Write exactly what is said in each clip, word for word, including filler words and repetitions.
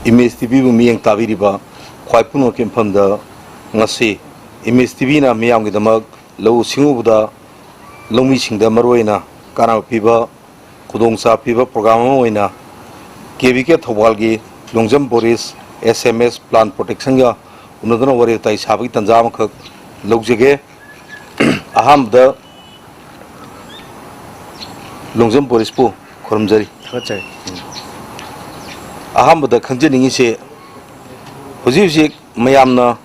Image ꯇꯤꯚꯤꯕꯨ ꯃꯤꯠꯌꯦꯡ ꯇꯥꯕꯤꯔꯤꯕ ꯈ꯭ꯋꯥꯏ ꯄꯨꯝꯅꯃꯛꯀꯤ ꯃꯐꯝꯗ ꯉꯁꯤ ꯏꯃꯦꯖ ꯇꯤꯚꯤꯅ ꯃꯤꯌꯥꯝꯒꯤꯗꯃꯛ ꯂꯧꯎ ꯁꯤꯡꯎꯕꯗ ꯂꯧꯃꯤꯁꯤꯡꯗ ꯃꯔꯨꯑꯣꯏꯅ ꯀꯥꯟꯅꯕ ꯄꯤꯕ ꯈꯨꯗꯣꯡꯆꯥꯕ ꯄꯤꯕ ꯄ꯭ꯔꯣꯒ꯭ꯔꯥꯝ ꯑꯃ ꯑꯣꯏꯅ ꯀꯦ ꯚꯤ ꯀꯦ ꯊꯧꯕꯥꯜꯒꯤ ꯂꯣꯡꯖꯝ ꯕꯣꯔꯤꯁ ꯑꯦꯁ ꯑꯦꯝ ꯑꯦꯁ ꯄ꯭ꯂꯥꯟ ꯄ꯭ꯔꯣꯇꯦꯛꯁꯟꯒ ꯎꯅꯗꯨꯅ ꯋꯥꯔꯤ ꯋꯥꯇꯥꯏ ꯁꯥꯕꯒꯤ ꯇꯥꯟꯖꯥ ꯑꯃꯈꯛ ꯂꯧꯖꯒꯦ꯫ ꯑꯍꯥꯟꯕꯗ ꯂꯣꯡꯖꯝ ꯕꯣꯔꯤꯁꯄꯨ ꯈꯨꯔꯨꯝꯖꯔꯤ꯫ ꯊꯥꯒꯠꯆꯔꯤ꯫ ꯑꯍꯥꯟꯕꯗ ꯈꯪꯖꯅꯤꯡꯉꯤꯁꯦ, ꯍꯧꯖꯤꯛ ꯍꯧꯖꯤꯛ ꯃꯌꯥꯝꯅ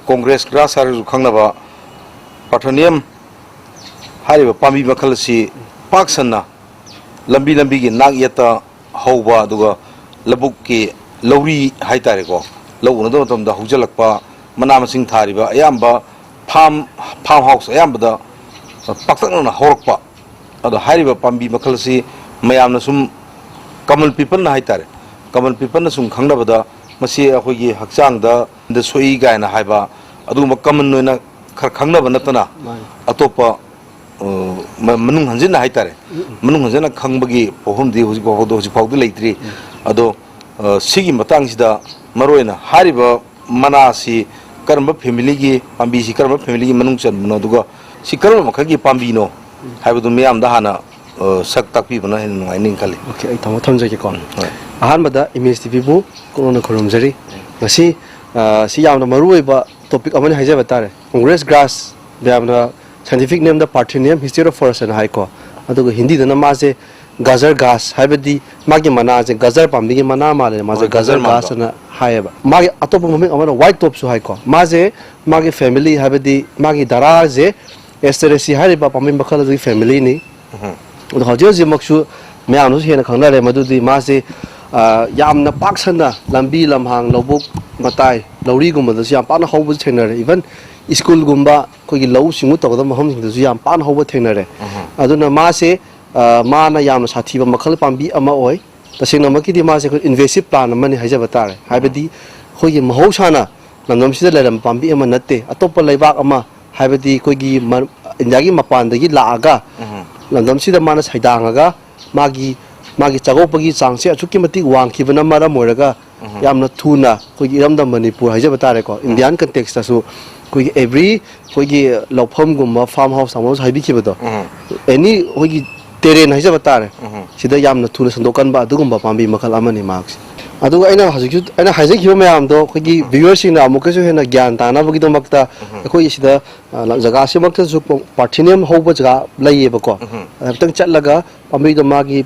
ꯀꯣꯡꯒ꯭ꯔꯦꯁ ꯒ꯭ꯔꯥꯁ ꯍꯥꯏꯔꯁꯨ ꯈꯪꯅꯕ ꯄꯥꯊꯣꯅꯤꯌꯝ ꯍꯥꯏꯔꯤꯕ ꯄꯥꯝꯕꯤ ꯃꯈꯜ ꯑꯁꯤ ꯄꯥꯛ ꯁꯟꯅ ꯂꯝꯕꯤ ꯂꯝꯕꯤꯒꯤ ꯅꯥꯛ ꯌꯦꯠꯇ ꯍꯧꯕ, ꯑꯗꯨꯒ ꯂꯧꯕꯨꯛꯀꯤ ꯂꯧꯔꯤ ꯍꯥꯏꯇꯥꯔꯦꯀꯣ, ꯂꯧ ꯎꯅꯗꯕ ꯃꯇꯝꯗ ꯍꯧꯖꯤꯜꯂꯛꯄ, ꯃꯅꯥ ꯃꯁꯤꯡ ꯊꯥꯔꯤꯕ ꯑꯌꯥꯝꯕ ꯐꯥꯝ, ꯐꯥꯝ ꯍꯥꯎꯁ ꯑꯌꯥꯝꯕꯗ ꯄꯥꯛꯇꯛꯅꯅ ꯍꯧꯔꯛꯄ꯫ ꯑꯗꯣ ꯍꯥꯏꯔꯤꯕ ꯄꯥꯝꯕꯤ ꯃꯈꯜ ꯑꯁꯤ ꯃꯌꯥꯝꯅ ꯁꯨꯝ, ꯀꯃꯟ ꯄꯤꯄꯜꯅ ꯍꯥꯏꯇꯥꯔꯦ, ꯀꯃꯟ ꯄꯤꯄꯜꯅ ꯁꯨꯝ ꯈꯪꯅꯕꯗ ꯃꯁꯤ ꯑꯩꯈꯣꯏꯒꯤ ꯍꯛꯆꯥꯡꯗ ꯁꯣꯛꯏ ꯀꯥꯏꯅ ꯍꯥꯏꯕ ꯑꯗꯨꯒꯨꯝꯕ ꯀꯃꯟ ꯑꯣꯏꯅ ꯈꯔ ꯈꯪꯅꯕ ꯅꯠꯇꯅ ꯃꯥꯅꯤ꯫ ꯑꯇꯣꯞꯄ, ꯑ, ꯃ-, ꯃꯅꯨꯡ ꯍꯟꯖꯤꯟꯅ ꯍꯥꯏꯇꯥꯔꯦ, ꯎꯝ, ꯎꯝ꯫ ꯃꯅꯨꯡ ꯍꯟꯖꯤꯟꯅ ꯈꯪꯕꯒꯤ ꯄꯣꯠꯐꯝꯗꯤ ꯍꯧꯖꯤꯛ ꯐꯥꯎꯕꯗ, ꯍꯧꯖꯤꯛ ꯐꯥꯎꯗꯤ ꯂꯩꯇ꯭ꯔꯤ꯫ ꯎꯝ꯫ ꯑꯗꯣ, ꯑ, ꯁꯤꯒꯤ ꯃꯇꯥꯡꯁꯤꯗ ꯃꯔꯨꯑꯣꯏꯅ ꯍꯥꯏꯔꯤꯕ ꯃꯅꯥꯁꯤ ꯀꯔꯝꯕ ꯐꯦꯃꯤꯂꯤꯒꯤ, ꯄꯥꯝꯕꯤꯁꯤ ꯀꯔꯝꯕ ꯐꯦꯃꯤꯂꯤꯒꯤ ꯃꯅꯨꯡ ꯆꯟꯕꯅꯣ, ꯑꯗꯨꯒ ꯁꯤ ꯀꯔꯝꯕ ꯃꯈꯜꯒꯤ ꯄꯥꯝꯕꯤꯅꯣ ꯎꯝ꯫ ꯍꯥꯏꯕꯗꯨ ꯃꯤꯌꯥꯝꯗ ꯍꯥꯟꯅ, ꯑ, ꯁꯛ ꯇꯥꯛꯄꯤꯕꯅ ꯍꯦꯟꯅ ꯅꯨꯡꯉꯥꯏꯅꯤ ꯈꯜꯂꯤ꯫ ꯑꯣꯀꯦ, ꯑꯩ ꯊꯝꯃꯣ ꯊꯝꯖꯒꯦꯀꯣ꯫ ꯎꯝ, ꯍꯣꯏ꯫ ꯑꯍꯥꯟꯕꯗ ꯏꯃꯦꯖ ꯇꯤꯚꯤꯕꯨ ꯀꯣꯛꯅ ꯈꯨꯔꯨꯝꯖꯔꯤ꯫ ꯉꯁꯤ, ꯑ, ꯁꯤ ꯌꯥꯝꯅ ꯃꯔꯨꯑꯣꯏꯕ ꯇꯣꯄꯤꯛ ꯑꯃꯅꯤ ꯍꯥꯏꯖꯕ ꯇꯥꯔꯦ꯫ ꯀꯣꯡꯒ꯭ꯔꯦꯁ ꯒ꯭ꯔꯥꯁ, ꯃꯌꯥꯝꯅ ꯁꯥꯏꯟꯇꯤꯐꯤꯛ ꯅꯦꯝꯗ ꯄꯥꯔꯊꯦꯅꯤꯌꯝ ꯍꯤꯁꯇꯦꯔꯣꯐꯣꯔꯁ ꯍꯥꯏꯅ ꯍꯥꯏꯀꯣ꯫ ꯑꯗꯨꯒ ꯍꯤꯟꯗꯤꯗꯅ ꯃꯥꯁꯦ ꯒꯥꯖꯔ ꯒ꯭ꯔꯥꯁ, ꯍꯥꯏꯕꯗꯤ ꯃꯥꯒꯤ ꯃꯅꯥꯁꯦ ꯒꯥꯖꯔ ꯄꯥꯝꯕꯤꯒꯤ ꯃꯅꯥ ꯃꯥꯜꯂꯦ, ꯃꯥꯁꯦ ꯍꯣꯏ, ꯒꯥꯖꯔ ꯒꯥꯖꯔ ꯒ꯭ꯔꯥꯁ ꯃꯥꯟꯕ꯫ ꯑꯅ ꯍꯥꯏꯌꯦꯕ꯫ ꯃꯥꯒꯤ ꯑꯇꯣꯞꯄ ꯃꯃꯤꯡ ꯑꯃꯅ ꯋꯥꯏꯠ ꯇꯣꯞꯁꯨ ꯍꯥꯏꯀꯣ꯫ ꯃꯥꯁꯦ ꯃꯥꯒꯤ ꯐꯦꯃꯤꯂꯤ, ꯍꯥꯏꯕꯗꯤ ꯃꯥꯒꯤ ꯗꯔꯥꯁꯦ ꯑꯦꯁꯇꯔꯦꯁꯤ ꯍꯥꯏꯔꯤꯕ ꯄꯥꯝꯕꯤ ꯃꯈꯜ ꯑꯗꯨꯒꯤ ꯐꯦꯃꯤꯂꯤꯅꯤ꯫ ꯎꯝ꯫ ꯑꯗꯣ ꯍꯧꯖꯤꯛ ꯍꯧꯖꯤꯛꯃꯛꯁꯨ ꯃꯌꯥꯝꯅꯁꯨ ꯍꯦꯟꯅ ꯈꯪꯅꯔꯦ ꯃꯗꯨꯗꯤ ꯃꯥꯁꯦ, ꯑ, ꯌꯥꯝꯅ ꯄꯥꯛ ꯁꯟꯅ ꯂꯝꯕꯤ ꯂꯝꯍꯥꯡ, ꯂꯧꯕꯨꯛ ꯃꯇꯥꯏ, ꯂꯧꯔꯤꯒꯨꯝꯕꯗꯁꯨ ꯌꯥꯝ ꯄꯥꯛꯅ ꯍꯧꯕꯁꯨ ꯊꯦꯡꯅꯔꯦ꯫ ꯏꯚꯟ ꯁ꯭ꯀꯨꯜꯒꯨꯝꯕ, ꯑꯩꯈꯣꯏꯒꯤ ꯂꯧꯎ ꯁꯤꯡꯎ ꯇꯧꯒꯗꯕ ꯃꯐꯝꯁꯤꯡꯗꯁꯨ ꯌꯥꯝ ꯄꯥꯛꯅ ꯍꯧꯕ ꯊꯦꯡꯅꯔꯦ꯫ ꯎꯝ꯫ ꯑꯗꯨꯅ ꯃꯥꯁꯦ, ꯑ, ꯃꯥꯅ ꯌꯥꯝꯅ ꯁꯥꯊꯤꯕ ꯃꯈꯜ ꯄꯥꯝꯕꯤ ꯑꯃ ꯑꯣꯏ꯫ ꯇꯁꯦꯡꯅꯃꯛꯀꯤꯗꯤ ꯃꯥꯁꯦ ꯑꯩꯈꯣꯏ ꯏꯟꯚꯦꯁꯤꯞ ꯄ꯭ꯂꯥꯟ ꯑꯃꯅꯤ ꯍꯥꯏꯖꯕ ꯇꯥꯔꯦ꯫ ꯎꯝ꯫ ꯍꯥꯏꯕꯗꯤ ꯑꯩꯈꯣꯏꯒꯤ ꯃꯍꯧꯁꯥꯅ ꯂꯝꯗꯝꯁꯤꯗ ꯂꯩꯔꯝꯕ ꯄꯥꯝꯕꯤ ꯑꯃ ꯅꯠꯇꯦ꯫ ꯑꯇꯣꯞꯄ ꯂꯩꯕꯥꯛ ꯑꯃ, ꯍꯥꯏꯕꯗꯤ ꯑꯩꯈꯣꯏꯒꯤ ꯃ-, ꯏꯟꯗꯤꯌꯥꯒꯤ ꯃꯄꯥꯟꯗꯒꯤ ꯂꯥꯛꯑꯒ ꯎꯝ꯫ ꯂꯝꯗꯝꯁꯤꯗ ꯃꯥꯅ ꯁꯩꯗꯥꯡꯉꯒ ꯃꯥꯒꯤ, ꯃꯥꯒꯤ ꯆꯥꯒꯣꯛꯄꯒꯤ ꯆꯥꯡꯁꯦ ꯑꯁꯨꯛꯀꯤ ꯃꯇꯤꯛ ꯋꯥꯡꯈꯤꯕꯅ ꯃꯔꯝ ꯑꯣꯏꯔꯒ ꯎꯝ꯫ ꯌꯥꯝꯅ ꯊꯨꯅ ꯑꯩꯈꯣꯏꯒꯤ ꯏꯔꯝꯗꯝ ꯃꯅꯤꯄꯨꯔ ꯍꯥꯏꯖꯕ ꯇꯥꯔꯦꯀꯣ, ꯎꯝ꯫ Indian context-ꯇꯁꯨ ꯑꯩꯈꯣꯏꯒꯤ every ꯑꯩꯈꯣꯏꯒꯤ ꯂꯧꯐꯝꯒꯨꯝꯕ farm house ꯑꯃꯁꯨ ꯍꯥꯏꯕꯤꯈꯤꯕꯗꯣ, ꯎꯝ꯫ Any ꯑꯩꯈꯣꯏꯒꯤ terrain ꯍꯥꯏꯖꯕ ꯇꯥꯔꯦ, ꯎꯝ꯫ ꯁꯤꯗ ꯌꯥꯝꯅ ꯊꯨꯅ ꯁꯟꯗꯣꯛꯀꯟꯕ ꯑꯗꯨꯒꯨꯝꯕ ꯄꯥꯝꯕꯤ ꯃꯈꯜ ꯑꯃꯅꯤ ꯃꯍꯥꯛꯁꯦ꯫ ꯑꯗꯨꯒ ꯑꯩꯅ ꯍꯧꯖꯤꯛꯁꯨ, ꯑꯩꯅ ꯍꯥꯏꯖꯈꯤꯕ ꯃꯌꯥꯝꯗꯣ ꯑꯩꯈꯣꯏꯒꯤ ꯎꯝ꯫ Viewer-ꯁꯤꯡꯅ ꯑꯃꯨꯛꯀꯁꯨ ꯍꯦꯟꯅ ꯒ꯭ꯌꯥꯟ ꯇꯥꯅꯕꯒꯤꯗꯃꯛꯇ ꯎꯝ꯫ ꯑꯩꯈꯣꯏꯒꯤ ꯁꯤꯗ, ꯑ, ꯖꯒꯥꯁꯤꯃꯛꯇꯁꯨ ꯄ-, Parthenium ꯍꯧꯕ ꯖꯒꯥ ꯂꯩꯌꯦꯕꯀꯣ꯫ ꯎꯝ꯫ ꯑꯗ ꯈꯤꯇꯪ ꯆꯠꯂꯒ ꯄꯥꯝꯕꯤꯗꯣ ꯃꯥꯒꯤ,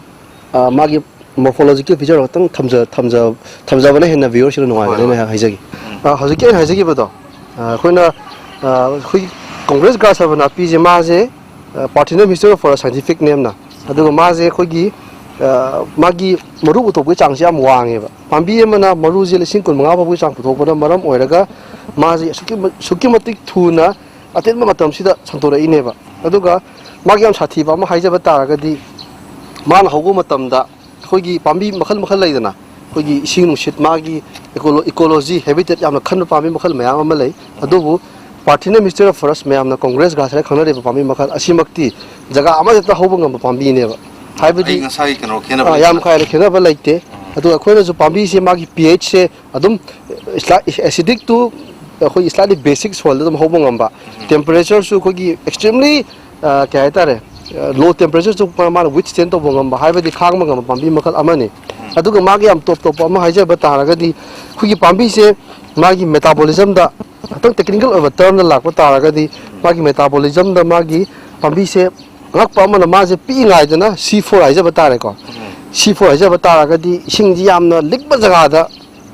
ꯑ, ꯃꯥꯒꯤ morphological feature ꯈꯛꯇꯪ ꯊꯝꯖ-, ꯊꯝꯖ-, ꯊꯝꯖꯕꯅ ꯍꯦꯟꯅ Viewer-ꯁꯤꯡꯅ ꯍꯣꯏ, ꯅꯨꯡꯉꯥꯏꯒꯅꯤꯅ ꯍꯣꯏ꯫ ꯍꯥꯏꯖꯒꯦ꯫ ꯎꯝ꯫ ꯑ, ꯍꯧꯖꯤꯛꯀꯤ ꯑꯩꯅ ꯍꯥꯏꯖꯈꯤꯕꯗꯣ, ꯑ, ꯑꯩꯈꯣꯏꯅ, ꯑ, ꯑꯩꯈꯣꯏꯒꯤ Congress grass ꯍꯥꯏꯕ ꯅꯥꯄꯤꯁꯦ ꯃꯥꯁꯦ, ꯑ, Parthenium history for a scientific name-ꯅ꯫ ꯑꯗꯨꯒ ꯃꯥꯁꯦ ꯑꯩꯈꯣꯏꯒꯤ, ꯑ, ꯃꯥꯒꯤ ꯃꯔꯨ ꯄꯨꯊꯣꯛꯄꯒꯤ ꯆꯥꯡꯁꯦ ꯌꯥꯝ ꯋꯥꯡꯉꯦꯕ꯫ ꯄꯥꯝꯕꯤ ꯑꯃꯅ ꯃꯔꯨꯁꯦ ꯂꯤꯁꯤꯡ ꯀꯨꯟ ꯃꯉꯥ ꯐꯥꯎꯕꯒꯤ ꯆꯥꯡ ꯄꯨꯊꯣꯛꯄꯅ ꯃꯔꯝ ꯑꯣꯏꯔꯒ ꯃꯥꯁꯦ ꯑꯁꯨꯛꯀꯤ ꯃ-, ꯑꯁꯨꯛꯀꯤ ꯃꯇꯤꯛ ꯊꯨꯅ ꯑꯇꯦꯟꯕ ꯃꯇꯝꯁꯤꯗ ꯁꯟꯗꯣꯔꯛꯏꯅꯦꯕ꯫ ꯑꯗꯨꯒ ꯃꯥꯒꯤ ꯌꯥꯝ ꯁꯥꯊꯤꯕ ꯑꯃ ꯍꯥꯏꯖꯕ ꯇꯥꯔꯒꯗꯤ, ꯃꯥꯅ ꯍꯧꯕ ꯃꯇꯝꯗ ꯑꯩꯈꯣꯏꯒꯤ ꯄꯥꯝꯕꯤ ꯃꯈꯜ ꯃꯈꯜ ꯂꯩꯗꯅ, ꯑꯩꯈꯣꯏꯒꯤ ꯏꯁꯤꯡ ꯅꯨꯡꯁꯤꯠ, ꯃꯥꯒꯤ ꯏꯀꯣꯂꯣ-, ecology, habitat ꯌꯥꯝꯅ ꯈꯟꯕ ꯄꯥꯝꯕꯤ ꯃꯈꯜ ꯃꯌꯥꯝ ꯑꯃ ꯂꯩ꯫ ꯑꯗꯨꯕꯨ Parthenium history for us ꯃꯌꯥꯝꯅ Congress grass ꯍꯥꯏꯅ ꯈꯪꯅꯔꯤꯕ ꯄꯥꯝꯕꯤ ꯃꯈꯜ ꯑꯁꯤꯃꯛꯇꯤ ꯖꯒꯥ ꯑꯃꯗ ꯍꯦꯛꯇ ꯍꯧꯕ ꯉꯝꯕ ꯄꯥꯝꯕꯤꯅꯦꯕ꯫ ꯍꯥꯏꯕꯗꯤ, ꯑꯩ ꯉꯁꯥꯏ ꯀꯩꯅꯣ ꯈꯦꯠꯅꯕ ꯑꯥ, ꯌꯥꯝ ꯂꯩꯇꯦ꯫ ꯀꯥ ꯍꯦꯟꯅ ꯈꯦꯠꯅꯕ ꯂꯩꯇꯦ꯫ ꯎꯝ꯫ ꯑꯗꯨꯒ ꯑꯩꯈꯣꯏꯅꯁꯨ ꯄꯥꯝꯕꯤꯁꯦ ꯃꯥꯒꯤ pH-ꯁꯦ ꯑꯗꯨꯝ slight acidic to ꯑꯩꯈꯣꯏꯒꯤ slightly basic soil-ꯗ ꯑꯗꯨꯝ ꯍꯧꯕ ꯉꯝꯕ, ꯎꯝ꯫ Temperature-ꯁꯨ ꯑꯩꯈꯣꯏꯒꯤ extremely, ꯑ, ꯀꯩ ꯍꯥꯏꯇꯥꯔꯦ, ꯑ, low temperature-ꯁꯨ ꯃꯥꯅ withstand ꯇꯧꯕ ꯉꯝꯕ, ꯍꯥꯏꯕꯗꯤ ꯈꯥꯡꯕ ꯉꯝꯕ ꯄꯥꯝꯕꯤ ꯃꯈꯜ ꯑꯃꯅꯤ꯫ ꯎꯝ꯫ ꯑꯗꯨꯒ ꯃꯥꯒꯤ ꯌꯥꯝ ꯇꯣꯞ ꯇꯣꯞꯄ ꯑꯃ ꯍꯥꯏꯖꯕ ꯇꯥꯔꯒꯗꯤ, ꯑꯩꯈꯣꯏꯒꯤ ꯄꯥꯝꯕꯤꯁꯦ ꯃꯥꯒꯤ metabolism-ꯗ, ꯈꯤꯇꯪ technical ꯑꯣꯏꯕ term-ꯗ ꯂꯥꯛꯄ ꯇꯥꯔꯒꯗꯤ, ꯃꯥꯒꯤ metabolism-ꯗ ꯃꯥꯒꯤ ꯄꯥꯝꯕꯤꯁꯦ ꯑꯉꯛꯄ ꯑꯃꯅ ꯃꯥꯁꯦ ꯄꯤꯛꯏꯉꯩꯗꯅ C four ꯍꯥꯏꯖꯕ ꯇꯥꯔꯦꯀꯣ꯫ ꯎꯝ꯫ C four ꯍꯥꯏꯖꯕ ꯇꯥꯔꯒꯗꯤ ꯏꯁꯤꯡꯁꯤ ꯌꯥꯝꯅ ꯂꯤꯛꯄ ꯖꯒꯥꯗ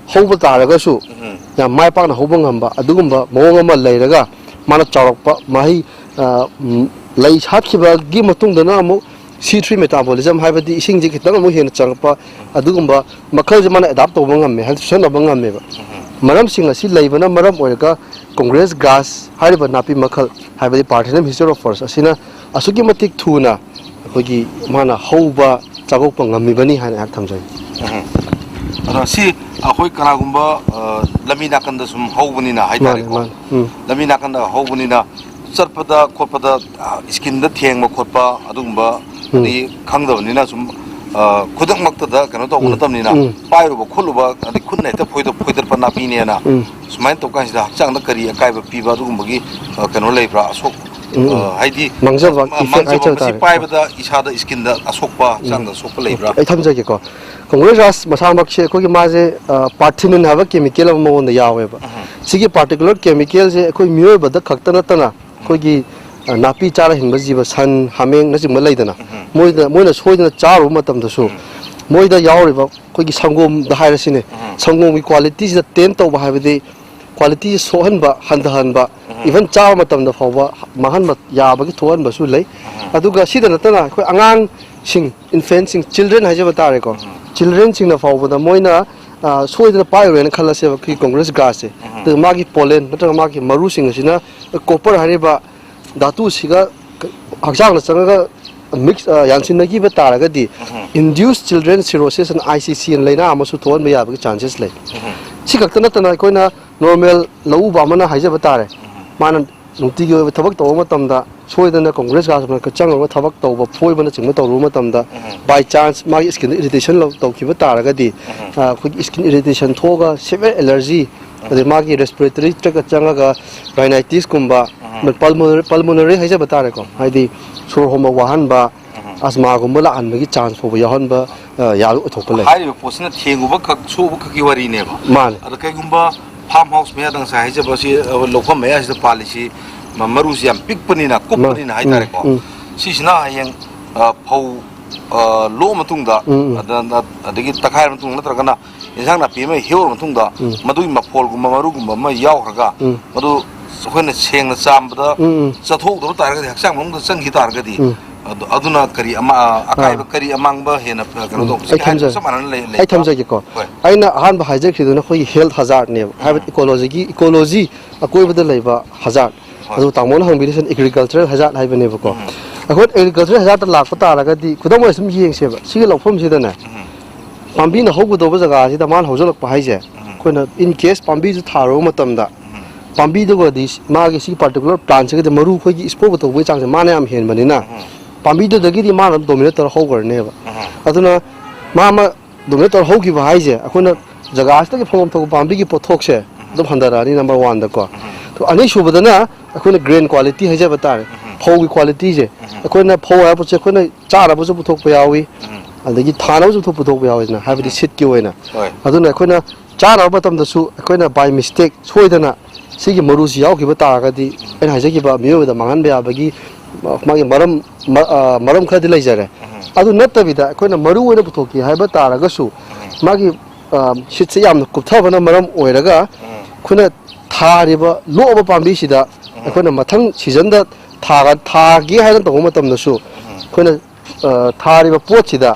ꯍꯧꯕ ꯇꯥꯔꯒꯁꯨ ꯎꯝ꯫ ꯌꯥꯝ ꯃꯥꯏ ꯄꯥꯛꯅ ꯍꯧꯕ ꯉꯝꯕ ꯑꯗꯨꯒꯨꯝꯕ ꯃꯑꯣꯡ ꯑꯃ ꯂꯩꯔꯒ, ꯃꯥꯅ ꯆꯥꯎꯔꯛꯄ ꯃꯍꯩ, ꯑ, ꯎꯝ, ꯂꯩ ꯁꯥꯠꯈꯤꯕꯒꯤ ꯃꯇꯨꯡꯗꯅ ꯑꯃꯨꯛ C three metabolism, ꯍꯥꯏꯕꯗꯤ ꯏꯁꯤꯡꯁꯦ ꯈꯤꯇꯪ ꯑꯃꯨꯛ ꯍꯦꯟꯅ ꯆꯪꯉꯛꯄ, ꯑꯗꯨꯒꯨꯝꯕ ꯃꯈꯜꯁꯦ ꯃꯥꯅ adapt ꯇꯧꯕ ꯉꯝꯃꯦ, ꯍꯥꯏꯗꯤ ꯆꯨꯁꯟꯅꯕ ꯉꯝꯃꯦꯕ꯫ ꯎꯝ꯫ ꯃꯔꯝꯁꯤꯡ ꯑꯁꯤ ꯂꯩꯕꯅ ꯃꯔꯝ ꯑꯣꯏꯔꯒ Congress grass ꯍꯥꯏꯔꯤꯕ ꯅꯥꯄꯤ ꯃꯈꯜ, ꯍꯥꯏꯕꯗꯤ Parthenium history of us ꯑꯁꯤꯅ ꯑꯁꯨꯛꯀꯤ ꯃꯇꯤꯛ ꯊꯨꯅ ꯑꯩꯈꯣꯏꯒꯤ ꯃꯥꯅ ꯍꯧꯕ, ꯆꯥꯒꯣꯛꯄ ꯉꯝꯃꯤꯕꯅꯤ ꯍꯥꯏꯅ ꯑꯩꯍꯥꯛ ꯊꯝꯖꯒꯦ꯫ ꯎꯝ꯫ ꯑꯗꯣ ꯁꯤ ꯑꯩꯈꯣꯏ ꯀꯅꯥꯒꯨꯝꯕ, ꯑ, ꯂꯝꯕꯤ ꯅꯥꯀꯟꯗ ꯁꯨꯝ ꯍꯧꯕꯅꯤꯅ ꯃꯥꯅꯦ, ꯍꯥꯏꯇꯥꯔꯦꯀꯣ꯫ ꯃꯥꯅꯦ꯫ ꯎꯝ꯫ ꯂꯝꯕꯤ ꯅꯥꯀꯟꯗ ꯍꯧꯕꯅꯤꯅ ꯆꯠꯄꯗ ꯈꯣꯠꯄꯗ, ꯑ, skin-ꯗ ꯊꯦꯡꯕ ꯈꯣꯠꯄ ꯑꯗꯨꯒꯨꯝꯕ ꯎꯝ꯫ ꯑꯗꯒꯤ ꯈꯪꯗꯕꯅꯤꯅ ꯁꯨꯝ ꯑ, ꯈꯨꯗꯛꯃꯛꯇꯗ ꯀꯩꯅꯣ ꯇꯧꯕ ꯎꯝ, ꯅꯠꯇꯕꯅꯤꯅ, ꯎꯝ꯫ ꯄꯥꯏꯔꯨꯕ ꯈꯣꯠꯂꯨꯕ, ꯑꯗꯩ ꯈꯨꯠꯅ ꯍꯦꯛꯇ ꯐꯣꯏꯗꯠ-, ꯐꯣꯏꯗꯠꯄ ꯅꯥꯄꯤꯅꯦꯅ ꯎꯝ꯫ ꯁꯨꯃꯥꯏꯅ ꯇꯧ ꯀꯥꯟꯁꯤꯗ ꯍꯛꯆꯥꯡꯗ ꯀꯔꯤ ꯑꯀꯥꯏꯕ ꯄꯤꯕ ꯑꯗꯨꯒꯨꯝꯕꯒꯤ, ꯑ, ꯀꯩꯅꯣ ꯂꯩꯕ꯭ꯔꯥ? ꯑꯁꯣꯛ-, ꯎꯝ, ꯎꯝ꯫ ꯑ, ꯍꯥꯏꯗꯤ, ꯃꯥꯡꯖꯕ, ꯑ, effect ꯃꯥꯡꯖꯕ, ꯍꯥꯏꯖꯕ ꯃꯁꯤ ꯇꯥꯔꯦꯀꯣ꯫ ꯄꯥꯏꯕꯗ ꯏꯁꯥꯗ, skinꯗ ꯑꯁꯣꯛꯄ, ꯎꯝ꯫ ꯍꯛꯆꯥꯡꯗ ꯑꯁꯣꯛꯄ ꯂꯩꯕ꯭ꯔꯥ? ꯑꯩ ꯊꯝꯖꯒꯦꯀꯣ꯫ ꯀꯣꯡꯒ꯭ꯔꯦꯁ ꯔꯥꯖ ꯃꯁꯥꯃꯛꯁꯦ ꯑꯩꯈꯣꯏꯒꯤ ꯃꯥꯁꯦ, ꯑ, ꯄꯥꯔꯊꯤꯅꯤꯟ ꯍꯥꯏꯕ chemical ꯑꯃ ꯃꯉꯣꯟꯗ ꯌꯥꯎꯋꯦꯕ꯫ ꯎꯝ꯫ ꯁꯤꯒꯤ particular chemicalꯁꯦ ꯑꯩꯈꯣꯏ ꯃꯤꯑꯣꯏꯕꯗ ꯈꯛꯇ ꯅꯠꯇꯅ ꯑꯩꯈꯣꯏꯒꯤ, ꯑ, ꯅꯥꯄꯤ ꯆꯥꯔ ꯍꯤꯡꯕ ꯖꯤꯕ, ꯁꯟ, ꯍꯥꯃꯦꯡꯅꯆꯤꯡꯕ ꯂꯩꯗꯅ, ꯎꯝ꯫ ꯃꯣꯏꯗ, ꯃꯣꯏꯅ ꯁꯣꯏꯗꯅ ꯆꯥꯔꯨꯕ ꯃꯇꯝꯗꯁꯨ, ꯎꯝ꯫ ꯃꯣꯏꯗ ꯌꯥꯎꯔꯤꯕ ꯑꯩꯈꯣꯏꯒꯤ ꯁꯪꯒꯣꯝꯗ ꯍꯥꯏꯔꯁꯤꯅꯦ, ꯎꯝ꯫ ꯁꯪꯒꯣꯝꯒꯤ qualityꯁꯤꯗ taint ꯇꯧꯕ ꯍꯥꯏꯕꯗꯤ qualityꯁꯤ ꯁꯣꯛꯍꯟꯕ, ꯍꯟꯊꯍꯟꯕ, ꯎꯝ꯫ Even ꯆꯥꯕ ꯃꯇꯝꯗ ꯐꯥꯎꯕ ꯃꯥꯡꯍꯟꯕ ꯌꯥꯕꯒꯤ ꯊꯣꯛꯍꯟꯕꯁꯨ ꯂꯩ꯫ ꯎꯝ꯫ ꯑꯗꯨꯒ ꯁꯤꯗ ꯅꯠꯇꯅ ꯑꯩꯈꯣꯏ ꯑꯉꯥꯡꯁꯤꯡ, infantsꯁꯤꯡ, children ꯍꯥꯏꯖꯕ ꯇꯥꯔꯦꯀꯣ, ꯎꯝ꯫ Childrenꯁꯤꯡꯅ ꯐꯥꯎꯕꯗ ꯃꯣꯏꯅ, ꯑ, ꯁꯣꯏꯗꯅ ꯄꯥꯏꯔꯨꯔꯦꯅ ꯈꯜꯂꯁꯦꯕ, ꯑꯩꯈꯣꯏꯒꯤ ꯎꯝ꯫ ꯀꯣꯡꯒ꯭ꯔꯦꯁ ꯒ꯭ꯔꯥꯁꯁꯦ꯫ ꯎꯝ꯫ ꯑꯗꯨꯒ ꯃꯥꯒꯤ pollen ꯅꯠꯇ꯭ꯔꯒ ꯃꯥꯒꯤ ꯃꯔꯨꯁꯤꯡ ꯑꯁꯤꯅ copper ꯍꯥꯏꯔꯤꯕ ꯙꯥꯇꯨꯁꯤꯒ ꯍꯛꯆꯥꯡꯗ ꯆꯪꯉꯒ mix, ꯑ, ꯌꯥꯟꯁꯤꯟꯅꯈꯤꯕ ꯇꯥꯔꯒꯗꯤ, ꯎꯝ꯫ Induced children cirrhosis and I C C ꯑꯅ ꯂꯥꯏꯅꯥ ꯑꯃꯁꯨ ꯊꯣꯛꯍꯟꯕ ꯌꯥꯕꯒꯤ chances ꯂꯩ꯫ ꯎꯝ꯫ ꯁꯤ ꯈꯛꯇ ꯅꯠꯇꯅ ꯑꯩꯈꯣꯏꯅ normal ꯂꯧꯎꯕ ꯑꯃꯅ ꯍꯥꯏꯖꯕ ꯇꯥꯔꯦ, ꯎꯝ꯫ ꯃꯥꯅ ꯅꯨꯡꯇꯤꯒꯤ ꯑꯣꯏꯕ ꯊꯕꯛ ꯇꯧꯕ ꯃꯇꯝꯗ ꯁꯣꯏꯗꯅ ꯀꯣꯡꯒ꯭ꯔꯦꯁ ꯒ꯭ꯔꯥꯁ ꯃꯔꯛꯇ ꯆꯪꯉꯒ ꯊꯕꯛ ꯇꯧꯕ, ꯐꯣꯏꯕꯅꯆꯤꯡꯕ ꯇꯧꯔꯨꯕ ꯃꯇꯝꯗ, ꯎꯝ꯫ By chance ꯃꯥꯒꯤ skinꯗ irritation ꯂꯧ-, ꯇꯧꯈꯤꯕ ꯇꯥꯔꯒꯗꯤ, ꯎꯝ꯫ ꯑ, ꯑꯩꯈꯣꯏꯒꯤ skin irritationꯊꯣꯛꯑꯒ severe allergy, ꯎꯝ꯫ ꯑꯗꯩ ꯃꯥꯒꯤ respiratory tract ꯆꯪꯉꯒ rhinitisꯀꯨꯝꯕ, ꯎꯝ꯫ Pulmonary, pulmonary ꯍꯥꯏꯖꯕ ꯇꯥꯔꯦꯀꯣ, ꯎꯝ꯫ ꯍꯥꯏꯗꯤ ꯁꯣꯔ ꯍꯣꯟꯕ ꯋꯥꯍꯟꯕ, ꯎꯝ꯫ Asthmaꯒꯨꯝꯕ ꯂꯥꯛꯍꯟꯕꯒꯤ chance ꯐꯥꯎꯕ ꯌꯥꯎꯍꯟꯕ, ꯑ, ꯌꯥꯕ ꯑꯣꯏꯊꯣꯛꯄ ꯂꯩ꯫ ꯍꯥꯏꯔꯤꯕ ꯄꯣꯠꯁꯤꯅ ꯊꯦꯡꯉꯨꯕ ꯈꯛ, ꯁꯣꯛꯎꯕ ꯈꯛꯀꯤ ꯋꯥꯔꯤꯅꯦꯕ꯫ ꯃꯥꯅꯦ꯫ ꯑꯗ ꯀꯩꯒꯨꯝꯕ farm house ꯃꯌꯥꯗ ꯉꯁꯥꯏ ꯍꯥꯏꯖꯕ ꯑꯁꯤ, ꯑ, ꯂꯧꯐꯝ ꯃꯌꯥꯁꯤꯗ ꯄꯥꯜꯂꯤꯁꯤ ꯃ-, ꯃꯔꯨꯁꯤ ꯌꯥꯝ ꯄꯤꯛꯄꯅꯤꯅ, ꯀꯨꯞꯄꯅꯤꯅ ꯃꯥꯅꯦ꯫ ꯎꯝ, ꯍꯥꯏꯇꯥꯔꯦꯀꯣ꯫ ꯎꯝ꯫ ꯁꯤꯁꯤꯅ ꯍꯌꯦꯡ, ꯑ, ꯐꯧ, ꯑ, ꯂꯣꯛꯑ ꯃꯇꯨꯡꯗ, ꯎꯝ, ꯎꯝ꯫ ꯑꯗ-, ꯑꯗ-, ꯑꯗꯒꯤ ꯇꯛꯈꯥꯏꯔ ꯃꯇꯨꯡꯗ ꯅꯠꯇ꯭ꯔꯒꯅ ꯏꯟꯁꯥꯡ ꯅꯥꯄꯤ ꯑꯃ ꯍꯦꯛꯎꯔ ꯃꯇꯨꯡꯗ, ꯎꯝ꯫ ꯃꯗꯨꯒꯤ ꯃꯐꯣꯜꯒꯨꯝꯕ ꯃꯔꯨꯒꯨꯝꯕ ꯑꯃ ꯌꯥꯎꯈ꯭ꯔꯒ, ꯎꯝ꯫ ꯃꯗꯨ ꯑꯩꯈꯣꯏꯅ ꯁꯦꯡꯅ ꯆꯥꯝꯕꯗ ꯎꯝ, ꯎꯝ꯫ ꯆꯠꯊꯣꯛꯍꯧꯗꯕ ꯇꯥꯔꯒꯗꯤ, ꯍꯛꯆꯥꯡ ꯃꯅꯨꯡꯗ ꯆꯪꯈꯤ ꯇꯥꯔꯒꯗꯤ, ꯎꯝ꯫ ꯑꯗꯨ, ꯑꯗꯨꯅ ꯀꯔꯤ ꯑꯃ-, ꯑꯀꯥꯏꯕ ꯑꯥ꯫ ꯀꯔꯤ ꯑꯃꯥꯡꯕ ꯍꯦꯟꯅ, ꯑ, ꯀꯩꯅꯣ ꯎꯝ, ꯇꯧꯕ? ꯑꯩ ꯁꯤꯒꯤ ꯍꯥꯏꯔꯤꯕ ꯊꯝꯖ-, ꯆꯞ ꯃꯥꯟꯅꯅ ꯂꯩ-, ꯑꯩ ꯂꯩꯕ꯭ꯔꯥ? ꯊꯝꯖꯒꯦꯀꯣ꯫ ꯍꯣꯏ꯫ ꯑꯩꯅ ꯑꯍꯥꯟꯕ ꯍꯥꯏꯖꯈꯤꯗꯨꯅ ꯑꯩꯈꯣꯏꯒꯤ health hazardꯅꯦꯕ, ꯍꯥꯏꯕꯗꯤ ꯎꯝ꯫ Ecologyꯒꯤ, ecology ꯑꯀꯣꯏꯕꯗ ꯂꯩꯕ hazard꯫ ꯍꯣꯏ꯫ ꯑꯗꯨ ꯇꯥꯃꯣꯅ ꯍꯪꯕꯤꯔꯤꯁꯤꯅ agricultural hazard ꯍꯥꯏꯕꯅꯦꯕꯀꯣ꯫ ꯎꯝ꯫ ꯑꯩꯈꯣꯏ agricultural hazardꯇ ꯂꯥꯛꯄ ꯇꯥꯔꯒꯗꯤ, ꯈꯨꯗꯝ ꯑꯣꯏꯅ ꯁꯨꯝ ꯌꯦꯡꯁꯦꯕ, ꯁꯤꯒꯤ ꯂꯧꯐꯝꯁꯤꯗꯅꯦ, ꯎꯝ꯫ ꯄꯥꯝꯕꯤꯅ ꯍꯧꯒꯗꯧꯕ ꯖꯒꯥꯁꯤꯗ ꯃꯥꯅ ꯍꯧꯖꯤꯜꯂꯛꯄ ꯍꯥꯏꯁꯦ, ꯎꯝ꯫ ꯑꯩꯈꯣꯏꯅ in case ꯄꯥꯝꯕꯤꯁꯨ ꯊꯥꯔꯨꯕ ꯃꯇꯝꯗ, ꯎꯝ꯫ ꯄꯥꯝꯕꯤꯗꯨꯒꯗꯤ ꯃꯥꯒꯤ ꯁꯤ particular plantꯁꯤꯒꯗꯤ ꯃꯔꯨ ꯑꯩꯈꯣꯏꯒꯤ spoke ꯇꯧꯕꯒꯤ ꯆꯥꯡꯁꯦ ꯃꯥꯅ ꯌꯥꯝ ꯍꯦꯟꯕꯅꯤꯅ, ꯎꯝ꯫ ꯄꯥꯝꯕꯤꯗꯨꯗꯒꯤꯗꯤ ꯃꯥꯅ ꯑꯗꯨꯝ dominate ꯇꯧꯔ ꯍꯧꯈ꯭ꯔꯅꯦꯕ꯫ ꯎꯝ꯫ ꯑꯗꯨꯅ ꯃꯥ ꯑꯃ ꯗꯣꯃꯤꯅꯦꯠ ꯇꯧꯔ ꯍꯧꯈꯤꯕ ꯍꯥꯏꯁꯦ, ꯑꯩꯈꯣꯏꯅ ꯖꯒꯥꯁꯤꯗꯒꯤ ꯐꯪꯐꯝ ꯊꯣꯛꯄ ꯄꯥꯝꯕꯤꯒꯤ ꯄꯣꯠꯊꯣꯛꯁꯦ ꯑꯗꯨꯝ ꯍꯟꯊꯔꯛꯑꯅꯤ, ꯅꯝꯕꯔ ꯋꯥꯟꯗꯀꯣ꯫ ꯑꯗꯣ ꯑꯅꯤꯁꯨꯕꯗꯅ ꯑꯩꯈꯣꯏꯅ ꯒ꯭ꯔꯦꯟ ꯀ꯭ꯋꯥꯂꯤꯇꯤ ꯍꯥꯏꯖꯕ ꯇꯥꯔꯦ, ꯐꯧꯒꯤ ꯀ꯭ꯋꯥꯂꯤꯇꯤꯁꯦ꯫ ꯑꯩꯈꯣꯏꯅ ꯐꯧ ꯍꯥꯏꯕ ꯄꯣꯠꯁꯦ ꯑꯩꯈꯣꯏꯅ ꯆꯥꯅꯕꯁꯨ ꯄꯨꯊꯣꯛꯄ ꯌꯥꯎꯏ, ꯑꯗꯒꯤ ꯊꯥꯅꯕꯁꯨ ꯄꯨꯊꯣꯛ-, ꯄꯨꯊꯣꯛꯄ ꯌꯥꯎꯋꯤꯗꯅ, ꯍꯥꯏꯕꯗꯤ ꯁꯤꯠꯀꯤ ꯑꯣꯏꯅ꯫ ꯍꯣꯏ꯫ ꯑꯗꯨꯅ ꯑꯩꯈꯣꯏꯅ ꯆꯥꯅꯕ ꯃꯇꯝꯗꯁꯨ ꯑꯩꯈꯣꯏꯅ ꯕꯥꯏ ꯃꯤꯁꯇꯦꯛ ꯁꯣꯏꯗꯅ ꯁꯤꯒꯤ ꯃꯔꯨꯁꯤ ꯌꯥꯎꯈꯤꯕ ꯇꯥꯔꯒꯗꯤ, ꯑꯩꯅ ꯍꯥꯏꯖꯈꯤꯕ ꯃꯤꯑꯣꯏꯕꯗ ꯃꯥꯡꯍꯟꯕ ꯌꯥꯕꯒꯤ ꯃꯥꯒꯤ ꯃꯔꯝ, ꯃ-, ꯑ, ꯃꯔꯝ ꯈꯔꯗꯤ ꯂꯩꯖꯔꯦ꯫ ꯑꯗꯨ ꯅꯠꯇꯕꯤꯗ ꯑꯩꯈꯣꯏꯅ ꯃꯔꯨ ꯑꯣꯏꯅ ꯄꯨꯊꯣꯛꯀꯦ ꯍꯥꯏꯕ ꯇꯥꯔꯒꯁꯨ, ꯃꯥꯒꯤ, ꯑ, ꯁꯤꯠꯁꯦ ꯌꯥꯝꯅ ꯀꯨꯞꯊꯕꯅ ꯃꯔꯝ ꯑꯣꯏꯔꯒ ꯑꯩꯈꯣꯏꯅ ꯊꯥꯔꯤꯕ, ꯂꯣꯛꯑꯕ ꯄꯥꯝꯕꯤꯁꯤꯗ ꯑꯩꯈꯣꯏꯅ ꯃꯊꯪ ꯁꯤꯖꯟꯗ ꯊꯥꯒ-, ꯊꯥꯒꯦ ꯍꯥꯏꯅ ꯇꯧꯕ ꯃꯇꯝꯗꯁꯨ ꯑꯩꯈꯣꯏꯅ, ꯑ, ꯊꯥꯔꯤꯕ ꯄꯣꯠꯁꯤꯗ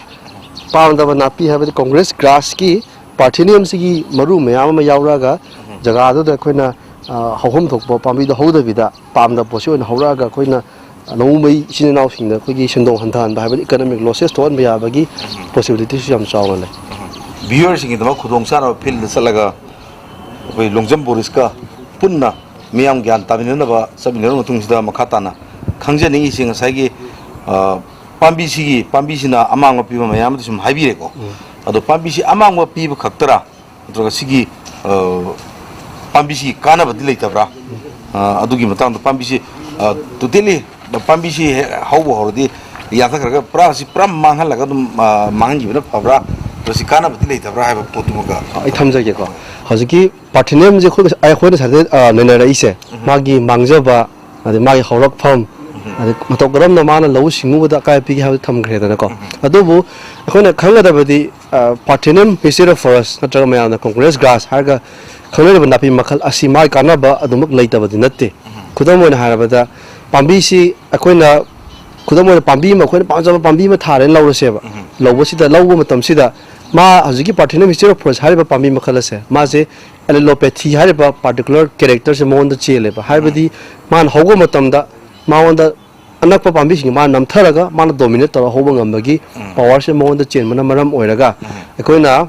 ꯄꯥꯝꯗꯕ ꯅꯥꯄꯤ, ꯍꯥꯏꯕꯗꯤ ꯀꯣꯡꯒ꯭ꯔꯦꯁ ꯒ꯭ꯔꯥꯁꯀꯤ ꯄꯥꯔꯊꯦꯅꯤꯌꯝꯁꯤꯒꯤ ꯃꯔꯨ ꯃꯌꯥꯝ ꯑꯃ ꯌꯥꯎꯔꯛꯑꯒ ꯖꯒꯥꯗꯨꯗ ꯑꯩꯈꯣꯏꯅ, ꯑ, ꯍꯧꯐꯝ ꯊꯣꯛꯄ ꯄꯥꯝꯕꯤꯗꯣ ꯍꯧꯗꯕꯤꯗ ꯄꯥꯝꯗꯕ ꯄꯣꯠꯁꯤ ꯑꯣꯏꯅ ꯍꯧꯔꯛꯑꯒ ꯑꯩꯈꯣꯏꯅ ꯂꯧꯃꯤ ꯏꯆꯤꯟ ꯏꯅꯥꯎꯁꯤꯡꯗ ꯑꯩꯈꯣꯏꯒꯤ ꯁꯦꯟꯗꯣꯡ ꯍꯟꯊꯍꯟꯕ, ꯍꯥꯏꯕꯗꯤ ꯏꯀꯅꯣꯃꯤꯛ ꯂꯣꯁꯦꯁ ꯊꯣꯛꯍꯟꯕ ꯌꯥꯕꯒꯤ ꯄꯣꯁꯤꯕꯤꯂꯤꯇꯤꯁꯨ ꯌꯥꯝ ꯆꯥꯎꯅ ꯂꯩ꯫ ꯚꯤꯌꯨꯋꯔꯁꯤꯡꯒꯤꯗꯃꯛ ꯈꯨꯗꯣꯡꯆꯥꯅꯕ ꯐꯤꯜꯗ ꯆꯠꯂꯒ ꯑꯩꯈꯣꯏ ꯂꯣꯡꯖꯝ ꯕꯣꯔꯤꯁꯀ ꯄꯨꯟꯅ ꯃꯤꯌꯥꯝ ꯒ꯭ꯌꯥꯟ ꯇꯥꯃꯤꯟꯅꯅꯕ ꯆꯠꯃꯤꯟꯅꯔꯕ ꯃꯇꯨꯡꯁꯤꯗ ꯃꯈꯥ ꯇꯥꯅ ꯈꯪꯖꯅꯤꯡꯉꯤꯁꯤ ꯉꯁꯥꯏꯒꯤ, ꯑ, ꯄꯥꯝꯕꯤꯁꯤꯒꯤ, ꯄꯥꯝꯕꯤꯁꯤꯅ ꯑꯃꯥꯡꯕ ꯄꯤꯕ ꯃꯌꯥꯝ ꯑꯃꯗꯤ ꯁꯨꯝ ꯍꯥꯏꯕꯤꯔꯦꯀꯣ꯫ ꯑꯗꯣ ꯄꯥꯝꯕꯤꯁꯤ ꯑꯃꯥꯡꯕ ꯄꯤꯕ ꯈꯛꯇꯔꯥ, ꯅꯠꯇ꯭ꯔꯒ ꯁꯤꯒꯤ, ꯑ, ꯄꯥꯝꯕꯤꯁꯤꯒꯤ ꯀꯥꯟꯅꯕꯗꯤ ꯂꯩꯇꯕ꯭ꯔꯥ? ꯑ, ꯑꯗꯨꯒꯤ ꯃꯇꯥꯡꯗ ꯄꯥꯝꯕꯤꯁꯤ, ꯑ, ꯇꯣꯇꯦꯂꯤ ꯄꯥꯝꯕꯤꯁꯤ ꯍꯦꯛ ꯍꯧꯕ ꯍꯧꯔꯗꯤ ꯌꯥꯟꯊꯈ꯭ꯔꯒ ꯄꯨꯔꯥ ꯁꯤ ꯄꯨꯔꯥ ꯃꯥꯡꯍꯜꯂꯒ ꯑꯗꯨꯝ, ꯑ, ꯃꯥꯡꯍꯟꯈꯤꯕꯅ ꯐꯕ꯭ꯔꯥ? ꯃꯁꯤ ꯀꯥꯟꯅꯕꯗꯤ ꯂꯩꯇꯕ꯭ꯔꯥ ꯍꯥꯏꯕ ꯄꯣꯠꯇꯨꯃꯒ꯫ ꯑꯩ ꯊꯝꯖꯒꯦꯀꯣ꯫ ꯍꯧꯖꯤꯛꯀꯤ ꯄꯥꯔꯊꯦꯅꯤꯌꯝꯁꯦ ꯑꯩꯈꯣꯏ, ꯑꯩꯈꯣꯏꯅ ꯉꯁꯥꯏꯗꯩ, ꯑ, ꯅꯩꯅꯔꯛꯏꯁꯦ, ꯃꯥꯒꯤ ꯃꯥꯡꯖꯕ, ꯑꯗꯩ ꯃꯥꯒꯤ ꯍꯧꯔꯛꯐꯝ, ꯑꯗꯩ ꯃꯇꯧ ꯀꯔꯝꯅ ꯃꯥꯅ ꯂꯧꯎ ꯁꯤꯡꯎꯕꯗ ꯑꯀꯥꯏꯕ ꯄꯤꯒꯦ ꯍꯥꯏꯕꯗꯨ ꯊꯝꯈ꯭ꯔꯦꯗꯅꯀꯣ꯫ ꯑꯗꯨꯕꯨ ꯑꯩꯈꯣꯏꯅ ꯈꯪꯒꯗꯕꯗꯤ, ꯑ, ꯄꯥꯔꯊꯦꯅꯤꯌꯝ ꯃꯤꯁꯇꯦꯔꯤꯌꯣꯐꯣꯔꯁ ꯅꯠꯇ꯭ꯔꯒ ꯃꯌꯥꯝꯅ ꯀꯣꯡꯒ꯭ꯔꯦꯁ ꯒ꯭ꯔꯥꯁ ꯍꯥꯏꯔꯒ ꯈꯪꯅꯔꯤꯕ ꯅꯥꯄꯤ ꯃꯈꯜ ꯑꯁꯤ ꯃꯥꯒꯤ ꯀꯥꯟꯅꯕ ꯑꯗꯨꯃꯛ ꯂꯩꯇꯕꯗꯤ ꯅꯠꯇꯦ꯫ ꯈꯨꯗꯝ ꯑꯣꯏꯅ ꯍꯥꯏꯔꯕꯗ, ꯄꯥꯝꯕꯤꯁꯤ ꯑꯩꯈꯣꯏꯅ, ꯈꯨꯗꯝ ꯑꯣꯏꯅ ꯄꯥꯝꯕꯤ ꯑꯃ, ꯑꯩꯈꯣꯏꯅ ꯄꯥꯝꯖꯕ ꯄꯥꯝꯕꯤ ꯑꯃ ꯊꯥꯔꯦꯅ ꯂꯧꯔꯁꯦꯕ꯫ ꯂꯧꯕꯁꯤꯗ, ꯂꯧꯕ ꯃꯇꯝꯁꯤꯗ ꯃꯥ ꯍꯧꯖꯤꯛꯀꯤ ꯄꯥꯔꯊꯦꯅꯤꯌꯝ ꯃꯤꯁꯇꯦꯔꯤꯌꯣꯐꯣꯔꯁ ꯍꯥꯏꯔꯤꯕ ꯄꯥꯝꯕꯤ ꯃꯈꯜ ꯑꯁꯦ, ꯃꯥꯁꯦ ꯑꯦꯂꯦꯂꯣꯄꯦꯊꯤ ꯍꯥꯏꯔꯤꯕ ꯄꯥꯔꯇꯤꯀꯨꯂꯔ ꯀꯦꯔꯦꯛꯇꯔꯁꯦ ꯃꯉꯣꯟꯗ ꯆꯦꯜꯂꯦꯕ꯫ ꯍꯥꯏꯕꯗꯤ ꯃꯥꯅ ꯍꯧꯕ ꯃꯇꯝꯗ ꯃꯉꯣꯟꯗ ꯑꯅꯛꯄ ꯄꯥꯝꯕꯤꯁꯤꯡ ꯃꯥꯅ ꯅꯝꯊꯔꯒ ꯃꯥꯅ ꯗꯣꯃꯤꯅꯦꯠ ꯇꯧꯔ ꯍꯧꯕ ꯉꯝꯕꯒꯤ ꯄꯋꯥꯔꯁꯦ ꯃꯉꯣꯟꯗ ꯆꯦꯟꯕꯅ ꯃꯔꯝ ꯑꯣꯏꯔꯒ, ꯑꯩꯈꯣꯏꯅ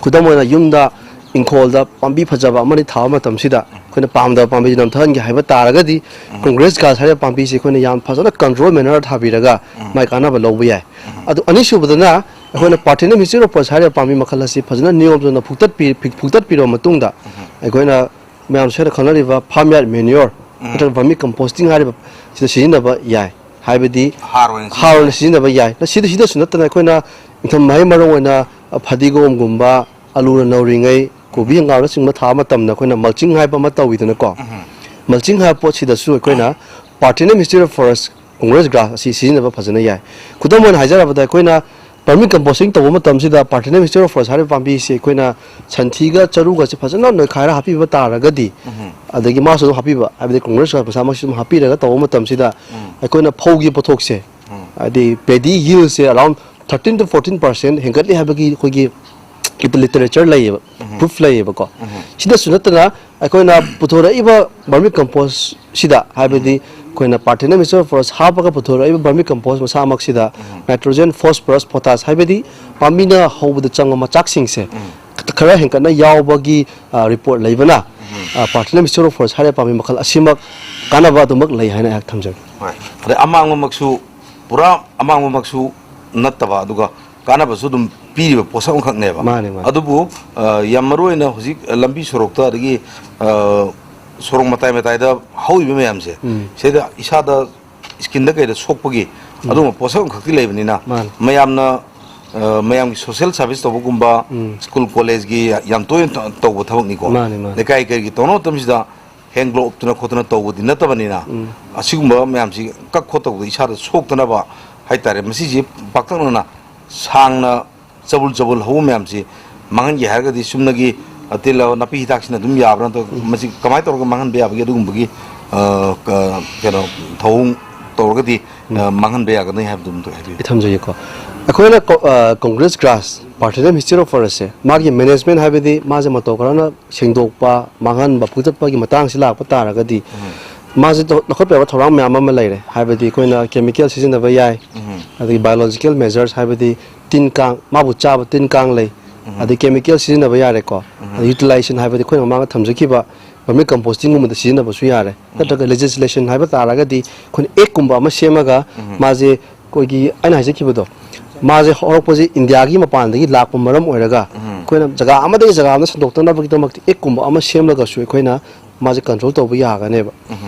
ꯈꯨꯗꯝ ꯑꯣꯏꯅ ꯌꯨꯝꯗ ꯏꯪꯈꯣꯜꯗ ꯄꯥꯝꯕꯤ ꯐꯖꯕ ꯑꯃꯅꯤ ꯊꯥꯕ ꯃꯇꯝꯁꯤꯗ ꯑꯩꯈꯣꯏꯅ ꯄꯥꯝꯗꯕ ꯄꯥꯝꯕꯤꯁꯤ ꯅꯝꯊꯍꯟꯒꯦ ꯍꯥꯏꯕ ꯇꯥꯔꯒꯗꯤ, ꯎꯝ꯫ Congress grass ꯍꯥꯏꯔꯤꯕ ꯄꯥꯝꯕꯤꯁꯤ ꯑꯩꯈꯣꯏꯅ ꯌꯥꯝ ꯐꯖꯅ control manner ꯊꯥꯕꯤꯔꯒ ꯎꯝ꯫ ꯃꯥꯏ ꯀꯥꯟꯅꯕ ꯂꯧꯕ ꯌꯥꯏ꯫ ꯎꯝ꯫ ꯑꯗꯨ ꯑꯅꯤꯁꯨꯕꯗꯅ ꯑꯩꯈꯣꯏꯅ Parthenon History of Forest ꯍꯥꯏꯔꯤꯕ ꯄꯥꯝꯕꯤ ꯃꯈꯜ ꯑꯁꯤ ꯐꯖꯅ ꯅꯤꯌꯣꯝ ꯆꯨꯝꯅ ꯐꯨꯛꯇꯠꯄꯤ-, ꯐꯨꯛꯇꯠꯄꯤꯔꯕ ꯃꯇꯨꯡꯗ ꯎꯝ꯫ ꯑꯩꯈꯣꯏꯅ ꯃꯌꯥꯝ ꯁꯣꯏꯅ ꯈꯪꯅꯔꯤꯕ farm yard manure ꯎꯝ꯫ ꯅꯠꯇ꯭ꯔꯒ vermicomposting ꯍꯥꯏꯔꯤꯕ ꯁꯤꯗ ꯁꯤꯖꯤꯟꯅꯕ ꯌꯥꯏ꯫ ꯍꯥꯏꯕꯗꯤ ꯍꯥꯔ ꯑꯣꯏꯅ ꯍꯥꯔ ꯑꯣꯏꯅ ꯁꯤꯖꯤꯟꯅꯕ ꯌꯥꯏ꯫ ꯁꯤꯗ, ꯁꯤꯗꯁꯨ ꯅꯠꯇꯅ ꯑꯩꯈꯣꯏꯅ ꯏꯪꯊꯝ ꯃꯍꯩ ꯃꯔꯣꯡ ꯑꯣꯏꯅ ꯐꯗꯤꯒꯣꯝꯒꯨꯝꯕ, ꯑꯂꯨꯅ ꯅꯧꯔꯤꯉꯩ, ꯀꯣꯕꯤ, ꯎꯝ꯫ ꯍꯪꯒꯥꯝꯅꯆꯤꯡꯕ ꯊꯥꯕ ꯃꯇꯝꯗ ꯑꯩꯈꯣꯏꯅ mulching ꯍꯥꯏꯕ ꯑꯃ ꯇꯧꯋꯤꯗꯅꯀꯣ꯫ ꯎꯝ꯫ Mulching ꯍꯥꯏꯕ ꯄꯣꯠꯁꯤꯗꯁꯨ ꯑꯩꯈꯣꯏꯅ Parthenon History of Forest Congress grass ꯑꯁꯤ ꯁꯤꯖꯤꯟꯅꯕ ꯐꯖꯅ ꯌꯥꯏ꯫ ꯈꯨꯗꯝ ꯑꯣꯏꯅ ꯍꯥꯏꯖꯔꯕꯗ, ꯑꯩꯈꯣꯏꯅ vermicomposting ꯇꯧꯕ ꯃꯇꯝꯁꯤꯗ Parthenon History of Forest ꯍꯥꯏꯔꯤꯕ ꯄꯥꯝꯕꯤꯁꯤ ꯑꯩꯈꯣꯏꯅ ꯁꯟꯊꯤꯒ ꯆꯔꯨꯒꯁꯦ ꯐꯖꯅ ꯅꯣꯏꯈꯥꯏꯔ ꯍꯥꯞꯄꯤꯕ ꯇꯥꯔꯒꯗꯤ, ꯎꯝ꯫ ꯑꯗꯒꯤ ꯃꯥꯁꯨ ꯑꯗꯨꯝ ꯍꯥꯞꯄꯤꯕ, ꯍꯥꯏꯕꯗꯤ Congress grass ꯃꯁꯥꯃꯛꯁꯨ ꯑꯗꯨꯝ ꯍꯥꯞꯄꯤꯔꯒ ꯇꯧꯕ ꯃꯇꯝꯁꯤꯗ ꯎꯝ꯫ ꯑꯩꯈꯣꯏꯅ ꯐꯧꯒꯤ ꯄꯣꯠꯊꯣꯛꯁꯦ, ꯎꯝ꯫ ꯍꯥꯏꯗꯤ paddy yieldꯁꯦ around thirteen to fourteen percent ꯍꯦꯟꯒꯠꯂꯤ ꯍꯥꯏꯕꯒꯤ ꯑꯩꯈꯣꯏꯒꯤ literature ꯂꯩꯌꯦꯕ, ꯎꯝ꯫ Proof ꯂꯩꯌꯦꯕꯀꯣ꯫ ꯎꯝ꯫ ꯁꯤꯗꯁꯨ ꯅꯠꯇꯅ ꯑꯩꯈꯣꯏꯅ ꯄꯨꯊꯣꯔꯛꯏꯕ vermicompost ꯁꯤꯗ, ꯍꯥꯏꯕꯗꯤ ꯎꯝ꯫ ꯑꯩꯈꯣꯏꯅ Parthenon History of Forest ꯍꯥꯞꯄꯒ ꯄꯨꯊꯣꯔꯛꯏꯕ vermicompost ꯃꯁꯥꯃꯛꯁꯤꯗ ꯎꯝ꯫ Nitrogen, phosphorus, potash ꯍꯥꯏꯕꯗꯤ ꯄꯥꯝꯕꯤꯅ ꯍꯧꯕꯗ ꯆꯪꯕ ꯃꯆꯥꯛꯁꯤꯡꯁꯦ ꯎꯝ꯫ ꯈꯔ ꯍꯦꯟꯀꯠꯅ ꯌꯥꯎꯕꯒꯤ, ꯑ, report ꯂꯩꯕꯅ, ꯎꯝ꯫ ꯑ, Parthenon History of Forest ꯍꯥꯏꯔꯤꯕ ꯄꯥꯝꯕꯤ ꯃꯈꯜ ꯑꯁꯤꯃꯛ ꯀꯥꯟꯅꯕ ꯑꯗꯨꯃꯛ ꯂꯩ ꯍꯥꯏꯅ ꯑꯩꯍꯥꯛ ꯊꯝꯖꯒꯦ꯫ ꯍꯣꯏ꯫ ꯑꯗꯩ ꯑꯃꯥꯡꯕꯃꯛꯁꯨ, ꯄꯨꯔꯥ ꯑꯃꯥꯡꯕꯃꯛꯁꯨ ꯅꯠꯇꯕ, ꯑꯗꯨꯒ ꯀꯥꯟꯅꯕꯁꯨ ꯑꯗꯨꯝ ꯄꯤꯔꯤꯕ ꯄꯣꯠꯁꯛ ꯑꯃꯈꯛꯅꯦꯕ꯫ ꯃꯥꯅꯦ, ꯃꯥꯅꯦ꯫ ꯑꯗꯨꯕꯨ, ꯑ, ꯌꯥꯝ ꯃꯔꯨ ꯑꯣꯏꯅ ꯍꯧꯖꯤꯛ ꯂꯝꯕꯤ ꯁꯣꯔꯣꯛꯇ, ꯑꯗꯒꯤ, ꯑ, ꯁꯣꯔꯣꯛ ꯃꯇꯥꯏ ꯃꯇꯥꯏꯗ ꯍꯧꯔꯤꯕ ꯃꯌꯥꯝꯁꯦ, ꯎꯝ꯫ ꯁꯤꯗ ꯏꯁꯥꯗ skinꯗ ꯀꯩꯗ ꯁꯣꯛꯄꯒꯤ ꯎꯝ꯫ ꯑꯗꯨꯒꯨꯝꯕ ꯄꯣꯠꯁꯛ ꯑꯃꯈꯛꯇꯤ ꯂꯩꯕꯅꯤꯅ, ꯃꯥꯅꯦ꯫ ꯃꯌꯥꯝꯅ, ꯑ, ꯃꯌꯥꯝꯒꯤ social service ꯇꯧꯕꯒꯨꯝꯕ, ꯎꯝ꯫ School collegeꯀꯤ ꯌꯥꯝ ꯇꯣꯏꯅ ꯇ-, ꯇꯧꯕ ꯊꯕꯛꯅꯤꯀꯣ꯫ ꯃꯥꯅꯦ, ꯃꯥꯅꯦ꯫ ꯂꯩꯀꯥꯏ ꯀꯩꯒꯤ ꯇꯧꯅꯕ ꯃꯇꯝꯁꯤꯗ ꯍꯦꯟ ꯒ꯭ꯂꯣꯕ ꯎꯞꯇꯅ ꯈꯣꯠꯇꯅ ꯇꯧꯕꯗꯤ ꯅꯠꯇꯕꯅꯤꯅ, ꯎꯝ꯫ ꯑꯁꯤꯒꯨꯝꯕ ꯃꯌꯥꯝꯁꯤ ꯀꯛ ꯈꯣꯠ ꯇꯧꯕꯗ ꯏꯁꯥꯗ ꯁꯣꯛꯇꯅꯕ ꯍꯥꯏꯇꯥꯔꯦ, ꯃꯁꯤꯁꯤ ꯄꯥꯛꯇꯛꯅꯅ ꯁꯥꯡꯅ ꯆꯕꯨꯜ ꯆꯕꯨꯜ ꯍꯧꯕ ꯃꯌꯥꯝꯁꯤ ꯃꯥꯡꯍꯟꯒꯦ ꯍꯥꯏꯔꯒꯗꯤ, ꯆꯨꯝꯅꯒꯤ, ꯑ, ꯇꯤꯜ, ꯑ, ꯅꯥꯄꯤ ꯍꯤꯗꯥꯛꯁꯤꯅ ꯑꯗꯨꯝ ꯌꯥꯕ꯭ꯔꯥ, ꯅꯠꯇ꯭ꯔꯒ ꯎꯝ꯫ ꯃꯁꯤ ꯀꯃꯥꯏꯅ ꯇꯧꯔꯒ ꯃꯥꯡꯍꯟꯕ ꯌꯥꯕꯒꯦ? ꯑꯗꯨꯒꯨꯝꯕꯒꯤ, ꯑ, ꯀ-, ꯀꯩꯅꯣ, ꯊꯧꯑꯣꯡ ꯇꯧꯔꯒꯗꯤ, ꯎꯝ꯫ ꯑ, ꯃꯥꯡꯍꯟꯕ ꯌꯥꯒꯅꯤ ꯍꯥꯏꯕꯗꯨ ꯑꯝꯇ ꯍꯥꯏꯕꯤꯌꯨ꯫ ꯑꯩ ꯊꯝꯖꯒꯦꯀꯣ꯫ ꯑꯩꯈꯣꯏꯅ ꯀꯣ-, ꯑ, Congress grass, Parthenon History of Forestꯁꯦ, ꯃꯥꯒꯤ management ꯍꯥꯏꯕꯗꯤ ꯃꯥꯁꯦ ꯃꯇꯧ ꯀꯔꯝꯅ ꯁꯦꯡꯗꯣꯛꯄ, ꯃꯥꯡꯍꯟꯕ, ꯐꯨꯛꯇꯠꯄꯒꯤ ꯃꯇꯥꯡꯁꯤ ꯂꯥꯛꯄ ꯇꯥꯔꯒꯗꯤ, ꯎꯝ꯫ ꯃꯥꯁꯦ ꯇꯧ-, ꯂꯧꯈꯠꯄ ꯌꯥꯕ ꯊꯧꯔꯥꯡ ꯃꯌꯥꯝ ꯑꯃ ꯂꯩꯔꯦ꯫ ꯍꯥꯏꯕꯗꯤ ꯑꯩꯈꯣꯏꯅ chemical ꯁꯤꯖꯤꯟꯅꯕ ꯌꯥꯏ, ꯎꯝ꯫ ꯑꯗꯒꯤ biological measures, ꯍꯥꯏꯕꯗꯤ ꯇꯤꯟ ꯀꯥꯡ, ꯃꯥꯕꯨ ꯆꯥꯕ ꯇꯤꯟ ꯀꯥꯡ ꯂꯩ, ꯑꯗꯩ ꯀꯦꯃꯤꯀꯦꯜ ꯁꯤꯖꯤꯟꯅꯕ ꯌꯥꯔꯦꯀꯣ꯫ ꯑꯗꯩ ꯌꯨꯇꯤꯂꯥꯏꯖꯦꯁꯟ ꯍꯥꯏꯕꯗꯤ ꯑꯩꯈꯣꯏꯅ ꯃꯃꯥꯡꯗ ꯊꯝꯖꯈꯤꯕ ꯚꯔꯃꯤ ꯀꯝꯄꯣꯁꯇꯤꯡꯒꯨꯝꯕꯗ ꯁꯤꯖꯤꯟꯅꯕꯁꯨ ꯌꯥꯔꯦ꯫ ꯅꯠꯇ꯭ꯔꯒ ꯂꯦꯖꯤꯁꯂꯦꯁꯟ ꯍꯥꯏꯕ ꯇꯥꯔꯒꯗꯤ ꯑꯩꯈꯣꯏꯅ ꯑꯦꯛꯀꯨꯝꯕ ꯑꯃ ꯁꯦꯝꯃꯒ ꯃꯥꯁꯦ ꯑꯩꯈꯣꯏꯒꯤ ꯑꯩꯅ ꯍꯥꯏꯖꯈꯤꯕꯗꯣ, ꯃꯥꯁꯦ ꯍꯧꯔꯛꯄꯁꯦ ꯏꯟꯗꯤꯌꯥꯒꯤ ꯃꯄꯥꯟꯗꯒꯤ ꯂꯥꯛꯄ ꯃꯔꯝ ꯑꯣꯏꯔꯒ ꯑꯩꯈꯣꯏꯅ ꯖꯒꯥ ꯑꯃꯗꯒꯤ ꯖꯒꯥ ꯑꯃꯗ ꯁꯟꯗꯣꯛꯇꯅꯕꯒꯤꯗꯃꯛꯇ ꯑꯦꯛꯀꯨꯝꯕ ꯑꯃ ꯁꯦꯝꯂꯒꯁꯨ ꯑꯩꯈꯣꯏꯅ ꯃꯥꯁꯦ ꯀꯟꯇ꯭ꯔꯣꯜ ꯇꯧꯕ ꯌꯥꯒꯅꯦꯕ꯫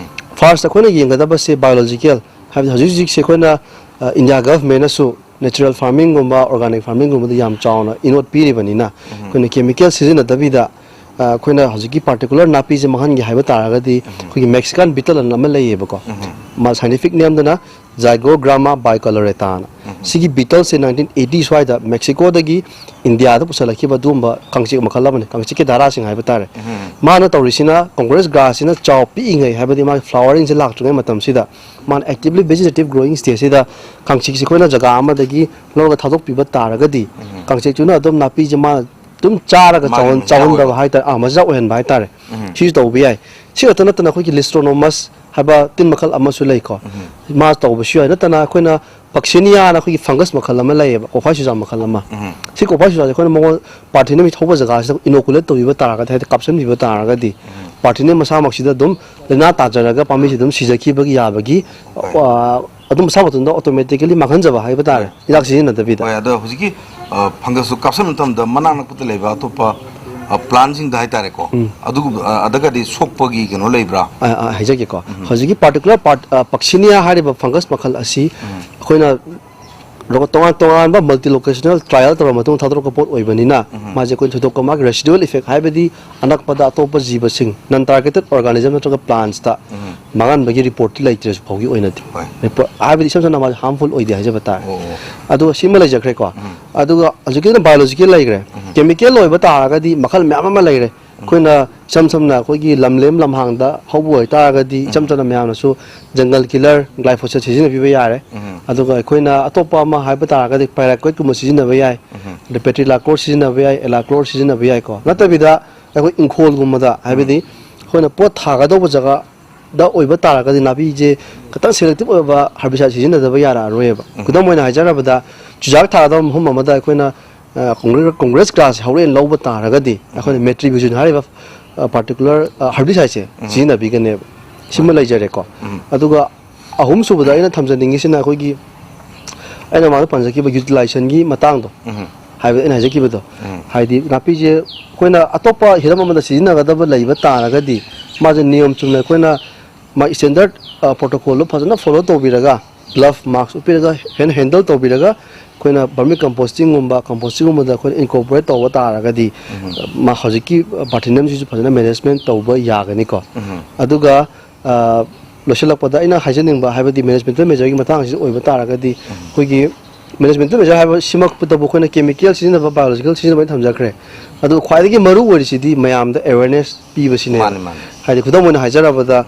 ꯐꯥꯔꯁ ꯑꯩꯈꯣꯏꯅ ꯌꯦꯡꯒꯗꯕꯁꯦ ꯕꯥꯏꯑꯣꯂꯣꯖꯤꯀꯦꯜ, ꯍꯥꯏꯕꯗꯤ ꯍꯧꯖꯤꯛ ꯍꯧꯖꯤꯛꯁꯦ ꯑꯩꯈꯣꯏꯅ, ꯑ, ꯏꯟꯗꯤꯌꯥ ꯒꯚꯔꯟꯃꯦꯟꯅꯁꯨ ꯅꯦꯆꯔꯦꯜ ꯐꯥꯔꯃꯤꯡꯒꯨꯝꯕ, ꯑꯣꯔꯒꯥꯅꯤꯛ ꯐꯥꯔꯃꯤꯡꯒꯨꯝꯕꯗ ꯌꯥꯝ ꯆꯥꯎꯅ ꯏꯅꯣꯠ ꯄꯤꯔꯤꯕꯅꯤꯅ, ꯑꯩꯈꯣꯏꯅ ꯀꯦꯃꯤꯀꯦꯜ ꯁꯤꯖꯤꯟꯅꯗꯕꯤꯗ, ꯑ, ꯑꯩꯈꯣꯏꯅ ꯍꯧꯖꯤꯛꯀꯤ ꯄꯥꯔꯇꯤꯀꯨꯂꯔ ꯅꯥꯄꯤꯁꯦ ꯃꯥꯡꯍꯟꯒꯦ ꯍꯥꯏꯕ ꯇꯥꯔꯒꯗꯤ, ꯑꯩꯈꯣꯏꯒꯤ ꯃꯦꯛꯁꯤꯀꯥꯟ ꯕꯤꯇꯜ ꯑꯅ ꯑꯃ ꯂꯩꯌꯦꯕꯀꯣ꯫ ꯃꯥ ꯁꯥꯏꯟꯇꯤꯐꯤꯛ ꯅꯦꯝꯗꯅ ꯖꯥꯏꯒꯣꯒ꯭ꯔꯥꯃꯥ ꯕꯥꯏꯀꯣꯂꯣꯔꯦꯇꯥꯅ꯫ ꯁꯤꯒꯤ ꯕꯤꯇꯜꯁꯦ ꯅꯥꯏꯟꯇꯤꯟ ꯑꯩꯠꯇꯤ ꯁ꯭ꯋꯥꯏꯗ ꯃꯦꯛꯁꯤꯀꯣꯗꯒꯤ ꯏꯟꯗꯤꯌꯥꯗ ꯄꯨꯁꯜꯂꯛꯈꯤꯕ ꯑꯗꯨꯒꯨꯝꯕ ꯀꯥꯡꯆꯤꯛ ꯃꯈꯜ ꯑꯃꯅꯤ, ꯀꯥꯡꯆꯤꯛꯀꯤ ꯙꯥꯔꯥꯁꯤꯡ ꯍꯥꯏꯕ ꯇꯥꯔꯦ꯫ ꯃꯥꯅ ꯇꯧꯔꯤꯁꯤꯅ ꯀꯣꯡꯒ꯭ꯔꯦꯁ ꯒ꯭ꯔꯥꯁꯁꯤꯅ ꯆꯥꯎ ꯄꯤꯛꯏꯉꯩ, ꯍꯥꯏꯕꯗꯤ ꯃꯥꯒꯤ ꯐ꯭ꯂꯥꯋꯔꯤꯡꯁꯦ ꯂꯥꯛꯇ꯭ꯔꯤꯉꯩ ꯃꯇꯝꯁꯤꯗ, ꯃꯥꯅ ꯑꯦꯛꯇꯤꯚꯂꯤ ꯚꯦꯖꯤꯇꯦꯇꯤꯚ ꯒ꯭ꯔꯣꯋꯤꯡ ꯁ꯭ꯇꯦꯖꯁꯤꯗ ꯀꯥꯡꯆꯤꯛꯁꯤ ꯑꯩꯈꯣꯏꯅ ꯖꯒꯥ ꯑꯃꯗꯒꯤ ꯂꯧꯔꯒ ꯊꯥꯗꯣꯛꯄꯤꯕ ꯇꯥꯔꯒꯗꯤ, ꯀꯥꯡꯆꯤꯛꯇꯨꯅ ꯑꯗꯨꯝ ꯅꯥꯄꯤꯁꯦ ꯃꯥꯅ ꯑꯗꯨꯝ ꯆꯥꯔꯒ ꯃꯥꯒꯤ ꯆꯥꯎꯍꯟ-, ꯃꯆꯤꯟꯖꯥꯛ ꯆꯥꯎꯍꯟꯗꯕ ꯑꯣꯏꯕ꯫ ꯍꯥꯏꯇꯥꯔꯦ, ꯑꯥ, ꯃꯆꯤꯟꯖꯥꯛ ꯑꯣꯏꯍꯟꯕ ꯍꯥꯏꯇꯥꯔꯦ꯫ ꯁꯤꯁꯨ ꯇꯧꯕ ꯌꯥꯏ꯫ ꯁꯤ ꯈꯛꯇ ꯅꯠꯇꯅ ꯑꯩꯈꯣꯏꯒꯤ ꯂꯤꯁꯇ꯭ꯔꯣꯅꯣꯃꯁ ꯍꯥꯏꯕ ꯇꯤꯟ ꯃꯈꯜ ꯑꯃꯁꯨ ꯂꯩꯀꯣ꯫ ꯃꯥ ꯇꯧꯕꯁꯨ ꯌꯥꯏ꯫ ꯅꯠꯇꯅ ꯑꯩꯈꯣꯏꯅ ꯄꯛꯁꯤꯅꯤꯌꯥꯅ ꯑꯩꯈꯣꯏꯒꯤ ꯐꯪꯒꯁ ꯃꯈꯜ ꯑꯃ ꯂꯩꯌꯦꯕ, ꯀꯣꯛꯐꯥꯏ ꯆꯨꯖꯥꯛ ꯃꯈꯜ ꯑꯃ꯫ ꯁꯤ ꯀꯣꯛꯐꯥꯏ ꯆꯨꯖꯥꯛꯁꯦ ꯑꯩꯈꯣꯏꯅ ꯃꯉꯣꯟ ꯄꯥꯔꯊꯤꯅꯝ ꯍꯧꯕ ꯖꯒꯥꯁꯤꯗ ꯏꯅꯣꯀꯨꯂꯦꯠ ꯇꯧꯕꯤꯕ ꯇꯥꯔꯒꯗꯤ, ꯍꯥꯏꯗꯤ ꯀꯥꯞꯁꯤꯟꯕꯤꯕ ꯇꯥꯔꯒꯗꯤ, ꯄꯥꯔꯊꯤꯅꯝ ꯃꯁꯥꯃꯛꯁꯤꯗ ꯑꯗꯨꯝ ꯂꯥꯏꯅꯥ ꯇꯥꯖꯔꯒ ꯄꯥꯝꯕꯤꯁꯤ ꯑꯗꯨꯝ ꯁꯤꯖꯈꯤꯕꯒꯤ ꯌꯥꯕꯒꯤ, ꯍꯣꯏ꯫ ꯑ, ꯑꯗꯨꯝ ꯃꯁꯥ ꯃꯇꯣꯝꯗ ꯑꯣꯇꯣꯃꯦꯇꯤꯀꯦꯂꯤ ꯃꯥꯡꯍꯟꯖꯕ ꯍꯥꯏꯕ ꯇꯥꯔꯦ, ꯍꯣꯏ꯫ ꯍꯤꯗꯥꯛ ꯁꯤꯖꯤꯟꯅꯗꯕꯤꯗ꯫ ꯍꯣꯏ, ꯑꯗꯣ ꯍꯧꯖꯤꯛꯀꯤ, ꯑ, ꯐꯪꯒꯁꯇꯨ ꯀꯥꯞꯁꯤꯟꯕ ꯃꯇꯝꯗ ꯃꯅꯥꯛ ꯅꯛꯄꯗ ꯂꯩꯕ ꯑꯇꯣꯞꯄ, ꯑ, ꯄ꯭ꯂꯥꯟꯁꯤꯡꯗ ꯍꯥꯏꯇꯥꯔꯦꯀꯣ, ꯎꯝ꯫ ꯑꯗꯨꯒꯨꯝꯕ, ꯑ, ꯑꯗꯒꯗꯤ ꯁꯣꯛꯄꯒꯤ ꯀꯩꯅꯣ ꯂꯩꯕ꯭ꯔꯥ? ꯑ, ꯑ, ꯍꯥꯏꯖꯒꯦꯀꯣ꯫ ꯎꯝ꯫ ꯍꯧꯖꯤꯛꯀꯤ ꯄꯥꯔꯇꯤꯀꯨꯂꯔ ꯄꯥꯔꯠ, ꯑ, ꯄꯛꯁꯤꯅꯤꯌꯥ ꯍꯥꯏꯔꯤꯕ ꯐꯪꯒꯁ ꯃꯈꯜ ꯑꯁꯤ ꯎꯝ꯫ ꯑꯩꯈꯣꯏꯅ ꯂꯣ-, ꯇꯣꯉꯥꯟ ꯇꯣꯉꯥꯟꯕ ꯃꯜꯇꯤ ꯂꯣꯀꯦꯁꯅꯦꯜ ꯇ꯭ꯔꯥꯏꯌꯦꯜ ꯇꯧꯔꯕ ꯃꯇꯨꯡꯗ ꯊꯥꯗꯣꯔꯛꯄ ꯄꯣꯠ ꯑꯣꯏꯕꯅꯤꯅ, ꯎꯝ꯫ ꯃꯥꯁꯦ ꯑꯩꯈꯣꯏꯅ ꯊꯣꯏꯗꯣꯛꯄ ꯃꯥꯒꯤ ꯔꯦꯁꯤꯗꯨꯋꯦꯜ ꯏꯐꯦꯛ ꯍꯥꯏꯕꯗꯤ ꯑꯅꯛꯄꯗ ꯑꯇꯣꯞꯄ ꯖꯤꯕꯁꯤꯡ, ꯅꯟ ꯇꯥꯔꯒꯦꯇꯦꯠ ꯑꯣꯔꯒꯥꯅꯤꯖꯝ ꯅꯠꯇ꯭ꯔꯒ ꯄ꯭ꯂꯥꯟꯁꯇ ꯎꯝ꯫ ꯃꯥꯡꯍꯟꯕꯒꯤ ꯔꯤꯄꯣꯔꯠꯇꯤ ꯂꯩꯇ꯭ꯔꯦ ꯍꯧꯖꯤꯛ ꯐꯥꯎꯒꯤ ꯑꯣꯏꯅꯗꯤ꯫ ꯍꯣꯏ꯫ ꯔꯤꯄꯣꯔꯠ ꯍꯥꯏꯕꯗꯤ ꯏꯁꯝ ꯁꯝꯅ ꯃꯥꯁꯦ ꯍꯥꯔꯝꯐꯨꯜ ꯑꯣꯏꯗꯦ ꯍꯥꯏꯖꯕ ꯇꯥꯔꯦ꯫ ꯑꯣ, ꯑꯣ꯫ ꯑꯗꯨꯒ ꯁꯤꯃ ꯂꯩꯖꯈ꯭ꯔꯦꯀꯣ꯫ ꯎꯝ꯫ ꯑꯗꯨꯒ ꯍꯧꯖꯤꯛꯀꯤꯗꯨꯅ ꯕꯥꯏꯑꯣꯂꯣꯖꯤꯀꯦꯜ ꯂꯩꯈ꯭ꯔꯦ꯫ ꯎꯝ꯫ ꯀꯦꯃꯤꯀꯦꯜ ꯑꯣꯏꯕ ꯇꯥꯔꯒꯗꯤ ꯃꯈꯜ ꯃꯌꯥꯝ ꯑꯃ ꯂꯩꯔꯦ꯫ ꯎꯝ꯫ ꯑꯩꯈꯣꯏꯅ ꯏꯁꯝ ꯁꯝꯅ ꯑꯩꯈꯣꯏꯒꯤ ꯂꯝꯂꯦꯝ ꯂꯝꯍꯥꯡꯗ ꯍꯧꯕ ꯑꯣꯏꯇꯥꯔꯒꯗꯤ, ꯎꯝ꯫ ꯏꯆꯝ ꯆꯝꯅ ꯃꯌꯥꯝꯅꯁꯨ ꯖꯪꯒꯜ ꯀꯤꯂꯔ, ꯒ꯭ꯂꯥꯏꯐꯣꯁꯦꯠ ꯁꯤꯖꯤꯟꯅꯕꯤꯕ ꯌꯥꯔꯦ꯫ ꯎꯝ꯫ ꯑꯗꯨꯒ ꯑꯩꯈꯣꯏꯅ ꯑꯇꯣꯞꯄ ꯑꯃ ꯍꯥꯏꯕ ꯇꯥꯔꯒꯗꯤ ꯄꯥꯏꯔꯥꯀꯣꯏꯠꯀꯨꯝꯕ ꯁꯤꯖꯤꯟꯅꯕ ꯌꯥꯏ꯫ ꯎꯝ꯫ ꯑꯗꯩ ꯄꯦꯇ꯭ꯔꯤꯂꯥꯀꯣꯔ ꯁꯤꯖꯤꯟꯅꯕ ꯌꯥꯏ, ꯑꯦꯂꯥꯀ꯭ꯂꯣꯔ ꯁꯤꯖꯤꯟꯅꯕ ꯌꯥꯏꯀꯣ꯫ ꯅꯠꯇꯕꯤꯗ ꯑꯩꯈꯣꯏ ꯏꯪꯈꯣꯜꯒꯨꯝꯕꯗ, ꯍꯥꯏꯕꯗꯤ ꯎꯝ꯫ ꯑꯩꯈꯣꯏꯅ ꯄꯣꯠ ꯊꯥꯒꯗꯧꯕ ꯖꯒꯥꯗ ꯑꯣꯏꯕ ꯇꯥꯔꯒꯗꯤ ꯅꯥꯄꯤꯁꯦ ꯈꯤꯇꯪ ꯁꯦꯂꯦꯛꯇꯤꯞ ꯑꯣꯏꯕ ꯍꯥꯔꯕꯤꯁꯥꯏꯠ ꯁꯤꯖꯤꯟꯅꯗꯕ ꯌꯥꯔꯛꯑꯔꯣꯏꯕ꯫ ꯎꯝ꯫ ꯈꯨꯗꯝ ꯑꯣꯏꯅ ꯍꯥꯏꯖꯔꯕꯗ, ꯆꯨꯖꯥꯛ ꯊꯥꯒꯗꯕ ꯃꯐꯝ ꯑꯃꯗ ꯑꯩꯈꯣꯏꯅ ꯑ, ꯀꯣꯡꯒ꯭ꯔꯦꯁ, ꯀꯣꯡꯒ꯭ꯔꯦꯁ ꯒ꯭ꯔꯥꯁꯁꯦ ꯍꯧꯔꯛꯑꯦꯅ ꯂꯧꯕ ꯇꯥꯔꯒꯗꯤ, ꯑꯩꯈꯣꯏꯅ ꯃꯦꯇ꯭ꯔꯤꯕ꯭ꯌꯨꯖꯤꯟ ꯍꯥꯏꯔꯤꯕ, ꯑ, ꯄꯥꯔꯇꯤꯀꯨꯂꯔ, ꯑ, ꯍꯔꯕꯤꯁꯥꯏꯠꯁꯦ ꯁꯤꯖꯤꯟꯅꯕꯤꯒꯅꯦꯕ꯫ ꯁꯤꯃ ꯂꯩꯖꯔꯦꯀꯣ꯫ ꯑꯗꯨꯒ ꯑꯍꯨꯝꯁꯨꯕꯗ ꯑꯩꯅ ꯊꯝꯖꯅꯤꯡꯉꯤꯁꯤꯅ ꯑꯩꯈꯣꯏꯒꯤ, ꯑꯩꯅ ꯃꯃꯥꯡꯗ ꯄꯟꯖꯈꯤꯕ ꯌꯨꯇꯤꯂꯥꯏꯖꯦꯁꯟꯒꯤ ꯃꯇꯥꯡꯗꯣ, ꯎꯝ꯫ ꯍꯥꯏꯕꯗꯤ ꯑꯩꯅ ꯍꯥꯏꯖꯈꯤꯕꯗꯣ, ꯎꯝ꯫ ꯍꯥꯏꯗꯤ ꯅꯥꯄꯤꯁꯦ ꯑꯩꯈꯣꯏꯅ ꯑꯇꯣꯞꯄ ꯍꯤꯔꯝ ꯑꯃꯗ ꯁꯤꯖꯤꯟꯅꯒꯗꯕ ꯂꯩꯕ ꯇꯥꯔꯒꯗꯤ, ꯃꯥꯁꯦ ꯅꯤꯌꯣꯝ ꯆꯨꯝꯅ ꯑꯩꯈꯣꯏꯅ ꯃꯥ ꯁ꯭ꯇꯦꯟꯗꯔꯠ, ꯑ, ꯄ꯭ꯔꯣꯇꯣꯀꯣꯜꯗꯣ ꯐꯖꯅ ꯐꯣꯂꯣ ꯇꯧꯕꯤꯔꯒ, ꯒ꯭ꯂꯚ, ꯃꯥꯛꯁ ꯎꯞꯄꯤꯔꯒ, ꯍꯦꯟ ꯍꯦꯟꯗꯜ ꯇꯧꯕꯤꯔꯒ, ꯑꯩꯈꯣꯏꯅ ꯚꯔꯃꯤ ꯀꯝꯄꯣꯁꯇꯤꯡꯒꯨꯝꯕ, ꯀꯝꯄꯣꯁꯇꯤꯡꯒꯨꯝꯕꯗ ꯑꯩꯈꯣꯏꯅ ꯏꯟꯀꯣꯔꯄꯣꯔꯦꯠ ꯇꯧꯕ ꯇꯥꯔꯒꯗꯤ, ꯎꯝ꯫ ꯃꯥ ꯍꯧꯖꯤꯛꯀꯤ ꯄꯥꯔꯊꯦꯅꯤꯌꯝꯁꯤꯁꯨ ꯐꯖꯅ ꯃꯦꯅꯦꯖꯃꯦꯟ ꯇꯧꯕ ꯌꯥꯒꯅꯤꯀꯣ꯫ ꯎꯝ꯫ ꯑꯗꯨꯒ, ꯑ, ꯂꯣꯏꯁꯤꯜꯂꯛꯄꯗ ꯑꯩꯅ ꯍꯥꯏꯖꯅꯤꯡꯕ, ꯍꯥꯏꯕꯗꯤ ꯃꯦꯅꯦꯖꯃꯦꯟꯇꯦꯜ ꯃꯦꯖꯔꯒꯤ ꯃꯇꯥꯡꯁꯤꯗ ꯑꯣꯏꯕ ꯇꯥꯔꯒꯗꯤ, ꯎꯝ꯫ ꯑꯩꯈꯣꯏꯒꯤ ꯃꯦꯅꯦꯖꯃꯦꯟꯇꯦꯜ ꯃꯦꯖꯔ ꯍꯥꯏꯕ ꯁꯤꯃꯛꯇꯕꯨ ꯑꯩꯈꯣꯏꯅ ꯀꯦꯃꯤꯀꯦꯜ ꯁꯤꯖꯤꯟꯅꯕ, ꯕꯥꯏꯑꯣꯂꯣꯖꯤꯀꯦꯜ ꯁꯤꯖꯤꯟꯅꯕ ꯑꯩꯅ ꯊꯝꯖꯈ꯭ꯔꯦ꯫ ꯑꯗꯨ ꯈ꯭ꯋꯥꯏꯗꯒꯤ ꯃꯔꯨ ꯑꯣꯏꯔꯤꯁꯤꯗꯤ ꯃꯌꯥꯝꯗ ꯑꯦꯋꯦꯔꯅꯦꯁ ꯄꯤꯕꯁꯤꯅꯦꯕ꯫ ꯃꯥꯅꯤ, ꯃꯥꯅꯤ꯫ ꯍꯥꯏꯗꯤ ꯈꯨꯗꯝ ꯑꯣꯏꯅ ꯍꯥꯏꯖꯔꯕꯗ, ꯎꯝ꯫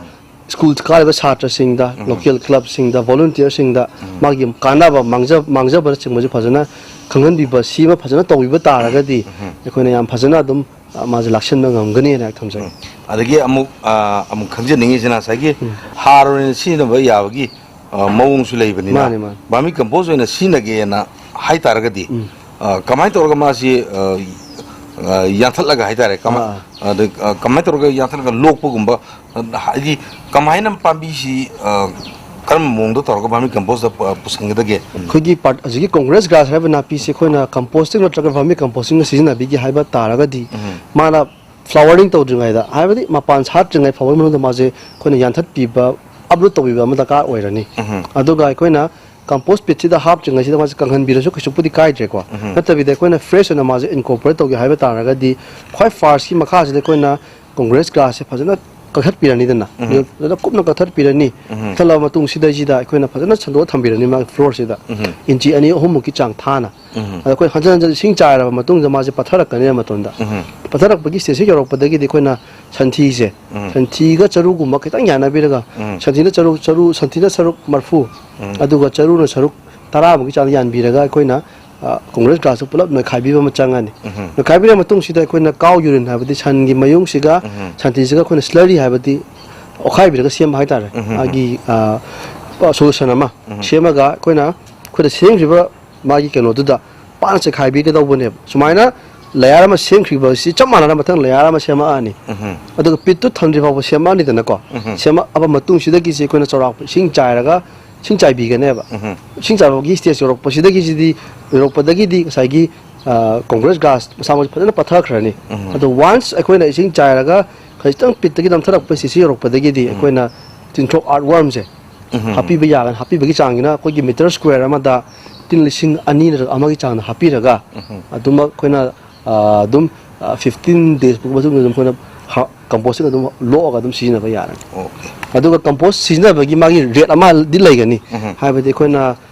ꯁ꯭ꯀꯨꯜ ꯀꯥꯔꯤꯕ ꯁꯥꯇ꯭ꯔꯁꯤꯡꯗ, ꯎꯝ꯫ ꯂꯣꯀꯦꯜ ꯀ꯭ꯂꯕꯁꯤꯡꯗ, ꯚꯣꯂꯨꯟꯇꯤꯌꯔꯁꯤꯡꯗ ꯎꯝ꯫ ꯃꯥꯒꯤ ꯀꯥꯟꯅꯕ, ꯃꯥꯡꯖ-, ꯃꯥꯡꯖꯕꯅꯆꯤꯡꯕꯁꯦ ꯐꯖꯅ ꯈꯪꯍꯟꯕꯤꯕ, ꯁꯤꯃ ꯐꯖꯅ ꯇꯧꯕꯤꯕ ꯇꯥꯔꯒꯗꯤ ꯎꯝ꯫ ꯑꯩꯈꯣꯏꯅ ꯌꯥꯝ ꯐꯖꯅ ꯑꯗꯨꯝ, ꯑ, ꯃꯥꯁꯦ ꯂꯥꯛꯁꯤꯟꯕ ꯉꯝꯒꯅꯤꯅ ꯊꯝꯖꯒꯦ꯫ ꯎꯝ꯫ ꯑꯗꯒꯤ ꯑꯃꯨꯛ, ꯑ, ꯑꯃꯨꯛ ꯈꯪꯖꯅꯤꯡꯉꯤꯁꯤꯅ ꯉꯁꯥꯏꯒꯤ ꯎꯝ꯫ ꯍꯥꯔ ꯑꯣꯏꯅ ꯁꯤꯖꯤꯟꯅꯕ ꯌꯥꯕꯒꯤ, ꯑ, ꯃꯑꯣꯡꯁꯨ ꯂꯩꯕꯅꯤꯅ, ꯃꯥꯅꯦ, ꯃꯥꯅꯦ꯫ ꯚꯔꯃꯤ ꯀꯝꯄꯣꯁ ꯑꯣꯏꯅ ꯁꯤꯖꯤꯟꯅꯒꯦꯅ ꯍꯥꯏ ꯇꯥꯔꯒꯗꯤ, ꯎꯝ꯫ ꯑ, ꯀꯃꯥꯏꯅ ꯇꯧꯔꯒ ꯃꯥꯁꯤ, ꯑ, ꯑ, ꯌꯥꯟꯊꯠꯂꯒ ꯍꯥꯏ ꯇꯥꯔꯦ, ꯀꯃꯥꯏ-, ꯑꯥ, ꯑꯥ꯫ ꯑꯗ, ꯑ, ꯀꯃꯥꯏꯅ ꯇꯧꯔꯒ ꯌꯥꯟꯊꯠꯂꯒ ꯂꯣꯛꯄꯒꯨꯝꯕ, ꯑ, ꯍꯥꯏꯗꯤ ꯀꯃꯥꯏꯅ ꯄꯥꯝꯕꯤꯁꯤ, ꯑ, ꯀꯔꯝꯕ ꯃꯑꯣꯡꯗ ꯇꯧꯔꯒ ꯚꯔꯃꯤ ꯀꯝꯄꯣꯁꯇ ꯄ-, ꯄꯨꯁꯟꯒꯗꯒꯦ? ꯑꯩꯈꯣꯏꯒꯤ ꯄꯥꯔꯠ-, ꯍꯧꯖꯤꯛꯀꯤ ꯀꯣꯡꯒ꯭ꯔꯦꯁ ꯒ꯭ꯔꯥꯁ ꯍꯥꯏꯔꯤꯕ ꯅꯥꯄꯤꯁꯦ ꯑꯩꯈꯣꯏꯅ ꯀꯝꯄꯣꯁꯇꯤꯡ ꯅꯠꯇ꯭ꯔꯒ ꯚꯔꯃꯤ ꯀꯝꯄꯣꯁꯇꯤꯡꯗ ꯁꯤꯖꯤꯟꯅꯕꯤꯒꯦ ꯍꯥꯏꯕ ꯇꯥꯔꯒꯗꯤ, ꯎꯝ꯫ ꯃꯥꯅ ꯐ꯭ꯂꯥꯋꯔꯤꯡ ꯇꯧꯗ꯭ꯔꯤꯉꯩꯗ, ꯍꯥꯏꯕꯗꯤ ꯃꯄꯥꯟ ꯁꯥꯠꯇ꯭ꯔꯤꯉꯩ ꯐꯥꯎꯕꯒꯤ ꯃꯅꯨꯡꯗ ꯃꯥꯁꯦ ꯑꯩꯈꯣꯏꯅ ꯌꯥꯟꯊꯠꯄꯤꯕ, ꯑꯞꯔꯨꯠ ꯇꯧꯕꯤꯕ ꯑꯃ ꯗꯔꯀꯥꯔ ꯑꯣꯏꯔꯅꯤ꯫ ꯎꯝ꯫ ꯑꯗꯨꯒ ꯑꯩꯈꯣꯏꯅ ꯀꯝꯄꯣꯁ ꯄꯤꯠꯁꯤꯗ ꯍꯥꯞꯇ꯭ꯔꯤꯉꯩꯁꯤꯗ ꯃꯥꯁꯦ ꯀꯪꯍꯟꯕꯤꯔꯁꯨ ꯀꯩꯁꯨꯕꯨꯗꯤ ꯀꯥꯏꯗ꯭ꯔꯦꯀꯣ꯫ ꯎꯝ꯫ ꯅꯠꯇꯕꯤꯗ ꯑꯩꯈꯣꯏꯅ ꯐ꯭ꯔꯦꯁ ꯑꯣꯏꯅ ꯃꯥꯁꯦ ꯏꯟꯀꯣꯔꯄꯣꯔꯦꯠ ꯇꯧꯒꯦ ꯍꯥꯏꯕ ꯇꯥꯔꯒꯗꯤ, ꯈ꯭ꯋꯥꯏ ꯐꯥꯔꯁꯀꯤ ꯃꯈꯥꯁꯤꯗ ꯑꯩꯈꯣꯏꯅ ꯀꯣꯡꯒ꯭ꯔꯦꯁ ꯒ꯭ꯔꯥꯁꯁꯦ ꯐꯖꯅ ꯀꯛꯊꯠꯄꯤꯔꯅꯤꯗꯅ꯫ ꯎꯝ꯫ ꯐꯖꯅ ꯀꯨꯞꯅ ꯀꯛꯊꯠꯄꯤꯔꯅꯤ꯫ ꯎꯝ꯫ ꯀꯛꯊꯠꯂꯕ ꯃꯇꯨꯡꯁꯤꯗꯩꯁꯤꯗ ꯑꯩꯈꯣꯏꯅ ꯐꯖꯅ ꯁꯟꯗꯣꯛꯑ ꯊꯝꯕꯤꯔꯅꯤ ꯃꯥꯒꯤ ꯐ꯭ꯂꯣꯔꯁꯤꯗ꯫ ꯎꯝ꯫ ꯏꯟꯆꯤ ꯑꯅꯤ ꯑꯍꯨꯝꯃꯨꯛꯀꯤ ꯆꯥꯡ ꯊꯥꯅ꯫ ꯎꯝ꯫ ꯑꯗ ꯑꯩꯈꯣꯏ ꯍꯟꯖꯟ ꯍꯟꯖꯟ ꯏꯁꯤꯡ ꯆꯥꯏꯔꯕ ꯃꯇꯨꯡꯗ ꯃꯥꯁꯦ ꯄꯠꯊꯔꯛꯀꯅꯦꯕ ꯃꯇꯣꯟꯗ꯫ ꯎꯝ꯫ ꯄꯠꯊꯔꯛꯄꯒꯤ ꯁ꯭ꯇꯦꯖꯁꯤ ꯌꯧꯔꯛꯄꯗꯒꯤꯗꯤ ꯑꯩꯈꯣꯏꯅ ꯁꯟꯊꯤꯁꯦ, ꯎꯝ꯫ ꯁꯟꯊꯤꯒ ꯆꯔꯨꯒꯨꯝꯕ ꯈꯤꯇꯪ ꯌꯥꯟꯅꯕꯤꯔꯒ, ꯎꯝ꯫ ꯁꯟꯊꯤꯅ ꯆꯔꯨ, ꯆꯔꯨ, ꯁꯟꯊꯤꯅ ꯁꯔꯨꯛ ꯃꯔꯤꯐꯨ, ꯎꯝ꯫ ꯑꯗꯨꯒ ꯆꯔꯨꯅ ꯁꯔꯨꯛ ꯇꯔꯥꯃꯨꯛꯀꯤ ꯆꯥꯡ ꯌꯥꯟꯕꯤꯔꯒ ꯑꯩꯈꯣꯏꯅ, ꯑ, ꯀꯣꯡꯒ꯭ꯔꯦꯁ ꯒ꯭ꯔꯥꯁꯇꯨ ꯄꯨꯂꯞ ꯅꯣꯏꯈꯥꯏꯕꯤꯕ ꯑꯃ ꯆꯪꯉꯅꯤ꯫ ꯎꯝ꯫ ꯅꯣꯏꯈꯥꯏꯕꯤꯔ ꯃꯇꯨꯡꯁꯤꯗ ꯑꯩꯈꯣꯏꯅ ꯀꯥꯎ ꯌꯨꯔꯤꯟ ꯍꯥꯏꯕꯗꯤ ꯁꯟꯒꯤ ꯃꯌꯨꯡꯁꯤꯒ ꯎꯝ꯫ ꯁꯟꯊꯤꯁꯤꯒ ꯑꯩꯈꯣꯏꯅ ꯁ꯭ꯂꯔꯤ ꯍꯥꯏꯕꯗꯤ ꯑꯣꯠꯈꯥꯏꯕꯤꯔꯒ ꯁꯦꯝꯕ ꯍꯥꯏꯇꯥꯔꯦ꯫ ꯎꯝ꯫ ꯃꯥꯒꯤ, ꯑ, ꯁꯣꯂꯨꯁꯟ ꯑꯃ ꯎꯝ꯫ ꯁꯦꯝꯃꯒ ꯑꯩꯈꯣꯏꯅ, ꯑꯩꯈꯣꯏꯅ ꯁꯦꯝꯈ꯭ꯔꯤꯕ ꯃꯥꯒꯤ ꯀꯩꯅꯣꯗꯨꯗ ꯄꯥꯅ ꯆꯩꯈꯥꯏꯕꯤꯒꯗꯧꯕꯅꯦꯕ꯫ ꯁꯨꯃꯥꯏꯅ ꯂꯦꯌꯥꯔ ꯑꯃ ꯁꯦꯝꯈ꯭ꯔꯤꯕꯁꯤ ꯆꯞ ꯃꯥꯟꯅꯅ ꯃꯊꯪ ꯂꯦꯌꯥꯔ ꯑꯃ ꯁꯦꯝꯃꯛꯑꯅꯤ꯫ ꯎꯝ꯫ ꯑꯗꯨꯒ ꯄꯤꯠꯇꯨ ꯊꯟꯗ꯭ꯔꯤ ꯐꯥꯎꯕ ꯁꯦꯝꯃꯛꯑꯅꯤꯗꯅꯀꯣ꯫ ꯎꯝ꯫ ꯁꯦꯝꯃꯛꯑꯕ ꯃꯇꯨꯡꯁꯤꯗꯒꯤꯁꯤ ꯑꯩꯈꯣꯏꯅ ꯆꯥꯎꯔꯥꯛꯄ ꯏꯁꯤꯡ ꯆꯥꯏꯔꯒ, ꯏꯁꯤꯡ ꯆꯥꯏꯕꯤꯒꯅꯦꯕ꯫ ꯎꯝ꯫ ꯏꯁꯤꯡ ꯆꯥꯏꯕꯒꯤ ꯁ꯭ꯇꯦꯖ ꯌꯧꯔꯛꯄꯁꯤꯗꯒꯤꯁꯤꯗꯤ, ꯌꯧꯔꯛꯄꯗꯒꯤꯗꯤ ꯉꯁꯥꯏꯒꯤ, ꯑ, ꯀꯣꯡꯒ꯭ꯔꯦꯁ ꯒ꯭ꯔꯥꯁ ꯃꯁꯥ ꯃꯁꯥ ꯐꯖꯅ ꯄꯠꯊꯈ꯭ꯔꯅꯤ꯫ ꯎꯝ꯫ ꯑꯗꯣ ꯋꯥꯟꯁ ꯑꯩꯈꯣꯏꯅ ꯏꯁꯤꯡ ꯆꯥꯏꯔꯒ ꯈꯖꯤꯛꯇꯪ ꯄꯤꯠꯇꯒꯤ ꯅꯝꯊꯔꯛꯄ ꯁ꯭ꯇꯦꯖꯁꯤ ꯌꯧꯔꯛꯄꯗꯒꯤꯗꯤ ꯎꯝ꯫ ꯑꯩꯈꯣꯏꯅ ꯇꯤꯟꯊ꯭ꯔꯣꯛ ꯑꯥꯔꯠ ꯋꯥꯔꯝꯁꯦ ꯎꯝ꯫ ꯍꯥꯞꯄꯤꯕ ꯌꯥꯒꯅꯤ꯫ ꯍꯥꯞꯄꯤꯕꯒꯤ ꯆꯥꯡꯁꯤꯅ ꯑꯩꯈꯣꯏꯒꯤ ꯃꯤꯇꯔ ꯁ꯭ꯀ꯭ꯋꯦꯔ ꯑꯃꯗ ꯇꯤꯟ ꯂꯤꯁꯤꯡ ꯑꯅꯤ ꯅꯠꯇ꯭ꯔꯒ ꯑꯃꯒꯤ ꯆꯥꯡꯗ ꯍꯥꯞꯄꯤꯔꯒ ꯎꯝ꯫ ꯑꯗꯨꯃꯛ ꯑꯩꯈꯣꯏꯅ, ꯑ, ꯑꯗꯨꯝ, ꯑ, ꯐꯤꯐꯇꯤꯟ ꯗꯦꯖ ꯐꯥꯎꯕ ꯃꯇꯨꯡꯗ ꯑꯗꯨꯝ ꯑꯩꯈꯣꯏꯅ ꯍ-, ꯀꯝꯄꯣꯁꯇꯤꯡ ꯑꯗꯨꯝ ꯂꯣꯛꯑꯒ ꯑꯗꯨꯝ ꯁꯤꯖꯤꯟꯅꯕ ꯌꯥꯔꯅꯤ꯫ ꯑꯣꯀꯦ꯫ ꯑꯗꯨꯒ ꯀꯝꯄꯣꯁ ꯁꯤꯖꯤꯟꯅꯕꯒꯤ ꯃꯥꯒꯤ ꯔꯦꯠ ꯑꯃꯗꯤ ꯂꯩꯒꯅꯤ꯫ ꯎꯝ꯫ ꯍꯥꯏꯕꯗꯤ ꯑꯩꯈꯣꯏꯅ,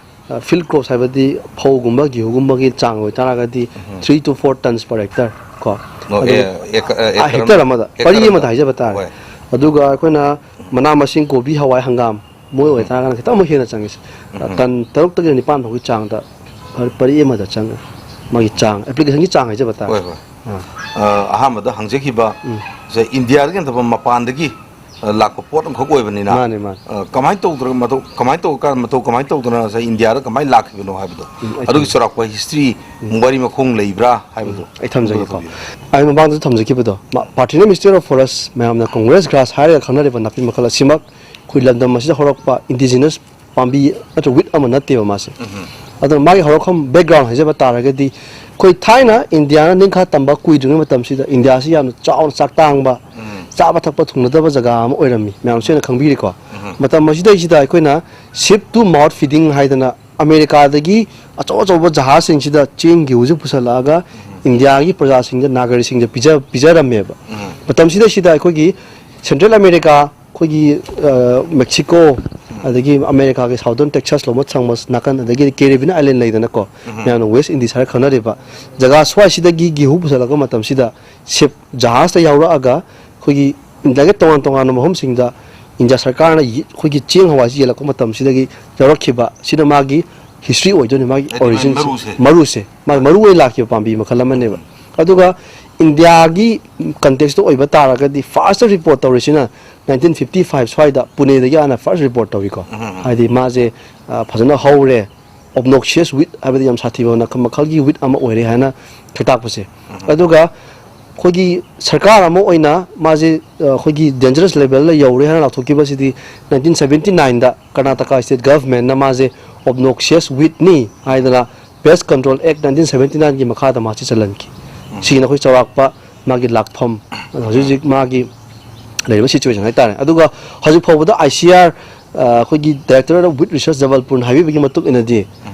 ꯑ, ꯐꯤꯜꯗ ꯀ꯭ꯔꯣꯞꯁ ꯍꯥꯏꯕꯗꯤ ꯐꯧꯒꯨꯝꯕ ꯒꯦꯍꯨꯒꯨꯝꯕꯒꯤ ꯆꯥꯡ ꯑꯣꯏꯇꯥꯔꯒꯗꯤ ꯎꯝ꯫ Three to four tons per hectare ꯀꯣ꯫ ꯑꯣ, ꯑꯗꯨ ꯑꯦ-, ꯑꯦꯀ-, ꯑ, ꯑ, ꯑꯦꯀꯔ ꯍꯦꯛꯇꯔ ꯑꯃꯗ, ꯑꯃꯗ, ꯑꯦꯀꯔ ꯄꯔꯤ ꯑꯃꯗ ꯑꯃꯗ꯫ ꯍꯥꯏꯖꯕ ꯇꯥꯔꯦ꯫ ꯍꯣꯏ꯫ ꯑꯗꯨꯒ ꯑꯩꯈꯣꯏꯅ ꯃꯅꯥ ꯃꯁꯤꯡ ꯀꯣꯕꯤ, ꯍꯋꯥꯏ, ꯍꯪꯒꯥꯝ, ꯃꯣꯏ ꯎꯝ꯫ ꯑꯣꯏꯇꯥꯔꯒꯅ ꯈꯤꯇꯪ ꯑꯃꯨꯛ ꯍꯦꯟꯅ ꯆꯪꯉꯤ꯫ ꯎꯝ꯫ ꯇꯟ ꯇꯔꯨꯛꯇꯒꯤ ꯅꯤꯄꯥꯟ ꯐꯥꯎꯒꯤ ꯆꯥꯡꯗ ꯄꯔꯤ ꯑꯃꯗ ꯆꯪꯉꯦ꯫ ꯃꯥꯒꯤ ꯆꯥꯡ, ꯑꯦꯄ꯭ꯂꯤꯀꯦꯁꯟꯒꯤ ꯆꯥꯡ ꯍꯥꯏꯖꯕ ꯇꯥꯔꯦ꯫ ꯍꯣꯏ, ꯍꯣꯏ꯫ ꯑꯥ꯫ ꯑ, ꯑꯍꯥꯟꯕꯗ ꯍꯪꯖꯈꯤꯕ ꯎꯝ꯫ ꯁꯦ ꯏꯟꯗꯤꯌꯥꯗꯒꯤ ꯅꯠꯇꯕ ꯃꯄꯥꯟꯗꯒꯤ, ꯑ, ꯂꯥꯛꯄ ꯄꯣꯠ ꯑꯃꯈꯛ ꯑꯣꯏꯕꯅꯤꯅ, ꯃꯥꯅꯦ, ꯃꯥꯅꯦ꯫ ꯑ, ꯀꯃꯥꯏꯅ ꯇꯧꯗ꯭ꯔꯒ ꯃꯇꯧ, ꯀꯃꯥꯏꯅ ꯇꯧꯔꯀꯥꯟꯗ ꯃꯇꯧ ꯀꯃꯥꯏꯅ ꯇꯧꯗꯅ ꯉꯁꯥꯏ ꯏꯟꯗꯤꯌꯥꯗ ꯀꯃꯥꯏꯅ ꯂꯥꯛꯈꯤꯕꯅꯣ ꯍꯥꯏꯕꯗꯣ, ꯎꯝ, ꯑꯩ ꯑꯗꯨꯒꯤ ꯊꯝꯖꯒꯦ꯫ ꯆꯥꯎꯔꯥꯛꯄ ꯍꯤꯁꯇ꯭ꯔꯤ, ꯎꯝ꯫ ꯋꯥꯔꯤ ꯃꯈꯣꯡ ꯂꯩꯕ꯭ꯔꯥ ꯍꯥꯏꯕꯗꯣ, ꯎꯝ, ꯑꯩ ꯊꯝꯖꯒꯦꯀꯣ꯫ ꯑꯗꯨ ꯇꯧꯕꯤꯌꯨ꯫ ꯑꯩ ꯃꯃꯥꯡꯗꯁꯨ ꯊꯝꯖꯈꯤꯕꯗꯣ, ꯃ-, ꯄꯥꯔꯇꯤꯅ ꯃꯤꯅꯤꯁꯇꯔ ꯑꯣꯐ ꯐꯣꯔꯦꯁ, ꯃꯌꯥꯝꯅ ꯀꯣꯡꯒ꯭ꯔꯦꯁ ꯒ꯭ꯔꯥꯁ ꯍꯥꯏꯔꯒ ꯈꯪꯅꯔꯤꯕ ꯅꯥꯄꯤ ꯃꯈꯜ ꯑꯁꯤꯃꯛ ꯑꯩꯈꯣꯏ ꯂꯝꯗꯝ ꯑꯁꯤꯗ ꯍꯧꯔꯛꯄ ꯏꯟꯗꯤꯖꯤꯅꯁ ꯄꯥꯝꯕꯤ ꯅꯠꯇ꯭ꯔꯒ ꯋꯤꯠ ꯑꯃ ꯅꯠꯇꯦꯕ ꯃꯥꯁꯦ꯫ ꯎꯝ꯫ ꯑꯗꯨꯅ ꯃꯥꯒꯤ ꯍꯧꯔꯛꯐꯝ ꯕꯦꯛꯒ꯭ꯔꯥꯎꯟ ꯍꯥꯏꯖꯕ ꯇꯥꯔꯒꯗꯤ, ꯑꯩꯈꯣꯏ ꯊꯥꯏꯅ ꯏꯟꯗꯤꯌꯥꯅ ꯅꯤꯡꯈꯥ ꯇꯝꯕ ꯀꯨꯏꯗ꯭ꯔꯤꯉꯩ ꯃꯇꯝꯁꯤꯗ ꯏꯟꯗꯤꯌꯥꯁꯤ ꯌꯥꯝꯅ ꯆꯥꯎꯅ ꯆꯥꯛ ꯇꯥꯡꯕ, ꯎꯝ꯫ ꯆꯥꯕ ꯊꯛꯄ ꯊꯨꯡꯅꯗꯕ ꯖꯒꯥ ꯑꯃ ꯑꯣꯏꯔꯝꯃꯤ, ꯃꯌꯥꯝꯁꯨ ꯍꯦꯟꯅ ꯈꯪꯕꯤꯔꯤꯀꯣ꯫ ꯎꯝ꯫ ꯃꯇꯝ ꯑꯁꯤꯗꯩꯁꯤꯗ ꯑꯩꯈꯣꯏꯅ sheep to mouth feeding ꯍꯥꯏꯗꯅ ꯑꯃꯦꯔꯤꯀꯥꯗꯒꯤ ꯑꯆꯧ ꯑꯆꯧꯕ ꯖꯍꯥꯖꯁꯤꯡꯁꯤꯗ ꯆꯦꯡ ꯒꯦꯍꯨꯁꯦ ꯄꯨꯁꯜꯂꯛꯑꯒ ꯎꯝ꯫ ꯏꯟꯗꯤꯌꯥꯒꯤ ꯄ꯭ꯔꯖꯥꯁꯤꯡꯗ, ꯅꯥꯒꯔꯤꯛꯁꯤꯡꯗ ꯄꯤꯖ-, ꯄꯤꯖꯔꯝꯃꯦꯕ꯫ ꯎꯝ꯫ ꯃꯇꯝꯁꯤꯗꯩꯁꯤꯗ ꯑꯩꯈꯣꯏꯒꯤ ꯁꯦꯟꯇ꯭ꯔꯦꯜ ꯑꯃꯦꯔꯤꯀꯥ, ꯑꯩꯈꯣꯏꯒꯤ, ꯑ, ꯃꯦꯛꯁꯤꯀꯣ, ꯎꯝ꯫ ꯑꯗꯒꯤ ꯑꯃꯦꯔꯤꯀꯥꯒꯤ ꯁꯥꯎꯗꯔꯟ ꯇꯦꯛꯁꯥꯁ ꯂꯣꯝꯕ ꯊꯪꯕ ꯅꯥꯀꯟ, ꯑꯗꯒꯤꯗꯤ ꯀꯦꯔꯤꯕꯤꯌꯟ ꯑꯥꯏꯂꯦꯟ ꯂꯩꯗꯅꯀꯣ, ꯎꯝ꯫ ꯃꯌꯥꯝꯅ ꯋꯦꯁ ꯏꯟꯗꯤꯁ ꯍꯥꯏꯔ ꯈꯪꯅꯔꯤꯕ ꯖꯒꯥ ꯁ꯭ꯋꯥꯏꯁꯤꯗꯒꯤ ꯒꯦꯍꯨ ꯄꯨꯁꯜꯂꯛꯄ ꯃꯇꯝꯁꯤꯗ ꯁꯤꯞ ꯖꯍꯥꯖꯇ ꯌꯥꯎꯔꯛꯑꯒ ꯑꯩꯈꯣꯏꯒꯤ ꯏꯟꯗꯤꯌꯥꯒꯤ ꯇꯣꯉꯥꯟ ꯇꯣꯉꯥꯟꯕ ꯃꯐꯝꯁꯤꯡꯗ ꯏꯟꯗꯤꯌꯥ ꯁꯔꯀꯥꯔꯅ ꯌꯦ-, ꯑꯩꯈꯣꯏꯒꯤ ꯆꯦꯡ ꯍꯋꯥꯏꯁꯤ ꯌꯦꯜꯂꯛꯄ ꯃꯇꯝꯁꯤꯗꯒꯤ ꯌꯥꯎꯔꯛꯈꯤꯕ ꯁꯤꯅ ꯃꯥꯒꯤ ꯍꯤꯁꯇ꯭ꯔꯤ ꯑꯣꯏꯗꯣꯏꯅꯤ, ꯃꯥꯒꯤ ꯍꯥꯏꯗꯤ ꯃꯥꯒꯤ ꯑꯣꯔꯤꯖꯤꯟꯁꯦ, ꯃꯔꯨꯁꯦ꯫ ꯃꯔꯨꯁꯦ, ꯃꯥꯒꯤ ꯃꯔꯨ ꯑꯣꯏꯅ ꯂꯥꯛꯈꯤꯕ ꯄꯥꯝꯕꯤ ꯃꯈꯜ ꯑꯃꯅꯦꯕ꯫ ꯎꯝ꯫ ꯑꯗꯨꯒ ꯏꯟꯗꯤꯌꯥꯒꯤ ꯀꯟꯇꯦꯛꯁꯇ ꯑꯣꯏꯕ ꯇꯥꯔꯒꯗꯤ ꯐꯥꯔꯁꯇ ꯔꯤꯄꯣꯔꯠ ꯇꯧꯔꯤꯁꯤꯅ ꯅꯥꯏꯟꯇꯤꯟ ꯐꯤꯐꯇꯤ ꯐꯥꯏꯚ ꯁ꯭ꯋꯥꯏꯗ ꯄꯨꯅꯦꯗꯒꯤ ꯍꯥꯟꯅ ꯐꯥꯔꯁ ꯔꯤꯄꯣꯔꯠ ꯇꯧꯏꯀꯣ꯫ ꯎꯝ, ꯎꯝ, ꯎꯝ꯫ ꯍꯥꯏꯗꯤ ꯃꯥꯁꯦ, ꯑ, ꯐꯖꯅ ꯍꯧꯔꯦ, obnoxious weed ꯍꯥꯏꯕꯗꯤ ꯌꯥꯝ ꯁꯥꯊꯤꯕ ꯃꯈꯜ ꯃꯈꯜꯒꯤ weed ꯑꯃ ꯑꯣꯏꯔꯦ ꯍꯥꯏꯅ ꯈꯛꯇꯥꯛꯄꯁꯦ꯫ ꯑꯗꯨꯒ ꯑꯩꯈꯣꯏꯒꯤ ꯁꯔꯀꯥꯔ ꯑꯃ ꯑꯣꯏꯅ ꯃꯥꯁꯦ, ꯑ, ꯑꯩꯈꯣꯏꯒꯤ dangerous levelꯗ ꯌꯧꯔꯦ ꯍꯥꯏꯅ ꯂꯥꯎꯊꯣꯛꯈꯤꯕꯁꯤꯗꯤ nineteen seventy nineꯗ Karnataka state governmentꯅ ꯃꯥꯁꯦ obnoxious weedꯅꯤ ꯍꯥꯏꯗꯅ Pest Control Act nineteen seventy nineꯒꯤ ꯃꯈꯥꯗ ꯃꯥꯁꯦ ꯆꯜꯍꯟꯈꯤ꯫ ꯁꯤꯒꯤꯅ ꯑꯩꯈꯣꯏ ꯆꯥꯎꯔꯥꯛꯄ ꯃꯥꯒꯤ ꯂꯥꯛꯐꯝ, ꯑꯗꯣ ꯍꯧꯖꯤꯛ ꯍꯧꯖꯤꯛ ꯃꯥꯒꯤ ꯂꯩꯔꯤꯕ situation ꯍꯥꯏꯇꯥꯔꯦ꯫ ꯑꯗꯨꯒ ꯍꯧꯖꯤꯛ ꯐꯥꯎꯕꯗ I C R, ꯑ, ꯑꯩꯈꯣꯏꯒꯤ Directorate of Weed Research Jabalpurꯅ ꯍꯥꯏꯕꯤꯕꯒꯤ ꯃꯇꯨꯡ ꯏꯟꯅꯗꯤ,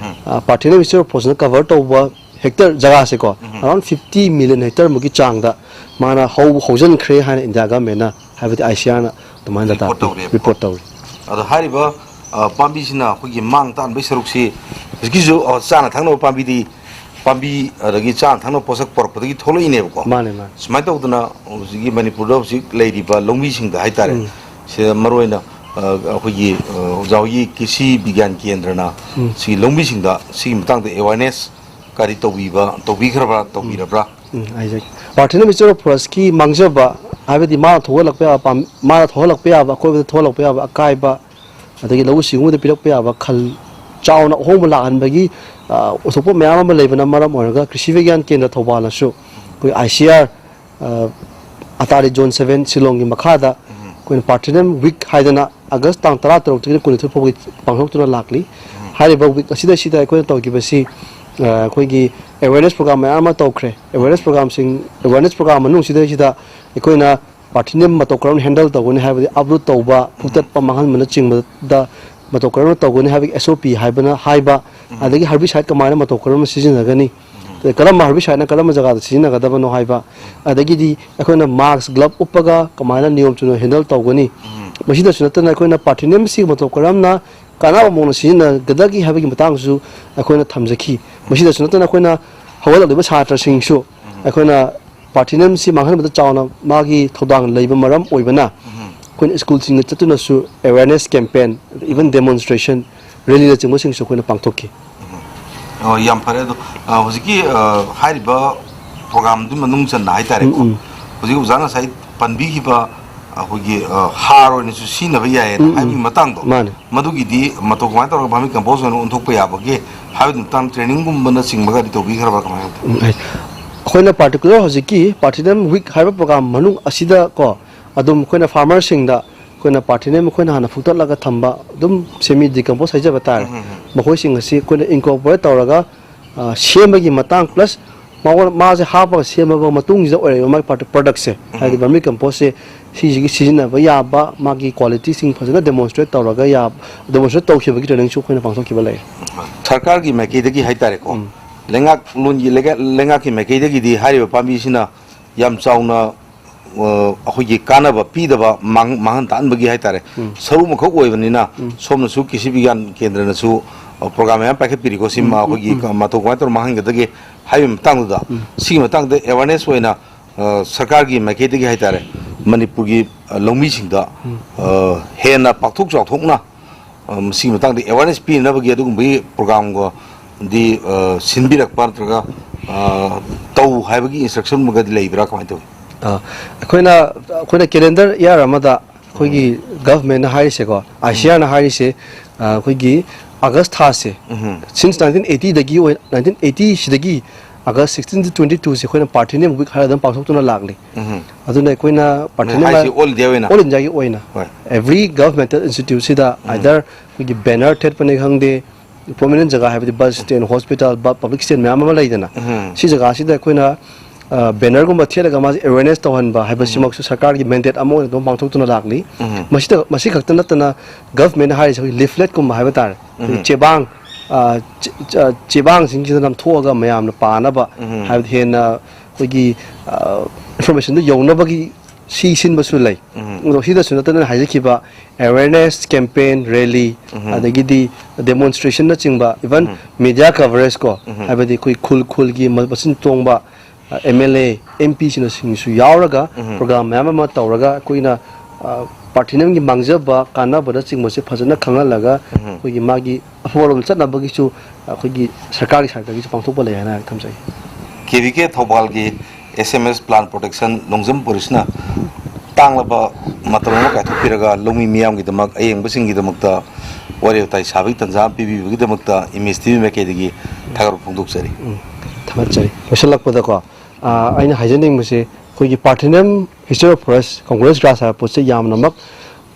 ꯑ, Parthenam History of Forestꯅ cover ꯇꯧꯕ hectare ꯖꯒꯥꯁꯦꯀꯣ, around fifty million hectareꯃꯨꯛꯀꯤ ꯆꯥꯡꯗ ꯃꯥꯅ ꯍꯧ-, ꯍꯧꯖꯤꯟꯈ꯭ꯔꯦ ꯍꯥꯏꯅ India governmentꯅ, ꯍꯥꯏꯕꯗꯤ I C Rꯅ ꯑꯗꯨꯃꯥꯏꯅ data report ꯄꯤ, ꯇꯧꯔꯦꯕꯀꯣ꯫ Report ꯇꯧꯔꯤ꯫ ꯑꯗꯣ ꯍꯥꯏꯔꯤꯕ, ꯑ, ꯄꯥꯝꯕꯤꯁꯤꯅ ꯑꯩꯈꯣꯏꯒꯤ ꯃꯥꯡ ꯇꯥꯛꯍꯟꯕꯒꯤ ꯁꯔꯨꯛꯁꯤ ꯍꯧꯖꯤꯛꯀꯤꯁꯨ, ꯑ, ꯆꯥꯅ ꯊꯛꯅꯕ ꯄꯥꯝꯕꯤꯗꯤ, ꯄꯥꯝꯕꯤ ꯑꯗꯒꯤ ꯆꯥꯅ ꯊꯛꯅꯕ ꯄꯣꯠꯁꯛ ꯄꯨꯔꯛꯄꯗꯒꯤ ꯊꯣꯛꯂꯛꯏꯅꯦꯕꯀꯣ꯫ ꯃꯥꯅꯦ, ꯃꯥꯅꯦ꯫ ꯁꯨꯃꯥꯏꯅ ꯇꯧꯗꯅ ꯍꯧꯖꯤꯛꯀꯤ ꯃꯅꯤꯄꯨꯔꯗ ꯍꯧꯖꯤꯛ ꯂꯩꯔꯤꯕ ꯂꯧꯃꯤꯁꯤꯡꯗ ꯍꯥꯏꯇꯥꯔꯦ, ꯎꯝ꯫ ꯁꯤꯗ ꯃꯔꯨꯑꯣꯏꯅ, ꯑ, ꯑꯩꯈꯣꯏꯒꯤ, ꯑ, ꯑꯣꯖꯥ ꯍꯣꯏꯒꯤ ꯀ꯭ꯔꯤꯁꯤ ꯕꯤꯒ꯭ꯌꯥꯟ ꯀꯦꯟꯗ꯭ꯔꯅ ꯎꯝ꯫ ꯁꯤꯒꯤ ꯂꯧꯃꯤꯁꯤꯡꯗ ꯁꯤꯒꯤ ꯃꯇꯥꯡꯗ awareness ꯀꯔꯤ ꯇꯧꯕꯤꯕ, ꯇꯧꯕꯤꯈ꯭ꯔꯕ꯭ꯔꯥ, ꯇꯧꯕꯤꯔꯕ꯭ꯔꯥ? ꯎꯝ, ꯍꯥꯏꯖꯒꯦ꯫ Parthenam History of Forestꯀꯤ ꯃꯥꯡꯖꯕ, ꯍꯥꯏꯕꯗꯤ ꯃꯥꯅ ꯊꯣꯛꯍꯜꯂꯛꯄ ꯌꯥꯕ ꯄꯥꯝ-, ꯃꯥꯅ ꯊꯣꯛꯍꯜꯂꯛꯄ ꯌꯥꯕ, ꯑꯀꯣꯏꯕꯗ ꯊꯣꯛꯍꯜꯂꯛꯄ ꯌꯥꯕ ꯑꯀꯥꯏꯕ, ꯑꯗꯒꯤ ꯂꯧꯎ ꯁꯤꯡꯎꯕꯗ ꯄꯤꯔꯛꯄ ꯌꯥꯕ ꯈꯜ ꯆꯥꯎꯅ ꯑꯍꯣꯡꯕ ꯂꯥꯛꯍꯟꯕꯒꯤ, ꯑ, ꯎꯊꯣꯛꯄ ꯃꯌꯥꯝ ꯑꯃ ꯂꯩꯕꯅ ꯃꯔꯝ ꯑꯣꯏꯔꯒ ꯀ꯭ꯔꯤꯁꯤ ꯕꯤꯒ꯭ꯌꯥꯟ ꯀꯦꯟꯗ꯭ꯔ ꯊꯧꯕꯥꯜꯅꯁꯨ ꯑꯩꯈꯣꯏ I C R, ꯑ, Attali Zone seven ꯁꯤꯂꯣꯡꯒꯤ ꯃꯈꯥꯗ ꯑꯩꯈꯣꯏꯅ Parthenam Week ꯍꯥꯏꯗꯅ August ꯇꯥꯡ ꯇꯔꯥ ꯇꯔꯨꯛꯇꯒꯤꯅ ꯀꯨꯟꯅꯤꯊꯣꯏ ꯐꯥꯎꯕꯒꯤ ꯄꯥꯡꯊꯣꯛꯇꯨꯅ ꯂꯥꯛꯂꯤ꯫ ꯍꯥꯏꯔꯤꯕ week ꯑꯁꯤꯗꯩꯁꯤꯗ ꯑꯩꯈꯣꯏꯅ ꯇꯧꯈꯤꯕꯁꯤ, ꯑ, ꯑꯩꯈꯣꯏꯒꯤ awareness program ꯃꯌꯥꯝ ꯑꯃ ꯇꯧꯈ꯭ꯔꯦ꯫ Awareness programꯁꯤꯡ, awareness program ꯃꯅꯨꯡꯁꯤꯗꯩꯁꯤꯗ ꯑꯩꯈꯣꯏꯅ Parthenam ꯃꯇꯧ ꯀꯔꯝꯅ handle ꯇꯧꯒꯅꯤ ꯍꯥꯏꯕꯗꯤ uproot ꯇꯧꯕ, ꯐꯨꯛꯇꯠꯄ, ꯃꯥꯡꯍꯟꯕꯅꯆꯤꯡꯕꯗ ꯃꯇꯧ ꯀꯔꯝꯅ ꯇꯧꯒꯅꯤ ꯍꯥꯏꯕꯒꯤ S O P ꯍꯥꯏꯕꯅ ꯍꯥꯏꯕ, ꯑꯗꯒꯤ herbicide ꯀꯃꯥꯏꯅ ꯃꯇꯧ ꯀꯔꯝꯅ ꯁꯤꯖꯤꯟꯅꯒꯅꯤ, ꯀꯔꯝꯕ herbicideꯅ ꯀꯔꯝꯕ ꯖꯒꯥꯗ ꯁꯤꯖꯤꯟꯅꯒꯗꯕꯅꯣ ꯍꯥꯏꯕ, ꯑꯗꯒꯤꯗꯤ ꯑꯩꯈꯣꯏꯅ mask, glove ꯎꯞꯄꯒ ꯀꯃꯥꯏꯅ ꯅꯤꯌꯣꯝ ꯆꯨꯝꯅ handle ꯇꯧꯒꯅꯤ꯫ ꯃꯁꯤꯗꯁꯨ ꯅꯠꯇꯅ ꯑꯩꯈꯣꯏꯅ Parthenamꯁꯤ ꯃꯇꯧ ꯀꯔꯝꯅ ꯀꯥꯟꯅꯕ ꯃꯑꯣꯡꯗ ꯁꯤꯖꯤꯟꯅꯒꯗꯒꯦ ꯍꯥꯏꯕꯒꯤ ꯃꯇꯥꯡꯁꯨ ꯑꯩꯈꯣꯏꯅ ꯊꯝꯖꯈꯤ꯫ ꯃꯁꯤꯗꯁꯨ ꯅꯠꯇꯅ ꯑꯩꯈꯣꯏꯅ ꯍꯧꯒꯠꯂꯛꯂꯤꯕ ꯁꯥꯇ꯭ꯔꯁꯤꯡꯁꯨ ꯑꯩꯈꯣꯏꯅ Parthenamꯁꯤ ꯃꯥꯡꯍꯟꯕꯗ ꯆꯥꯎꯅ ꯃꯥꯒꯤ ꯊꯧꯗꯥꯡ ꯂꯩꯕ ꯃꯔꯝ ꯑꯣꯏꯕꯅ, ꯑꯩꯈꯣꯏꯅ schoolꯁꯤꯡꯗ ꯆꯠꯇꯨꯅꯁꯨ awareness campaign, even demonstration, rallyꯅꯆꯤꯡꯕꯁꯤꯡꯁꯨ ꯑꯩꯈꯣꯏꯅ ꯄꯥꯡꯊꯣꯛꯈꯤ꯫ ꯑꯣ, ꯌꯥꯝ ꯐꯔꯦ꯫ ꯑꯗꯣ, ꯑ, ꯍꯧꯖꯤꯛꯀꯤ, ꯑ, ꯍꯥꯏꯔꯤꯕ programꯗꯨꯒꯤ ꯃꯅꯨꯡ ꯆꯟꯅ ꯍꯥꯏꯇꯥꯔꯦꯀꯣ, ꯎꯝ, ꯎꯝ꯫ ꯍꯧꯖꯤꯛ ꯑꯣꯖꯥꯅ ꯉꯁꯥꯏ ꯄꯟꯕꯤꯈꯤꯕ, ꯑꯩꯈꯣꯏꯒꯤ, ꯑ, ꯍꯥꯔ ꯑꯣꯏꯅꯁꯨ ꯁꯤꯖꯤꯟꯅꯕ ꯌꯥꯏꯌꯦꯅ ꯎꯝ, ꯎꯝ꯫ ꯍꯥꯏꯕꯒꯤ ꯃꯇꯥꯡꯗꯣ, ꯃꯥꯅꯦ꯫ ꯃꯗꯨꯒꯤꯗꯤ ꯃꯇꯧ ꯀꯃꯥꯏꯅ ꯇꯧꯔꯒ vermicompost ꯑꯣꯏꯅ ꯑꯣꯟꯊꯣꯛꯄ ꯌꯥꯕꯒꯦ ꯍꯥꯏꯕꯒꯤ ꯃꯇꯥꯡꯗ trainingꯒꯨꯝꯕꯅꯆꯤꯡꯕꯒꯗꯤ ꯇꯧꯕꯤꯈ꯭ꯔꯕ ꯀꯃꯥꯏꯅ ꯇꯧꯏ? ꯎꯝ, ꯑꯩ-, ꯑꯩꯈꯣꯏꯅ particular ꯍꯧꯖꯤꯛꯀꯤ Parthenum week ꯍꯥꯏꯕ program ꯃꯅꯨꯡ ꯑꯁꯤꯗ ꯀꯣ, ꯑꯗꯨꯝ ꯑꯩꯈꯣꯏꯅ farmerꯁꯤꯡꯗ ꯑꯩꯈꯣꯏꯅ Parthenum ꯑꯩꯈꯣꯏꯅ ꯍꯥꯟꯅ ꯐꯨꯛꯇꯠꯂꯒ ꯊꯝꯕ ꯑꯗꯨꯝ semi decompose ꯍꯥꯏꯖꯕ ꯇꯥꯔꯦ꯫ ꯎꯝ, ꯎꯝ, ꯎꯝ꯫ ꯃꯈꯣꯏꯁꯤꯡ ꯑꯁꯤ ꯑꯩꯈꯣꯏꯅ incorporate ꯇꯧꯔꯒ, ꯑ, ꯁꯦꯝꯕꯒꯤ ꯃꯇꯥꯡ, plus ꯃꯉꯣꯟ-, ꯃꯥꯁꯦ ꯍꯥꯞꯄꯒ ꯁꯦꯝꯃꯕ ꯃꯇꯨꯡꯁꯤꯗ ꯑꯣꯏꯔꯛꯏꯕ ꯃꯥꯒꯤ product-, productꯁꯦ, ꯎꯝ꯫ ꯍꯥꯏꯗꯤ vermicompost-ꯁꯦ ꯁꯤꯁꯤꯒꯤ ꯁꯤꯖꯤꯟꯅꯕ ꯌꯥꯕ ꯃꯥꯒꯤ qualityꯁꯤꯡ ꯐꯖꯅ demonstrate ꯇꯧꯔꯒ ꯌꯥ-, demonstrate ꯇꯧꯈꯤꯕꯒꯤ trainingꯁꯨ ꯑꯩꯈꯣꯏꯅ ꯄꯥꯡꯊꯣꯛꯈꯤꯕ ꯂꯩ꯫ ꯁꯔꯀꯥꯔꯒꯤ ꯃꯥꯏꯀꯩꯗꯒꯤ ꯍꯥꯏꯇꯥꯔꯦꯀꯣ, ꯎꯝ꯫ ꯂꯩꯉꯥꯛꯂꯣꯟꯒꯤ, ꯂꯩꯉꯥꯛ-, ꯂꯩꯉꯥꯛꯀꯤ ꯃꯥꯏꯀꯩꯗꯒꯤꯗꯤ ꯍꯥꯏꯔꯤꯕ ꯄꯥꯝꯕꯤꯁꯤꯅ ꯌꯥꯝ ꯆꯥꯎꯅ, ꯑ, ꯑꯩꯈꯣꯏꯒꯤ ꯀꯥꯟꯅꯕ ꯄꯤꯗꯕ ꯃꯥꯡ-, ꯃꯥꯡꯍꯟ ꯇꯥꯛꯍꯟꯕꯒꯤ ꯍꯥꯏꯇꯥꯔꯦ, ꯎꯝ꯫ ꯁꯔꯨꯛ ꯑꯃꯈꯛ ꯑꯣꯏꯕꯅꯤꯅ, ꯎꯝ꯫ ꯁꯣꯝꯅꯁꯨ ꯀ꯭ꯔꯤꯁꯤ ꯕꯤꯒ꯭ꯌꯥꯟ ꯀꯦꯟꯗ꯭ꯔꯅꯁꯨ, ꯑ, program ꯃꯌꯥꯝ ꯄꯥꯏꯈꯠꯄꯤꯔꯤꯀꯣ, ꯁꯤꯃ ꯎꯝ, ꯎꯝ, ꯑꯩꯈꯣꯏꯒꯤ ꯎꯝ꯫ ꯃꯇꯧ ꯀꯃꯥꯏꯅ ꯇꯧꯔꯒ ꯃꯥꯡꯍꯟꯒꯗꯒꯦ ꯍꯥꯏꯕꯒꯤ ꯃꯇꯥꯡꯗꯨꯗ, ꯎꯝ꯫ ꯁꯤꯒꯤ ꯃꯇꯥꯡꯗ awareness ꯑꯣꯏꯅ, ꯑ, ꯁꯔꯀꯥꯔꯒꯤ ꯃꯥꯏꯀꯩꯗꯒꯤ ꯍꯥꯏꯇꯥꯔꯦ, ꯃꯅꯤꯄꯨꯔꯒꯤ, ꯑ, ꯂꯧꯃꯤꯁꯤꯡꯗ, ꯎꯝ꯫ ꯑ, ꯍꯦꯟꯅ ꯄꯥꯛꯊꯣꯛ ꯆꯥꯎꯊꯣꯛꯅ, ꯑ, ꯃꯁꯤꯒꯤ ꯃꯇꯥꯡꯗ awareness ꯄꯤꯅꯅꯕꯒꯤ ꯑꯗꯨꯒꯨꯝꯕꯒꯤ programꯒꯗꯤ, ꯑ, ꯁꯤꯟꯕꯤꯔꯛꯄ ꯅꯠꯇ꯭ꯔꯒ, ꯑ, ꯇꯧ ꯍꯥꯏꯕꯒꯤ instructionꯒꯗꯤ ꯂꯩꯕ꯭ꯔꯥ, ꯀꯃꯥꯏꯅ ꯇꯧꯏ? ꯑ, ꯑꯩꯈꯣꯏꯅ, ꯑꯩꯈꯣꯏꯅ calendar year ꯑꯃꯗ ꯑꯩꯈꯣꯏꯒꯤ ꯎꯝ꯫ Governmentꯅ ꯍꯥꯏꯔꯤꯁꯦꯀꯣ, ꯎꯝ꯫ ICARꯅ ꯍꯥꯏꯔꯤꯁꯦ, ꯑ, ꯑꯩꯈꯣꯏꯒꯤ August ꯊꯥꯁꯦ, ꯎꯝ꯫ Since nineteen eightyꯗꯒꯤ ꯑꯣꯏ-, nineteen eightyꯁꯤꯗꯒꯤ August sixteen to twenty twoꯁꯦ ꯑꯩꯈꯣꯏꯅ Parthenum week ꯍꯥꯏꯔꯒ ꯑꯗꯨꯝ ꯄꯥꯡꯊꯣꯛꯇꯨꯅ ꯂꯥꯛꯂꯤ꯫ ꯎꯝ꯫ ꯑꯗꯨꯅ ꯑꯩꯈꯣꯏꯅ ꯅꯣꯏ Parthenum ꯍꯥꯏꯁꯦ ꯍꯥꯏ-, all India ꯑꯣꯏꯅ? All Indiaꯒꯤ ꯑꯣꯏꯅ꯫ ꯍꯣꯏ꯫ Every governmental instituteꯁꯤꯗ ꯎꯝ꯫ Either ꯑꯩꯈꯣꯏꯒꯤ banner ꯊꯦꯠꯄꯅꯤ ꯈꯪꯗꯦ, prominent ꯖꯒꯥ ꯍꯥꯏꯕꯗꯤ bus stand, hospital, ꯕ-, public stand ꯃꯌꯥꯝ ꯑꯃ ꯂꯩꯗꯅ, ꯎꯝ꯫ ꯁꯤ ꯖꯒꯥꯁꯤꯗ ꯑꯩꯈꯣꯏꯅ, ꯑ, bannerꯒꯨꯝꯕ ꯊꯦꯠꯂꯒ ꯃꯥꯁꯦ awareness ꯇꯧꯍꯟꯕ ꯍꯥꯏꯕꯁꯤꯃꯛꯁꯨ ꯎꯝ꯫ ꯁꯔꯀꯥꯔꯒꯤ mandate ꯑꯃ ꯑꯣꯏꯅ ꯑꯗꯨꯝ ꯄꯥꯡꯊꯣꯛꯇꯨꯅ ꯂꯥꯛꯂꯤ꯫ ꯎꯝ꯫ ꯃꯁꯤꯗ, ꯃꯁꯤ ꯈꯛꯇ ꯅꯠꯇꯅ governmentꯅ ꯍꯥꯏꯔꯤꯁꯦ ꯑꯩꯈꯣꯏꯒꯤ leafletꯀꯨꯝꯕ ꯍꯥꯏꯕ ꯇꯥꯔꯦ, ꯑꯩꯈꯣꯏꯒꯤ ꯎꯝ꯫ ꯆꯦꯕꯥꯡ, ꯑ, ꯆꯦ-, ꯆ-, ꯆꯦꯕꯥꯡꯁꯤꯡꯁꯤꯗ ꯅꯝꯊꯣꯛꯑꯒ ꯃꯌꯥꯝꯅ ꯄꯥꯅꯕ ꯎꯝ꯫ ꯍꯥꯏꯕꯗꯤ ꯍꯦꯟꯅ ꯑꯩꯈꯣꯏꯒꯤ, ꯑ, informationꯗꯣ ꯌꯧꯅꯕꯒꯤ ꯁꯤ ꯁꯤꯟꯕꯁꯨ ꯂꯩ꯫ ꯎꯝ꯫ ꯑꯗꯣ ꯁꯤꯗꯁꯨ ꯅꯠꯇꯅ ꯍꯥꯏꯖꯈꯤꯕ awareness campaign, rally, ꯎꯝ꯫ ꯑꯗꯒꯤꯗꯤ demonstrationꯅꯆꯤꯡꯕ, even ꯎꯝ꯫ Media coverage ꯀꯣ, ꯎꯝ꯫ ꯍꯥꯏꯕꯗꯤ ꯑꯩꯈꯣꯏ ꯈꯨꯜ ꯈꯨꯜꯒꯤ ꯃ-, ꯃꯆꯤꯟ ꯇꯣꯡꯕ, ꯑ, MLA, MPꯁꯤꯡꯅꯁꯤꯡꯁꯨ ꯌꯥꯎꯔꯒ ꯎꯝ꯫ Program ꯃꯌꯥꯝ ꯑꯃ ꯇꯧꯔꯒ ꯑꯩꯈꯣꯏꯅ, ꯑ, Parthenumꯒꯤ ꯃꯥꯡꯖꯕ ꯀꯥꯟꯅꯕꯅꯆꯤꯡꯕꯁꯦ ꯐꯖꯅ ꯈꯪꯍꯜꯂꯒ ꯎꯝ꯫ ꯑꯩꯈꯣꯏꯒꯤ ꯃꯥꯒꯤ ꯑꯐꯕꯔꯣꯝ ꯆꯠꯅꯕꯒꯤꯁꯨ ꯑꯩꯈꯣꯏꯒꯤ ꯁꯔꯀꯥꯔꯒꯤ side-ꯇꯒꯤꯁꯨ ꯄꯥꯡꯊꯣꯛꯄ ꯂꯩ ꯍꯥꯏꯅ ꯊꯝꯖꯒꯦ꯫ KVK ꯊꯧꯕꯥꯜꯒꯤ SMS Plant Protection ꯅꯣꯡꯖꯝ ꯄꯨꯔꯤꯁꯅ ꯇꯥꯡꯂꯕ ꯃꯇꯝ ꯑꯃ ꯀꯥꯏꯊꯣꯛꯄꯤꯔꯒ ꯂꯧꯃꯤ ꯃꯤꯌꯥꯝꯒꯤꯗꯃꯛ, ꯑꯌꯦꯡꯕꯁꯤꯡꯒꯤꯗꯃꯛꯇ ꯋꯥꯔꯤ ꯋꯥꯇꯥꯏ ꯁꯥꯕꯒꯤ ꯇꯥꯟꯖꯥ ꯑꯃ ꯄꯤꯕꯤꯕꯒꯤꯗꯃꯛꯇ ꯏꯃꯦꯖ ꯇꯤ ꯚꯤ ꯃꯥꯏꯀꯩꯗꯒꯤ ꯊꯥꯒꯠꯄ ꯐꯣꯡꯗꯣꯛꯆꯔꯤ꯫ ꯎꯝ, ꯊꯥꯒꯠꯆꯔꯤ꯫ ꯂꯣꯏꯁꯤꯜꯂꯛꯄꯗꯀꯣ, ꯑ, ꯑꯩꯅ ꯍꯥꯏꯖꯅꯤꯡꯕꯁꯦ, ꯑꯩꯈꯣꯏꯒꯤ Parthenium History of Forest, Congolese Grass ꯍꯥꯏꯕ ꯄꯣꯠꯁꯦ ꯌꯥꯝꯅꯃꯛ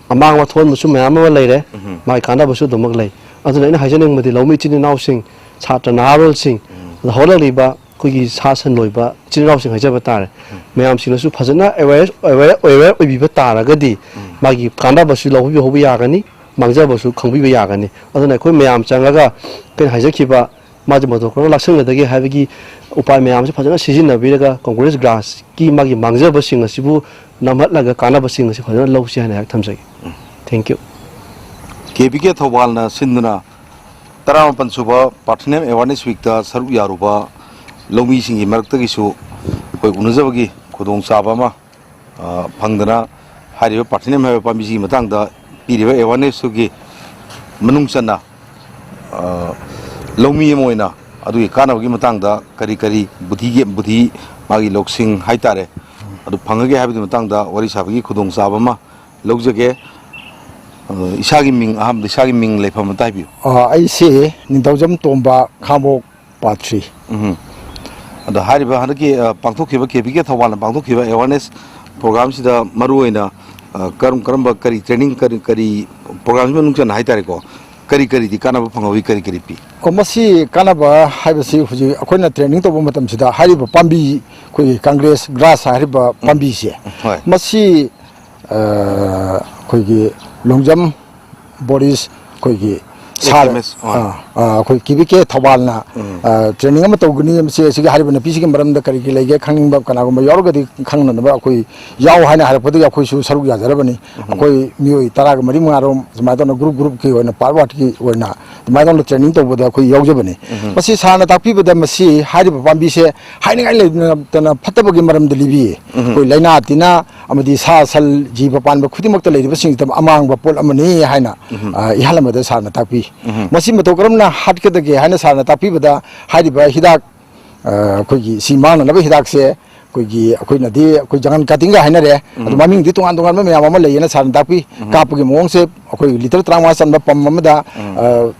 ꯑꯃꯥꯡꯕ ꯊꯣꯛꯍꯟꯕꯁꯨ ꯃꯌꯥꯝ ꯑꯃ ꯂꯩꯔꯦ, ꯎꯝ꯫ ꯃꯥꯒꯤ ꯀꯥꯟꯅꯕꯁꯨ ꯑꯗꯨꯃꯛ ꯂꯩ꯫ ꯑꯗꯨꯅ ꯑꯩꯅ ꯍꯥꯏꯖꯅꯤꯡꯕꯗꯤ, ꯂꯧꯃꯤ ꯏꯆꯤꯟ ꯏꯅꯥꯎꯁꯤꯡ, ꯁꯥꯇ꯭ꯔ ꯅꯍꯥꯔꯣꯜꯁꯤꯡ, ꯎꯝ꯫ ꯑꯗ ꯍꯧꯒꯠꯂꯛꯂꯤꯕ ꯑꯩꯈꯣꯏꯒꯤ ꯁꯥ ꯁꯟ ꯂꯣꯏꯕ ꯏꯆꯤꯟ ꯏꯅꯥꯎꯁꯤꯡ ꯍꯥꯏꯖꯕ ꯇꯥꯔꯦ, ꯎꯝ꯫ ꯃꯌꯥꯝꯁꯤꯡꯅꯁꯨ ꯐꯖꯅ ꯑꯦꯋꯦꯌꯔ, ꯑꯦꯋꯦꯌꯔ, ꯑꯦꯋꯦꯌꯔ ꯑꯣꯏꯕꯤꯕ ꯇꯥꯔꯒꯗꯤ, ꯎꯝ꯫ ꯃꯥꯒꯤ ꯀꯥꯟꯅꯕꯁꯨ ꯂꯧꯕꯤꯍꯧꯕ ꯌꯥꯒꯅꯤ, ꯃꯥꯡꯖꯕꯁꯨ ꯈꯪꯕꯤꯕ ꯌꯥꯒꯅꯤ꯫ ꯑꯗꯨꯅ ꯑꯩꯈꯣꯏ ꯃꯌꯥꯝ ꯆꯪꯉꯒ ꯑꯩꯈꯣꯏꯅ ꯍꯥꯏꯖꯈꯤꯕ ꯃꯥꯁꯦ ꯃꯇꯧ ꯀꯔꯝꯅ ꯂꯥꯛꯁꯟꯒꯗꯒꯦ ꯍꯥꯏꯕꯒꯤ ꯎꯄꯥꯏ ꯃꯌꯥꯝꯁꯦ ꯐꯖꯅ ꯁꯤꯖꯤꯟꯅꯕꯤꯔꯒ, Congolese Grassꯀꯤ ꯃꯥꯒꯤ ꯃꯥꯡꯖꯕꯁꯤꯡ ꯑꯁꯤꯕꯨ ꯅꯝꯍꯠꯂꯒ ꯀꯥꯟꯅꯕꯁꯤꯡ ꯑꯁꯤ ꯐꯖꯅ ꯂꯧꯁꯤ ꯍꯥꯏꯅ ꯑꯩꯍꯥꯛ ꯊꯝꯖꯒꯦ꯫ ꯎꯝ꯫ Thank you꯫ ꯀꯦ ꯚꯤ ꯀꯦ ꯊꯧꯕꯥꯜꯅ ꯁꯤꯟꯗꯨꯅ ꯇꯔꯥꯃꯥꯄꯟ ꯁꯨꯕ Parthenium Awareness Weekꯇ ꯁꯔꯨꯛ ꯌꯥꯔꯨꯕ ꯂꯧꯃꯤꯁꯤꯡꯒꯤ ꯃꯔꯛꯇꯒꯤꯁꯨ ꯑꯩꯈꯣꯏ ꯎꯅꯖꯕꯒꯤ ꯈꯨꯗꯣꯡꯆꯥꯕ ꯑꯃ ꯑ, ꯐꯪꯗꯅ ꯍꯥꯏꯔꯤꯕ Parthenium ꯍꯥꯏꯕ ꯄꯥꯝꯕꯤꯁꯤꯒꯤ ꯃꯇꯥꯡꯗ ꯄꯤꯔꯤꯕ awarenessꯇꯨꯒꯤ ꯃꯅꯨꯡ ꯆꯟꯅ, ꯑ, ꯂꯧꯃꯤ ꯑꯃ ꯑꯣꯏꯅ ꯑꯗꯨꯒꯤ ꯀꯥꯟꯅꯕꯒꯤ ꯃꯇꯥꯡꯗ ꯀꯔꯤ ꯀꯔꯤ ꯕꯨꯙꯤꯒꯤ, ꯕꯨꯙꯤ ꯃꯥꯒꯤ ꯂꯧꯁꯤꯡ ꯍꯥꯏꯇꯥꯔꯦ, ꯑꯗꯨ ꯐꯪꯉꯒꯦ ꯍꯥꯏꯕꯒꯤ ꯃꯇꯥꯡꯗ ꯋꯥꯔꯤ ꯁꯥꯕꯒꯤ ꯈꯨꯗꯣꯡꯆꯥꯕ ꯑꯃ ꯂꯧꯖꯒꯦ꯫ ꯑ, ꯏꯁꯥꯒꯤ ꯃꯤꯡ, ꯑꯍꯥꯟꯕꯗ ꯏꯁꯥꯒꯤ ꯃꯤꯡ, ꯂꯩꯐꯝ ꯑꯝꯇ ꯍꯥꯏꯕꯤꯌꯨ꯫ ꯑ, ꯑꯩꯁꯤ ꯅꯤꯡꯊꯧꯖꯝ ꯇꯣꯝꯕ, ꯈꯥꯡꯕꯣꯛ, Part three꯫ ꯎꯝ꯫ ꯑꯗꯣ ꯍꯥꯏꯔꯤꯕ ꯍꯟꯗꯛꯀꯤ, ꯑ, ꯄꯥꯡꯊꯣꯛꯈꯤꯕ, ꯀꯦ ꯚꯤ ꯀꯦ ꯊꯧꯕꯥꯜꯅ ꯄꯥꯡꯊꯣꯛꯈꯤꯕ awareness programꯁꯤꯗ ꯃꯔꯨ ꯑꯣꯏꯅ, ꯑ, ꯀꯔꯝ ꯀꯔꯝꯕ, ꯀꯔꯤ training, ꯀꯔꯤ, ꯀꯔꯤ programꯒꯤ ꯃꯅꯨꯡ ꯆꯟꯅ ꯍꯥꯏꯇꯥꯔꯦꯀꯣ, ꯀꯔꯤ ꯀꯔꯤꯗꯤ ꯀꯥꯟꯅꯕ ꯐꯪꯍꯧꯏ, ꯀꯔꯤ ꯀꯔꯤ ꯄꯤ? ꯑꯣ, ꯃꯁꯤ ꯀꯥꯟꯅꯕ ꯍꯥꯏꯕꯁꯤ ꯍꯧꯖꯤꯛ ꯑꯩꯈꯣꯏꯅ training ꯇꯧꯕ ꯃꯇꯝꯁꯤꯗ ꯍꯥꯏꯔꯤꯕ ꯄꯥꯝꯕꯤ, ꯑꯩꯈꯣꯏꯒꯤ Congress grass ꯍꯥꯏꯔꯤꯕ ꯎꯝ꯫ ꯄꯥꯝꯕꯤꯁꯦ, ꯍꯣꯏ꯫ ꯃꯁꯤ, ꯑ, ꯑꯩꯈꯣꯏꯒꯤ ꯂꯣꯡꯖꯝ ꯕꯣꯔꯤꯁ, ꯑꯩꯈꯣꯏꯒꯤ ꯁꯥꯔ, ꯑꯦꯁ ꯑꯦꯝ ꯑꯦꯁ, ꯑꯥ꯫ ꯑꯥ, ꯑꯥ, ꯑꯩꯈꯣꯏ ꯀꯦ ꯚꯤ ꯀꯦ ꯊꯧꯕꯥꯜꯅ, ꯎꯝ꯫ ꯑꯥ, training ꯑꯃ ꯇꯧꯒꯅꯤ, ꯃꯁꯤ ꯑꯁꯤꯒꯤ ꯍꯥꯏꯔꯤꯕ ꯅꯥꯄꯤꯁꯤꯒꯤ ꯃꯔꯝꯗ ꯀꯔꯤ ꯀꯔꯤ ꯂꯩꯒꯦ ꯈꯪꯅꯤꯡꯕ ꯀꯅꯥꯒꯨꯝꯕ ꯌꯥꯎꯔꯒꯗꯤ ꯈꯪꯅꯅꯕ ꯑꯩꯈꯣꯏ ꯌꯥꯎ ꯍꯥꯏꯅ ꯍꯥꯏꯔꯛꯄꯗꯒꯤ ꯑꯩꯈꯣꯏꯁꯨ ꯁꯔꯨꯛ ꯌꯥꯖꯔꯕꯅꯤ꯫ ꯎꯝ꯫ ꯑꯩꯈꯣꯏ ꯃꯤꯑꯣꯏ ꯇꯔꯥꯒ ꯃꯔꯤ ꯃꯉꯥꯔꯣꯝ ꯁꯨꯃꯥꯏꯅ ꯇꯧꯅ group groupꯀꯤ ꯑꯣꯏꯅ, part partꯀꯤ ꯑꯣꯏꯅ ꯑꯗꯨꯃꯥꯏꯅ ꯇꯧꯅ training ꯇꯧꯕꯗ ꯑꯩꯈꯣꯏ ꯌꯥꯎꯖꯕꯅꯤ꯫ ꯎꯝ꯫ ꯃꯁꯤ ꯁꯥꯔꯅ ꯇꯥꯛꯄꯤꯕꯗ, ꯃꯁꯤ ꯍꯥꯏꯔꯤꯕ ꯄꯥꯝꯕꯤꯁꯦ ꯍꯥꯏꯅꯤꯡꯉꯥꯏ ꯂꯩꯇꯅ ꯐꯠꯇꯕꯒꯤ ꯃꯔꯝꯗ ꯂꯤꯕꯤꯌꯦ꯫ ꯎꯝ꯫ ꯑꯩꯈꯣꯏ ꯂꯥꯏꯅꯥ ꯇꯤꯟꯅꯥ ꯑꯃꯗꯤ ꯁꯥ ꯁꯟ ꯖꯤꯕ ꯄꯥꯟꯕ ꯈꯨꯗꯤꯡꯃꯛꯇ ꯂꯩꯔꯤꯕꯁꯤꯡꯁꯤꯗ ꯑꯃꯥꯡꯕ ꯄꯣꯠ ꯑꯃꯅꯤ ꯍꯥꯏꯅ, ꯎꯝ꯫ ꯑ, ꯏꯍꯥꯟ ꯑꯃꯗ ꯁꯥꯔꯅ ꯇꯥꯛꯄꯤ꯫ ꯎꯝ꯫ ꯃꯁꯤ ꯃꯇꯧ ꯀꯔꯝꯅ ꯍꯥꯠꯀꯗꯒꯦ ꯍꯥꯏꯅ ꯁꯥꯔꯅ ꯇꯥꯛꯄꯤꯕꯗ, ꯍꯥꯏꯔꯤꯕ ꯍꯤꯗꯥꯛ, ꯑ, ꯑꯩꯈꯣꯏꯒꯤ ꯁꯤ ꯃꯥꯡꯅꯅꯕ ꯍꯤꯗꯥꯛꯁꯦ ꯑꯩꯈꯣꯏꯒꯤ, ꯑꯩꯈꯣꯏꯅꯗꯤ ꯑꯩꯈꯣꯏ ꯖꯪꯒꯜ ꯀꯥꯇꯤꯡꯒ ꯍꯥꯏꯅꯔꯦ, ꯑꯗꯣ ꯎꯝ꯫ ꯃꯃꯤꯡꯗꯤ ꯇꯣꯉꯥꯟ ꯇꯣꯉꯥꯟꯕ ꯃꯌꯥꯝ ꯑꯃ ꯂꯩꯌꯦꯅ ꯁꯥꯔꯅ ꯇꯥꯛꯄꯤ꯫ ꯎꯝ꯫ ꯀꯥꯞꯄꯒꯤ ꯃꯑꯣꯡꯁꯦ ꯑꯩꯈꯣꯏ ꯂꯤꯇꯔ ꯇꯔꯥꯃꯉꯥ ꯆꯟꯕ ꯄꯝ ꯑꯃꯗ, ꯎꯝ꯫ ꯑ,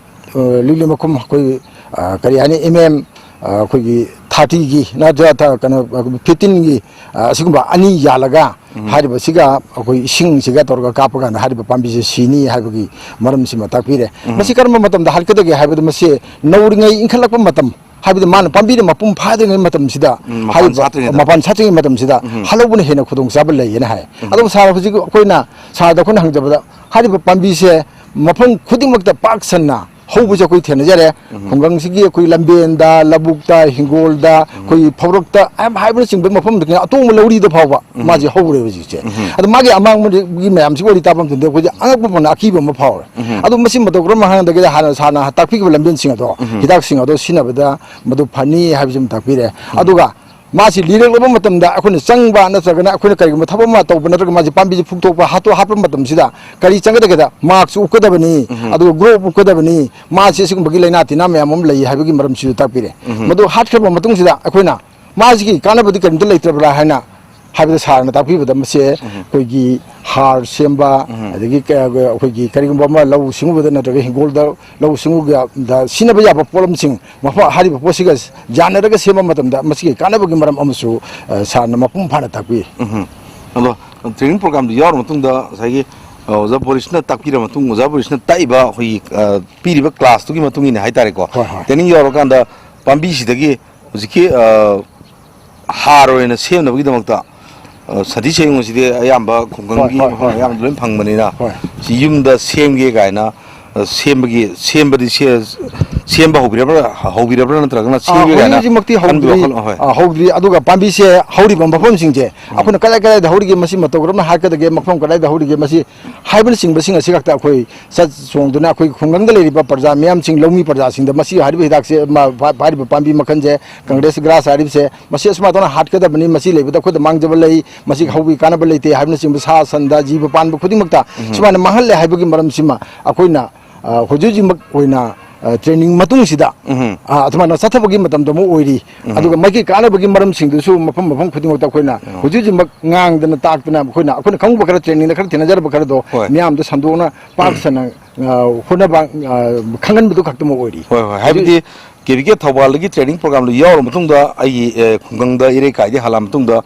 ꯑ, ꯂꯤꯛꯂꯤ ꯃꯈꯨꯝ ꯑꯩꯈꯣꯏ, ꯑ, ꯀꯔꯤ ꯍꯥꯏꯅꯤ, ꯑꯦꯝ ꯑꯦꯝ, ꯑ, ꯑꯩꯈꯣꯏꯒꯤ ꯊꯥꯔꯇꯤꯒꯤ ꯅꯠꯇ꯭ꯔꯒ ꯊ-, ꯀꯩꯅꯣ, ꯐꯤꯐꯇꯤꯟꯒꯤ, ꯑ, ꯑꯁꯤꯒꯨꯝꯕ ꯑꯅꯤ ꯌꯥꯜꯂꯒ ꯎꯝ꯫ ꯍꯥꯏꯔꯤꯕꯁꯤꯒ ꯑꯩꯈꯣꯏ ꯏꯁꯤꯡꯁꯤꯒ ꯇꯧꯔꯒ ꯀꯥꯞꯄ ꯀꯥꯟꯗ ꯍꯥꯏꯔꯤꯕ ꯄꯥꯝꯕꯤꯁꯦ ꯁꯤꯅꯤ ꯍꯥꯏꯕꯒꯤ ꯃꯔꯝꯁꯤꯃ ꯇꯥꯛꯄꯤꯔꯦ꯫ ꯎꯝ꯫ ꯃꯁꯤ ꯀꯔꯝꯕ ꯃꯇꯝꯗ ꯍꯥꯠꯀꯗꯒꯦ ꯍꯥꯏꯕꯗ, ꯃꯁꯤ ꯅꯧꯔꯤꯉꯩ ꯏꯟꯈꯠꯂꯛꯄ ꯃꯇꯝ, ꯍꯥꯏꯕꯗꯤ ꯃꯥꯅ ꯄꯥꯝꯕꯤꯗ ꯃꯄꯨꯡ ꯐꯥꯗ꯭ꯔꯤꯉꯩ ꯃꯇꯝꯁꯤꯗ, ꯎꯝ, ꯃꯄꯥꯟ ꯍꯥꯏꯔꯤꯕ ꯁꯥꯠꯇ꯭ꯔꯤꯉꯩꯗ꯫ ꯃꯄꯥꯟ ꯁꯥꯠꯇ꯭ꯔꯤꯉꯩ ꯃꯇꯝꯁꯤꯗ ꯎꯝ꯫ ꯍꯥꯠꯍꯧꯕꯅ ꯍꯦꯟꯅ ꯈꯨꯗꯣꯡꯆꯥꯕ ꯂꯩꯌꯦꯅ ꯍꯥꯏ꯫ ꯎꯝ꯫ ꯑꯗꯨꯕꯨ ꯁꯥꯔ, ꯍꯧꯖꯤꯛ ꯑꯩꯈꯣꯏꯅ, ꯁꯥꯔꯗ ꯑꯩꯈꯣꯏꯅ ꯍꯪꯖꯕꯗ, ꯍꯥꯏꯔꯤꯕ ꯄꯥꯝꯕꯤꯁꯦ ꯃꯐꯝ ꯈꯨꯗꯤꯡꯃꯛꯇ ꯄꯥꯛ ꯁꯟꯅ ꯍꯧꯕꯁꯦ ꯑꯩꯈꯣꯏ ꯊꯦꯡꯅꯖꯔꯦ꯫ ꯎꯝ꯫ ꯈꯨꯡꯒꯪꯁꯤꯒꯤ ꯑꯩꯈꯣꯏ ꯂꯝꯕꯦꯟꯗ, ꯂꯧꯕꯨꯛꯇ, ꯍꯤꯡꯒꯣꯜꯗ, ꯎꯝ꯫ ꯑꯩꯈꯣꯏꯒꯤ ꯐꯧꯔꯛꯇ ꯍꯥꯏꯕ-, ꯍꯥꯏꯕꯅꯆꯤꯡꯕ ꯃꯐꯝꯗ ꯑꯇꯣꯡꯕ ꯂꯧꯔꯤꯗ ꯐꯥꯎꯕ ꯎꯝ꯫ ꯃꯥꯁꯦ ꯍꯧꯔꯦ ꯍꯧꯖꯤꯛꯁꯦ꯫ ꯎꯝ꯫ ꯑꯗꯣ ꯃꯥꯒꯤ ꯑꯃꯥꯡꯕꯒꯤ ꯃꯌꯥꯝꯁꯤ ꯋꯥꯔꯤ ꯇꯥꯕ ꯃꯇꯝꯗ ꯑꯩꯈꯣꯏꯁꯦ ꯑꯉꯛꯄ ꯐꯪꯅ ꯑꯀꯤꯕ ꯑꯃ ꯐꯥꯎꯔꯦ꯫ ꯎꯝ꯫ ꯑꯗꯣ ꯃꯁꯤ ꯃꯇꯧ ꯀꯔꯝꯕ ꯍꯥꯏꯅꯗꯒꯦꯗ, ꯍꯥꯟꯅ ꯁꯥꯔꯅ ꯇꯥꯛꯄꯤꯈꯤꯕ ꯂꯝꯕꯦꯟꯁꯤꯡ ꯑꯗꯣ, ꯎꯝ꯫ ꯍꯤꯗꯥꯛꯁꯤꯡ ꯑꯗꯣ ꯁꯤꯖꯤꯟꯅꯕꯗ ꯃꯗꯨ ꯐꯅꯤ ꯍꯥꯏꯕꯁꯤ ꯑꯃ ꯇꯥꯛꯄꯤꯔꯦ꯫ ꯎꯝ꯫ ꯑꯗꯨꯒ ꯃꯥꯁꯤ ꯂꯤꯔꯛꯂꯕ ꯃꯇꯝꯗ ꯑꯩꯈꯣꯏꯅ ꯆꯪꯕ ꯅꯠꯇ꯭ꯔꯒꯅ ꯑꯩꯈꯣꯏꯅ ꯀꯔꯤꯒꯨꯝꯕ ꯊꯕꯛ ꯑꯃ ꯇꯧꯕ ꯅꯠꯇ꯭ꯔꯒ ꯃꯥꯁꯤ ꯄꯥꯝꯕꯤꯁꯤ ꯐꯨꯛꯇꯣꯛꯄ, ꯍꯥꯠꯇꯣꯛ-, ꯍꯥꯠꯄ ꯃꯇꯝꯁꯤꯗ ꯀꯔꯤ ꯆꯪꯒꯗꯒꯦꯗ, ꯃꯥꯛꯁ ꯎꯞꯀꯗꯕꯅꯤ, ꯎꯝ꯫ ꯑꯗꯨꯒ ꯒ꯭ꯂꯣꯞ ꯎꯞꯀꯗꯕꯅꯤ, ꯃꯥꯁꯤ ꯑꯁꯤꯒꯨꯝꯕꯒꯤ ꯂꯥꯏꯅꯥ ꯇꯤꯟꯅꯥ ꯃꯌꯥꯝ ꯑꯃ ꯂꯩ ꯍꯥꯏꯕꯒꯤ ꯃꯔꯝꯁꯤꯁꯨ ꯇꯥꯛꯄꯤꯔꯦ꯫ ꯎꯝ꯫ ꯃꯗꯨ ꯍꯥꯠꯈ꯭ꯔꯕ ꯃꯇꯨꯡꯁꯤꯗ ꯑꯩꯈꯣꯏꯅ ꯃꯥꯁꯤꯒꯤ ꯀꯥꯟꯅꯕꯗꯤ ꯀꯔꯤꯝꯇ ꯂꯩꯇ꯭ꯔꯕ꯭ꯔꯥ ꯍꯥꯏꯅ ꯍꯥꯏꯕꯗ, ꯁꯥꯔꯅ ꯇꯥꯛꯄꯤꯕꯗ ꯃꯁꯦ ꯎꯝ꯫ ꯑꯩꯈꯣꯏꯒꯤ ꯍꯥꯔ ꯁꯦꯝꯕ, ꯎꯝ꯫ ꯑꯗꯒꯤ ꯀ-, ꯑꯩꯈꯣꯏꯒꯤ ꯀꯔꯤꯒꯨꯝꯕ ꯑꯃ ꯂꯧꯎ ꯁꯤꯡꯎꯕꯗ ꯅꯠꯇ꯭ꯔꯒ ꯍꯤꯡꯒꯣꯜꯗ ꯂꯧꯎ ꯁꯤꯡꯎꯕꯗ ꯁꯤꯖꯤꯟꯅꯕ ꯌꯥꯕ ꯄꯣꯠꯂꯝꯁꯤꯡ, ꯃꯐꯝ, ꯍꯥꯏꯔꯤꯕ ꯄꯣꯠꯁꯤꯒ ꯌꯥꯅꯔꯒ ꯁꯦꯝꯕ ꯃꯇꯝꯗ ꯃꯁꯤꯒꯤ ꯀꯥꯟꯅꯕꯒꯤ ꯃꯔꯝ ꯑꯃꯁꯨ, ꯑ, ꯁꯥꯔꯅ ꯃꯄꯨꯡ ꯐꯥꯅ ꯇꯥꯛꯄꯤ꯫ ꯎꯝ꯫ ꯑꯗꯣ ꯇ꯭ꯔꯦꯅꯤꯡ ꯄ꯭ꯔꯣꯒ꯭ꯔꯥꯝꯗꯨ ꯌꯥꯎꯔ ꯃꯇꯨꯡꯗ ꯉꯁꯥꯏꯒꯤ, ꯑ, ꯑꯣꯖꯥ ꯕꯣꯔꯤꯁꯅ ꯇꯥꯛꯄꯤꯔ ꯃꯇꯨꯡ, ꯑꯣꯖꯥ ꯕꯣꯔꯤꯁꯅ ꯇꯥꯛꯏꯕ ꯑꯩꯈꯣꯏꯒꯤ, ꯑ, ꯄꯤꯔꯤꯕ ꯀ꯭ꯂꯥꯁꯇꯨꯒꯤ ꯃꯇꯨꯡ ꯏꯟꯅ ꯍꯥꯏꯇꯥꯔꯦꯀꯣ, ꯍꯣꯏ, ꯍꯣꯏ꯫ ꯇ꯭ꯔꯦꯅꯤꯡ ꯌꯥꯎꯔꯀꯥꯟꯗ ꯄꯥꯝꯕꯤꯁꯤꯗꯒꯤ ꯍꯧꯖꯤꯛꯀꯤ, ꯑ, ꯍꯥꯔ ꯑꯣꯏꯅ ꯁꯦꯝꯅꯕꯒꯤꯗꯃꯛꯇ, ꯑ, ꯁꯟꯊꯤ ꯁꯟꯌꯨꯡ ꯑꯁꯤꯗꯤ ꯑꯌꯥꯝꯕ ꯈꯨꯡꯒꯪꯒꯤ ꯍꯣꯏ, ꯍꯣꯏ, ꯃꯐꯝ ꯍꯣꯏ, ꯑꯌꯥꯝꯕꯗ ꯍꯣꯏ꯫ ꯂꯣꯏ ꯐꯪꯕꯅꯤꯅ, ꯍꯣꯏ꯫ ꯁꯤ ꯌꯨꯝꯗ ꯁꯦꯝꯒꯦ ꯀꯥꯏꯅ, ꯑ, ꯁꯦꯝꯕꯒꯤ, ꯁꯦꯝꯕꯗꯤ ꯁꯦ-, ꯁꯦꯝꯕ ꯍꯧꯕꯤꯔꯕ꯭ꯔꯥ, ꯍꯧꯕꯤꯔꯕ꯭ꯔꯥ ꯅꯠꯇ꯭ꯔꯒꯅ ꯑ, ꯁꯦꯝꯒꯦ ꯍꯧꯖꯤꯛ ꯀꯥꯏꯅ ꯍꯧꯖꯤꯛꯃꯛꯇꯤ ꯈꯟꯕꯒꯤ ꯍꯧꯗ꯭ꯔꯤ꯫ ꯋꯥꯈꯜ, ꯍꯣꯏ꯫ ꯑ, ꯍꯧꯗ꯭ꯔꯤ꯫ ꯑꯗꯨꯒ ꯄꯥꯝꯕꯤꯁꯦ ꯍꯧꯔꯤꯕ ꯃꯐꯝꯁꯤꯡꯁꯦ, ꯎꯝ꯫ ꯑꯩꯈꯣꯏꯅ ꯀꯗꯥꯏ ꯀꯗꯥꯏꯗ ꯍꯧꯔꯤꯒꯦ, ꯃꯁꯤ ꯃꯇꯧ ꯀꯔꯝꯅ ꯍꯥꯠꯀꯗꯒꯦ, ꯃꯐꯝ ꯀꯗꯥꯏꯗ ꯍꯧꯔꯤꯒꯦ, ꯃꯁꯤ ꯍꯥꯏꯕꯅꯆꯤꯡꯕꯁꯤꯡ ꯑꯁꯤ ꯈꯛꯇ ꯑꯩꯈꯣꯏ ꯆꯠ ꯆꯣꯡꯗꯨꯅ ꯑꯩꯈꯣꯏ ꯈꯨꯡꯒꯪꯗ ꯂꯩꯔꯤꯕ ꯄ꯭ꯔꯖꯥ ꯃꯤꯌꯥꯝꯁꯤꯡ, ꯂꯧꯃꯤ ꯄ꯭ꯔꯖꯥꯁꯤꯡꯗ ꯃꯁꯤ ꯍꯥꯏꯔꯤꯕ ꯍꯤꯗꯥꯛꯁꯦ, ꯃꯥ-, ꯍꯥꯏꯔꯤꯕ ꯄꯥꯝꯕꯤ ꯃꯈꯜꯁꯦ, ꯀꯪꯒ꯭ꯔꯦꯁ ꯒ꯭ꯔꯥꯁ ꯍꯥꯏꯔꯤꯕꯁꯦ, ꯃꯁꯤ ꯑꯁꯨꯃꯥꯏꯅ ꯇꯧꯅ ꯍꯥꯠꯀꯗꯕꯅꯤ, ꯃꯁꯤ ꯂꯩꯕꯗ ꯑꯩꯈꯣꯏꯗ ꯃꯥꯡꯖꯕ ꯂꯩ, ꯃꯁꯤ ꯍꯧꯕꯒꯤ ꯀꯥꯟꯅꯕ ꯂꯩꯇꯦ ꯍꯥꯏꯕꯅꯆꯤꯡꯕ ꯁꯥ ꯁꯟꯗ, ꯖꯤꯕ ꯄꯥꯟꯕ ꯈꯨꯗꯤꯡꯃꯛꯇ ꯎꯝ꯫ ꯁꯨꯃꯥꯏꯅ ꯃꯥꯡꯍꯜꯂꯦ ꯍꯥꯏꯕꯒꯤ ꯃꯔꯝꯁꯤꯃ ꯑꯩꯈꯣꯏꯅ, ꯑ, ꯍꯧꯖꯤꯛ ꯍꯧꯖꯤꯛꯃꯛ ꯑꯣꯏꯅ, ꯑ, training ꯃꯇꯨꯡꯁꯤꯗ, ꯎꯝ꯫ ꯑ, ꯑꯗꯨꯃꯥꯏꯅ ꯆꯠꯊꯕꯒꯤ ꯃꯇꯝꯗ ꯑꯃꯨꯛ ꯑꯣꯏꯔꯤ꯫ ꯎꯝ꯫ ꯑꯗꯨꯒ ꯃꯥꯒꯤ ꯀꯥꯟꯅꯕꯒꯤ ꯃꯔꯝꯁꯤꯡꯗꯨꯁꯨ ꯃꯐꯝ ꯃꯐꯝ ꯈꯨꯗꯤꯡꯃꯛꯇ ꯑꯩꯈꯣꯏꯅ ꯎꯝ꯫ ꯍꯧꯖꯤꯛ ꯍꯧꯖꯤꯛꯃꯛ ꯉꯥꯡꯗꯅ ꯇꯥꯛꯇꯅ ꯑꯩꯈꯣꯏꯅ, ꯑꯩꯈꯣꯏꯅ ꯈꯪꯕ ꯈꯔ trainingꯗ ꯈꯔ ꯊꯦꯡꯅꯖꯔꯕ ꯈꯔꯗꯣ ꯍꯣꯏ꯫ ꯃꯤꯌꯥꯝꯗ ꯁꯟꯗꯣꯛꯅ ꯄꯥꯛ ꯁꯟꯅ, ꯑ, ꯍꯣꯠꯅꯕ, ꯑ, ꯈꯪꯍꯟꯕꯗꯨ ꯈꯛꯇꯃꯛ ꯑꯣꯏꯔꯤ꯫ ꯍꯣꯏ, ꯍꯣꯏ꯫ ꯍꯧꯖꯤꯛ ꯍꯥꯏꯕꯗꯤ ꯀꯦ ꯚꯤ ꯀꯦ ꯊꯧꯕꯥꯜꯗꯒꯤ training programꯗꯨ ꯌꯥꯎꯔ ꯃꯇꯨꯡꯗ ꯑꯩꯒꯤ, ꯑ, ꯈꯨꯡꯒꯪꯗ ꯏꯔꯩꯀꯥꯏꯗꯒꯤ ꯍꯜꯂꯛꯑ ꯃꯇꯨꯡꯗ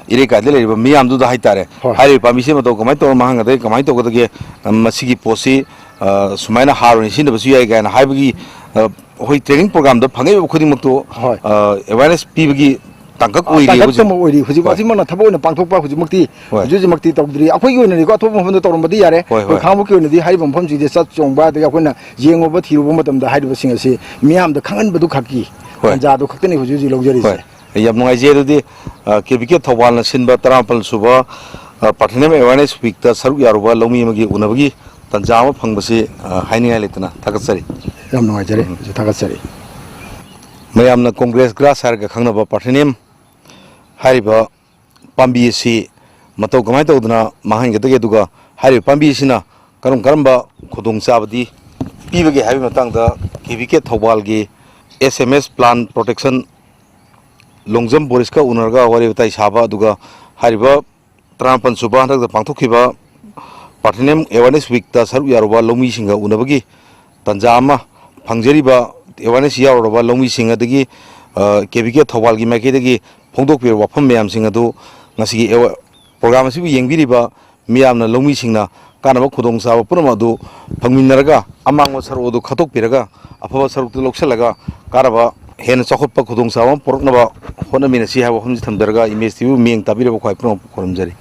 ꯏꯔꯩꯀꯥꯏꯗ ꯂꯩꯔꯤꯕ ꯃꯤꯌꯥꯝꯗꯨꯗ ꯍꯥꯏꯇꯥꯔꯦ, ꯍꯣꯏ꯫ ꯍꯥꯏꯔꯤꯕ ꯄꯥꯝꯕꯤꯁꯦ ꯃꯇꯧ ꯀꯃꯥꯏꯅ ꯇꯧꯔ ꯃꯥꯡꯍꯟꯒꯗꯒꯦ, ꯀꯃꯥꯏꯅ ꯇꯧꯒꯗꯒꯦ, ꯑ, ꯃꯁꯤꯒꯤ ꯄꯣꯠꯁꯤ, ꯑ, ꯁꯨꯃꯥꯏꯅ ꯍꯥꯔ ꯑꯣꯏꯅ ꯁꯤꯖꯤꯟꯅꯕꯁꯨ ꯌꯥꯏ ꯀꯥꯏꯅ ꯍꯥꯏꯕꯒꯤ, ꯑ, ꯑꯩꯈꯣꯏ training programꯗ ꯐꯪꯉꯛꯏꯕ ꯈꯨꯗꯤꯡꯃꯛꯇꯨ, ꯍꯣꯏ꯫ ꯑ, awareness ꯄꯤꯕꯒꯤ ꯇꯥꯡꯀꯛ ꯑ, ꯑꯣꯏꯔꯤ ꯍꯧꯖꯤꯛ꯫ ꯇꯥꯡꯀꯛꯇꯃꯛ ꯑꯣꯏꯔꯤ꯫ ꯍꯧꯖꯤꯛ ꯍꯣꯏ꯫ ꯍꯧꯖꯤꯛꯃꯛꯅ ꯊꯕꯛ ꯑꯣꯏꯅ ꯄꯥꯡꯊꯣꯛꯄ ꯍꯧꯖꯤꯛꯃꯛꯇꯤ, ꯍꯣꯏ꯫ ꯍꯧꯖꯤꯛ ꯍꯧꯖꯤꯛꯃꯛꯇꯤ ꯇꯧꯗ꯭ꯔꯤ꯫ ꯑꯩꯈꯣꯏꯒꯤ ꯑꯣꯏꯅꯗꯤꯀꯣ ꯑꯇꯣꯞꯄ ꯃꯐꯝꯗ ꯇꯧꯔꯝꯕꯗꯤ ꯌꯥꯔꯦ꯫ ꯍꯣꯏ, ꯑꯩꯈꯣꯏ ꯍꯣꯏ꯫ ꯈꯥꯉꯕꯣꯛꯀꯤ ꯑꯣꯏꯅꯗꯤ ꯍꯥꯏꯔꯤꯕ ꯃꯐꯝꯁꯤꯡꯁꯦ ꯆꯠ ꯆꯣꯡꯕ, ꯑꯗꯒꯤ ꯑꯩꯈꯣꯏꯅ ꯌꯦꯡꯉꯨꯕ ꯊꯤꯔꯨꯕ ꯃꯇꯝꯗ ꯍꯥꯏꯔꯤꯕꯁꯤꯡ ꯑꯁꯤ ꯃꯤꯌꯥꯝꯗ ꯈꯪꯍꯟꯕꯗꯨ ꯈꯛꯀꯤ ꯍꯣꯏ꯫ ꯇꯥꯟꯖꯥꯗꯨ ꯈꯛꯇꯅꯤ ꯍꯧꯖꯤꯛ ꯍꯧꯖꯤꯛ ꯂꯧꯖꯔꯤꯁꯦ꯫ ꯍꯣꯏ꯫ ꯌꯥꯝ ꯅꯨꯡꯉꯥꯏꯖꯩ꯫ ꯑꯗꯨꯗꯤ, ꯑ, ꯀꯦ ꯚꯤ ꯀꯦ ꯊꯧꯕꯥꯜꯅ ꯁꯤꯟꯕ ꯇꯔꯥꯃꯥꯄꯜ ꯁꯨꯕ, ꯑ, Platinum Awareness Weekꯇ ꯁꯔꯨꯛ ꯌꯥꯔꯨꯕ ꯂꯧꯃꯤ ꯑꯃꯒꯤ ꯎꯅꯕꯒꯤ ꯇꯥꯟꯖꯥ ꯑꯃ ꯐꯪꯕꯁꯤ, ꯑ, ꯍꯥꯏꯅꯤꯡꯉꯥꯏ ꯂꯩꯇꯅ ꯊꯥꯒꯠꯆꯔꯤ꯫ ꯌꯥꯝ ꯅꯨꯡꯉꯥꯏꯖꯔꯦ꯫ ꯎꯝ꯫ ꯑꯩꯁꯨ ꯊꯥꯒꯠꯆꯔꯤ꯫ ꯃꯌꯥꯝꯅ Congress grass ꯍꯥꯏꯔꯒ ꯈꯪꯅꯕ Platinum ꯍꯥꯏꯔꯤꯕ ꯄꯥꯝꯕꯤ ꯑꯁꯤ ꯃꯇꯧ ꯀꯃꯥꯏꯅ ꯇꯧꯗꯅ ꯃꯥꯡꯍꯟꯒꯗꯒꯦ, ꯑꯗꯨꯒ ꯍꯥꯏꯔꯤꯕ ꯄꯥꯝꯕꯤ ꯑꯁꯤꯅ ꯀꯔꯝ ꯀꯔꯝꯕ ꯈꯨꯗꯣꯡꯆꯥꯕꯗꯤ ꯄꯤꯕꯒꯦ ꯍꯥꯏꯕꯒꯤ ꯃꯇꯥꯡꯗ ꯀꯦ ꯚꯤ ꯀꯦ ꯊꯧꯕꯥꯜꯒꯤ S M S Plant Protection Longjam ꯕꯣꯔꯤꯁꯀ ꯎꯅꯔꯒ ꯋꯥꯔꯤ ꯋꯥꯇꯥꯏ ꯁꯥꯕ, ꯑꯗꯨꯒ ꯍꯥꯏꯔꯤꯕ ꯇꯔꯥꯃꯥꯄꯜ ꯁꯨꯕ ꯍꯟꯗꯛꯇ ꯄꯥꯡꯊꯣꯛꯈꯤꯕ Platinum Awareness Weekꯇ ꯁꯔꯨꯛ ꯌꯥꯔꯨꯕ ꯂꯧꯃꯤꯁꯤꯡꯒ ꯎꯅꯕꯒꯤ ꯇꯥꯟꯖꯥ ꯑꯃ ꯐꯪꯖꯔꯤꯕ, awareness ꯌꯥꯎꯔꯨꯔꯕ ꯂꯧꯃꯤꯁꯤꯡ, ꯑꯗꯒꯤ, ꯑ, ꯀꯦ ꯚꯤ ꯀꯦ ꯊꯧꯕꯥꯜꯒꯤ ꯃꯥꯏꯀꯩꯗꯒꯤ ꯐꯣꯡꯗꯣꯛꯄꯤꯔꯕ ꯋꯥꯐꯝ ꯃꯌꯥꯝꯁꯤꯡ ꯑꯗꯨ ꯉꯁꯤꯒꯤ ꯑꯦꯋꯥ-, program ꯑꯁꯤꯕꯨ ꯌꯦꯡꯕꯤꯔꯤꯕ ꯃꯤꯌꯥꯝꯅ, ꯂꯧꯃꯤꯁꯤꯡꯅ ꯀꯥꯟꯅꯕ ꯈꯨꯗꯣꯡꯆꯥꯕ ꯄꯨꯝꯅꯃꯛ ꯑꯗꯨ ꯐꯪꯃꯤꯟꯅꯔꯒ, ꯑꯃꯥꯡꯕ ꯁꯔꯨꯛ ꯑꯗꯨ ꯈꯠꯇꯣꯛꯄꯤꯔꯒ, ꯑꯐꯕ ꯁꯔꯨꯛꯇꯨ ꯂꯧꯁꯤꯜꯂꯒ, ꯀꯥꯟꯅꯕ ꯍꯦꯟꯅ ꯆꯥꯎꯈꯠꯄ ꯈꯨꯗꯣꯡꯆꯥꯕ ꯑꯃ ꯄꯨꯔꯛꯅꯕ ꯍꯣꯠꯅꯃꯤꯟꯅꯁꯤ ꯍꯥꯏꯕ ꯋꯥꯐꯝꯁꯤ ꯊꯝꯖꯔꯒ, ꯏꯃꯦꯖ ꯇꯤ ꯚꯤꯕꯨ ꯃꯤꯠꯌꯦꯡ ꯇꯥꯕꯤꯔꯕ ꯈ꯭ꯋꯥꯏ ꯄꯨꯝꯅꯃꯛꯄꯨ ꯈꯨꯔꯨꯝꯖꯔꯤ꯫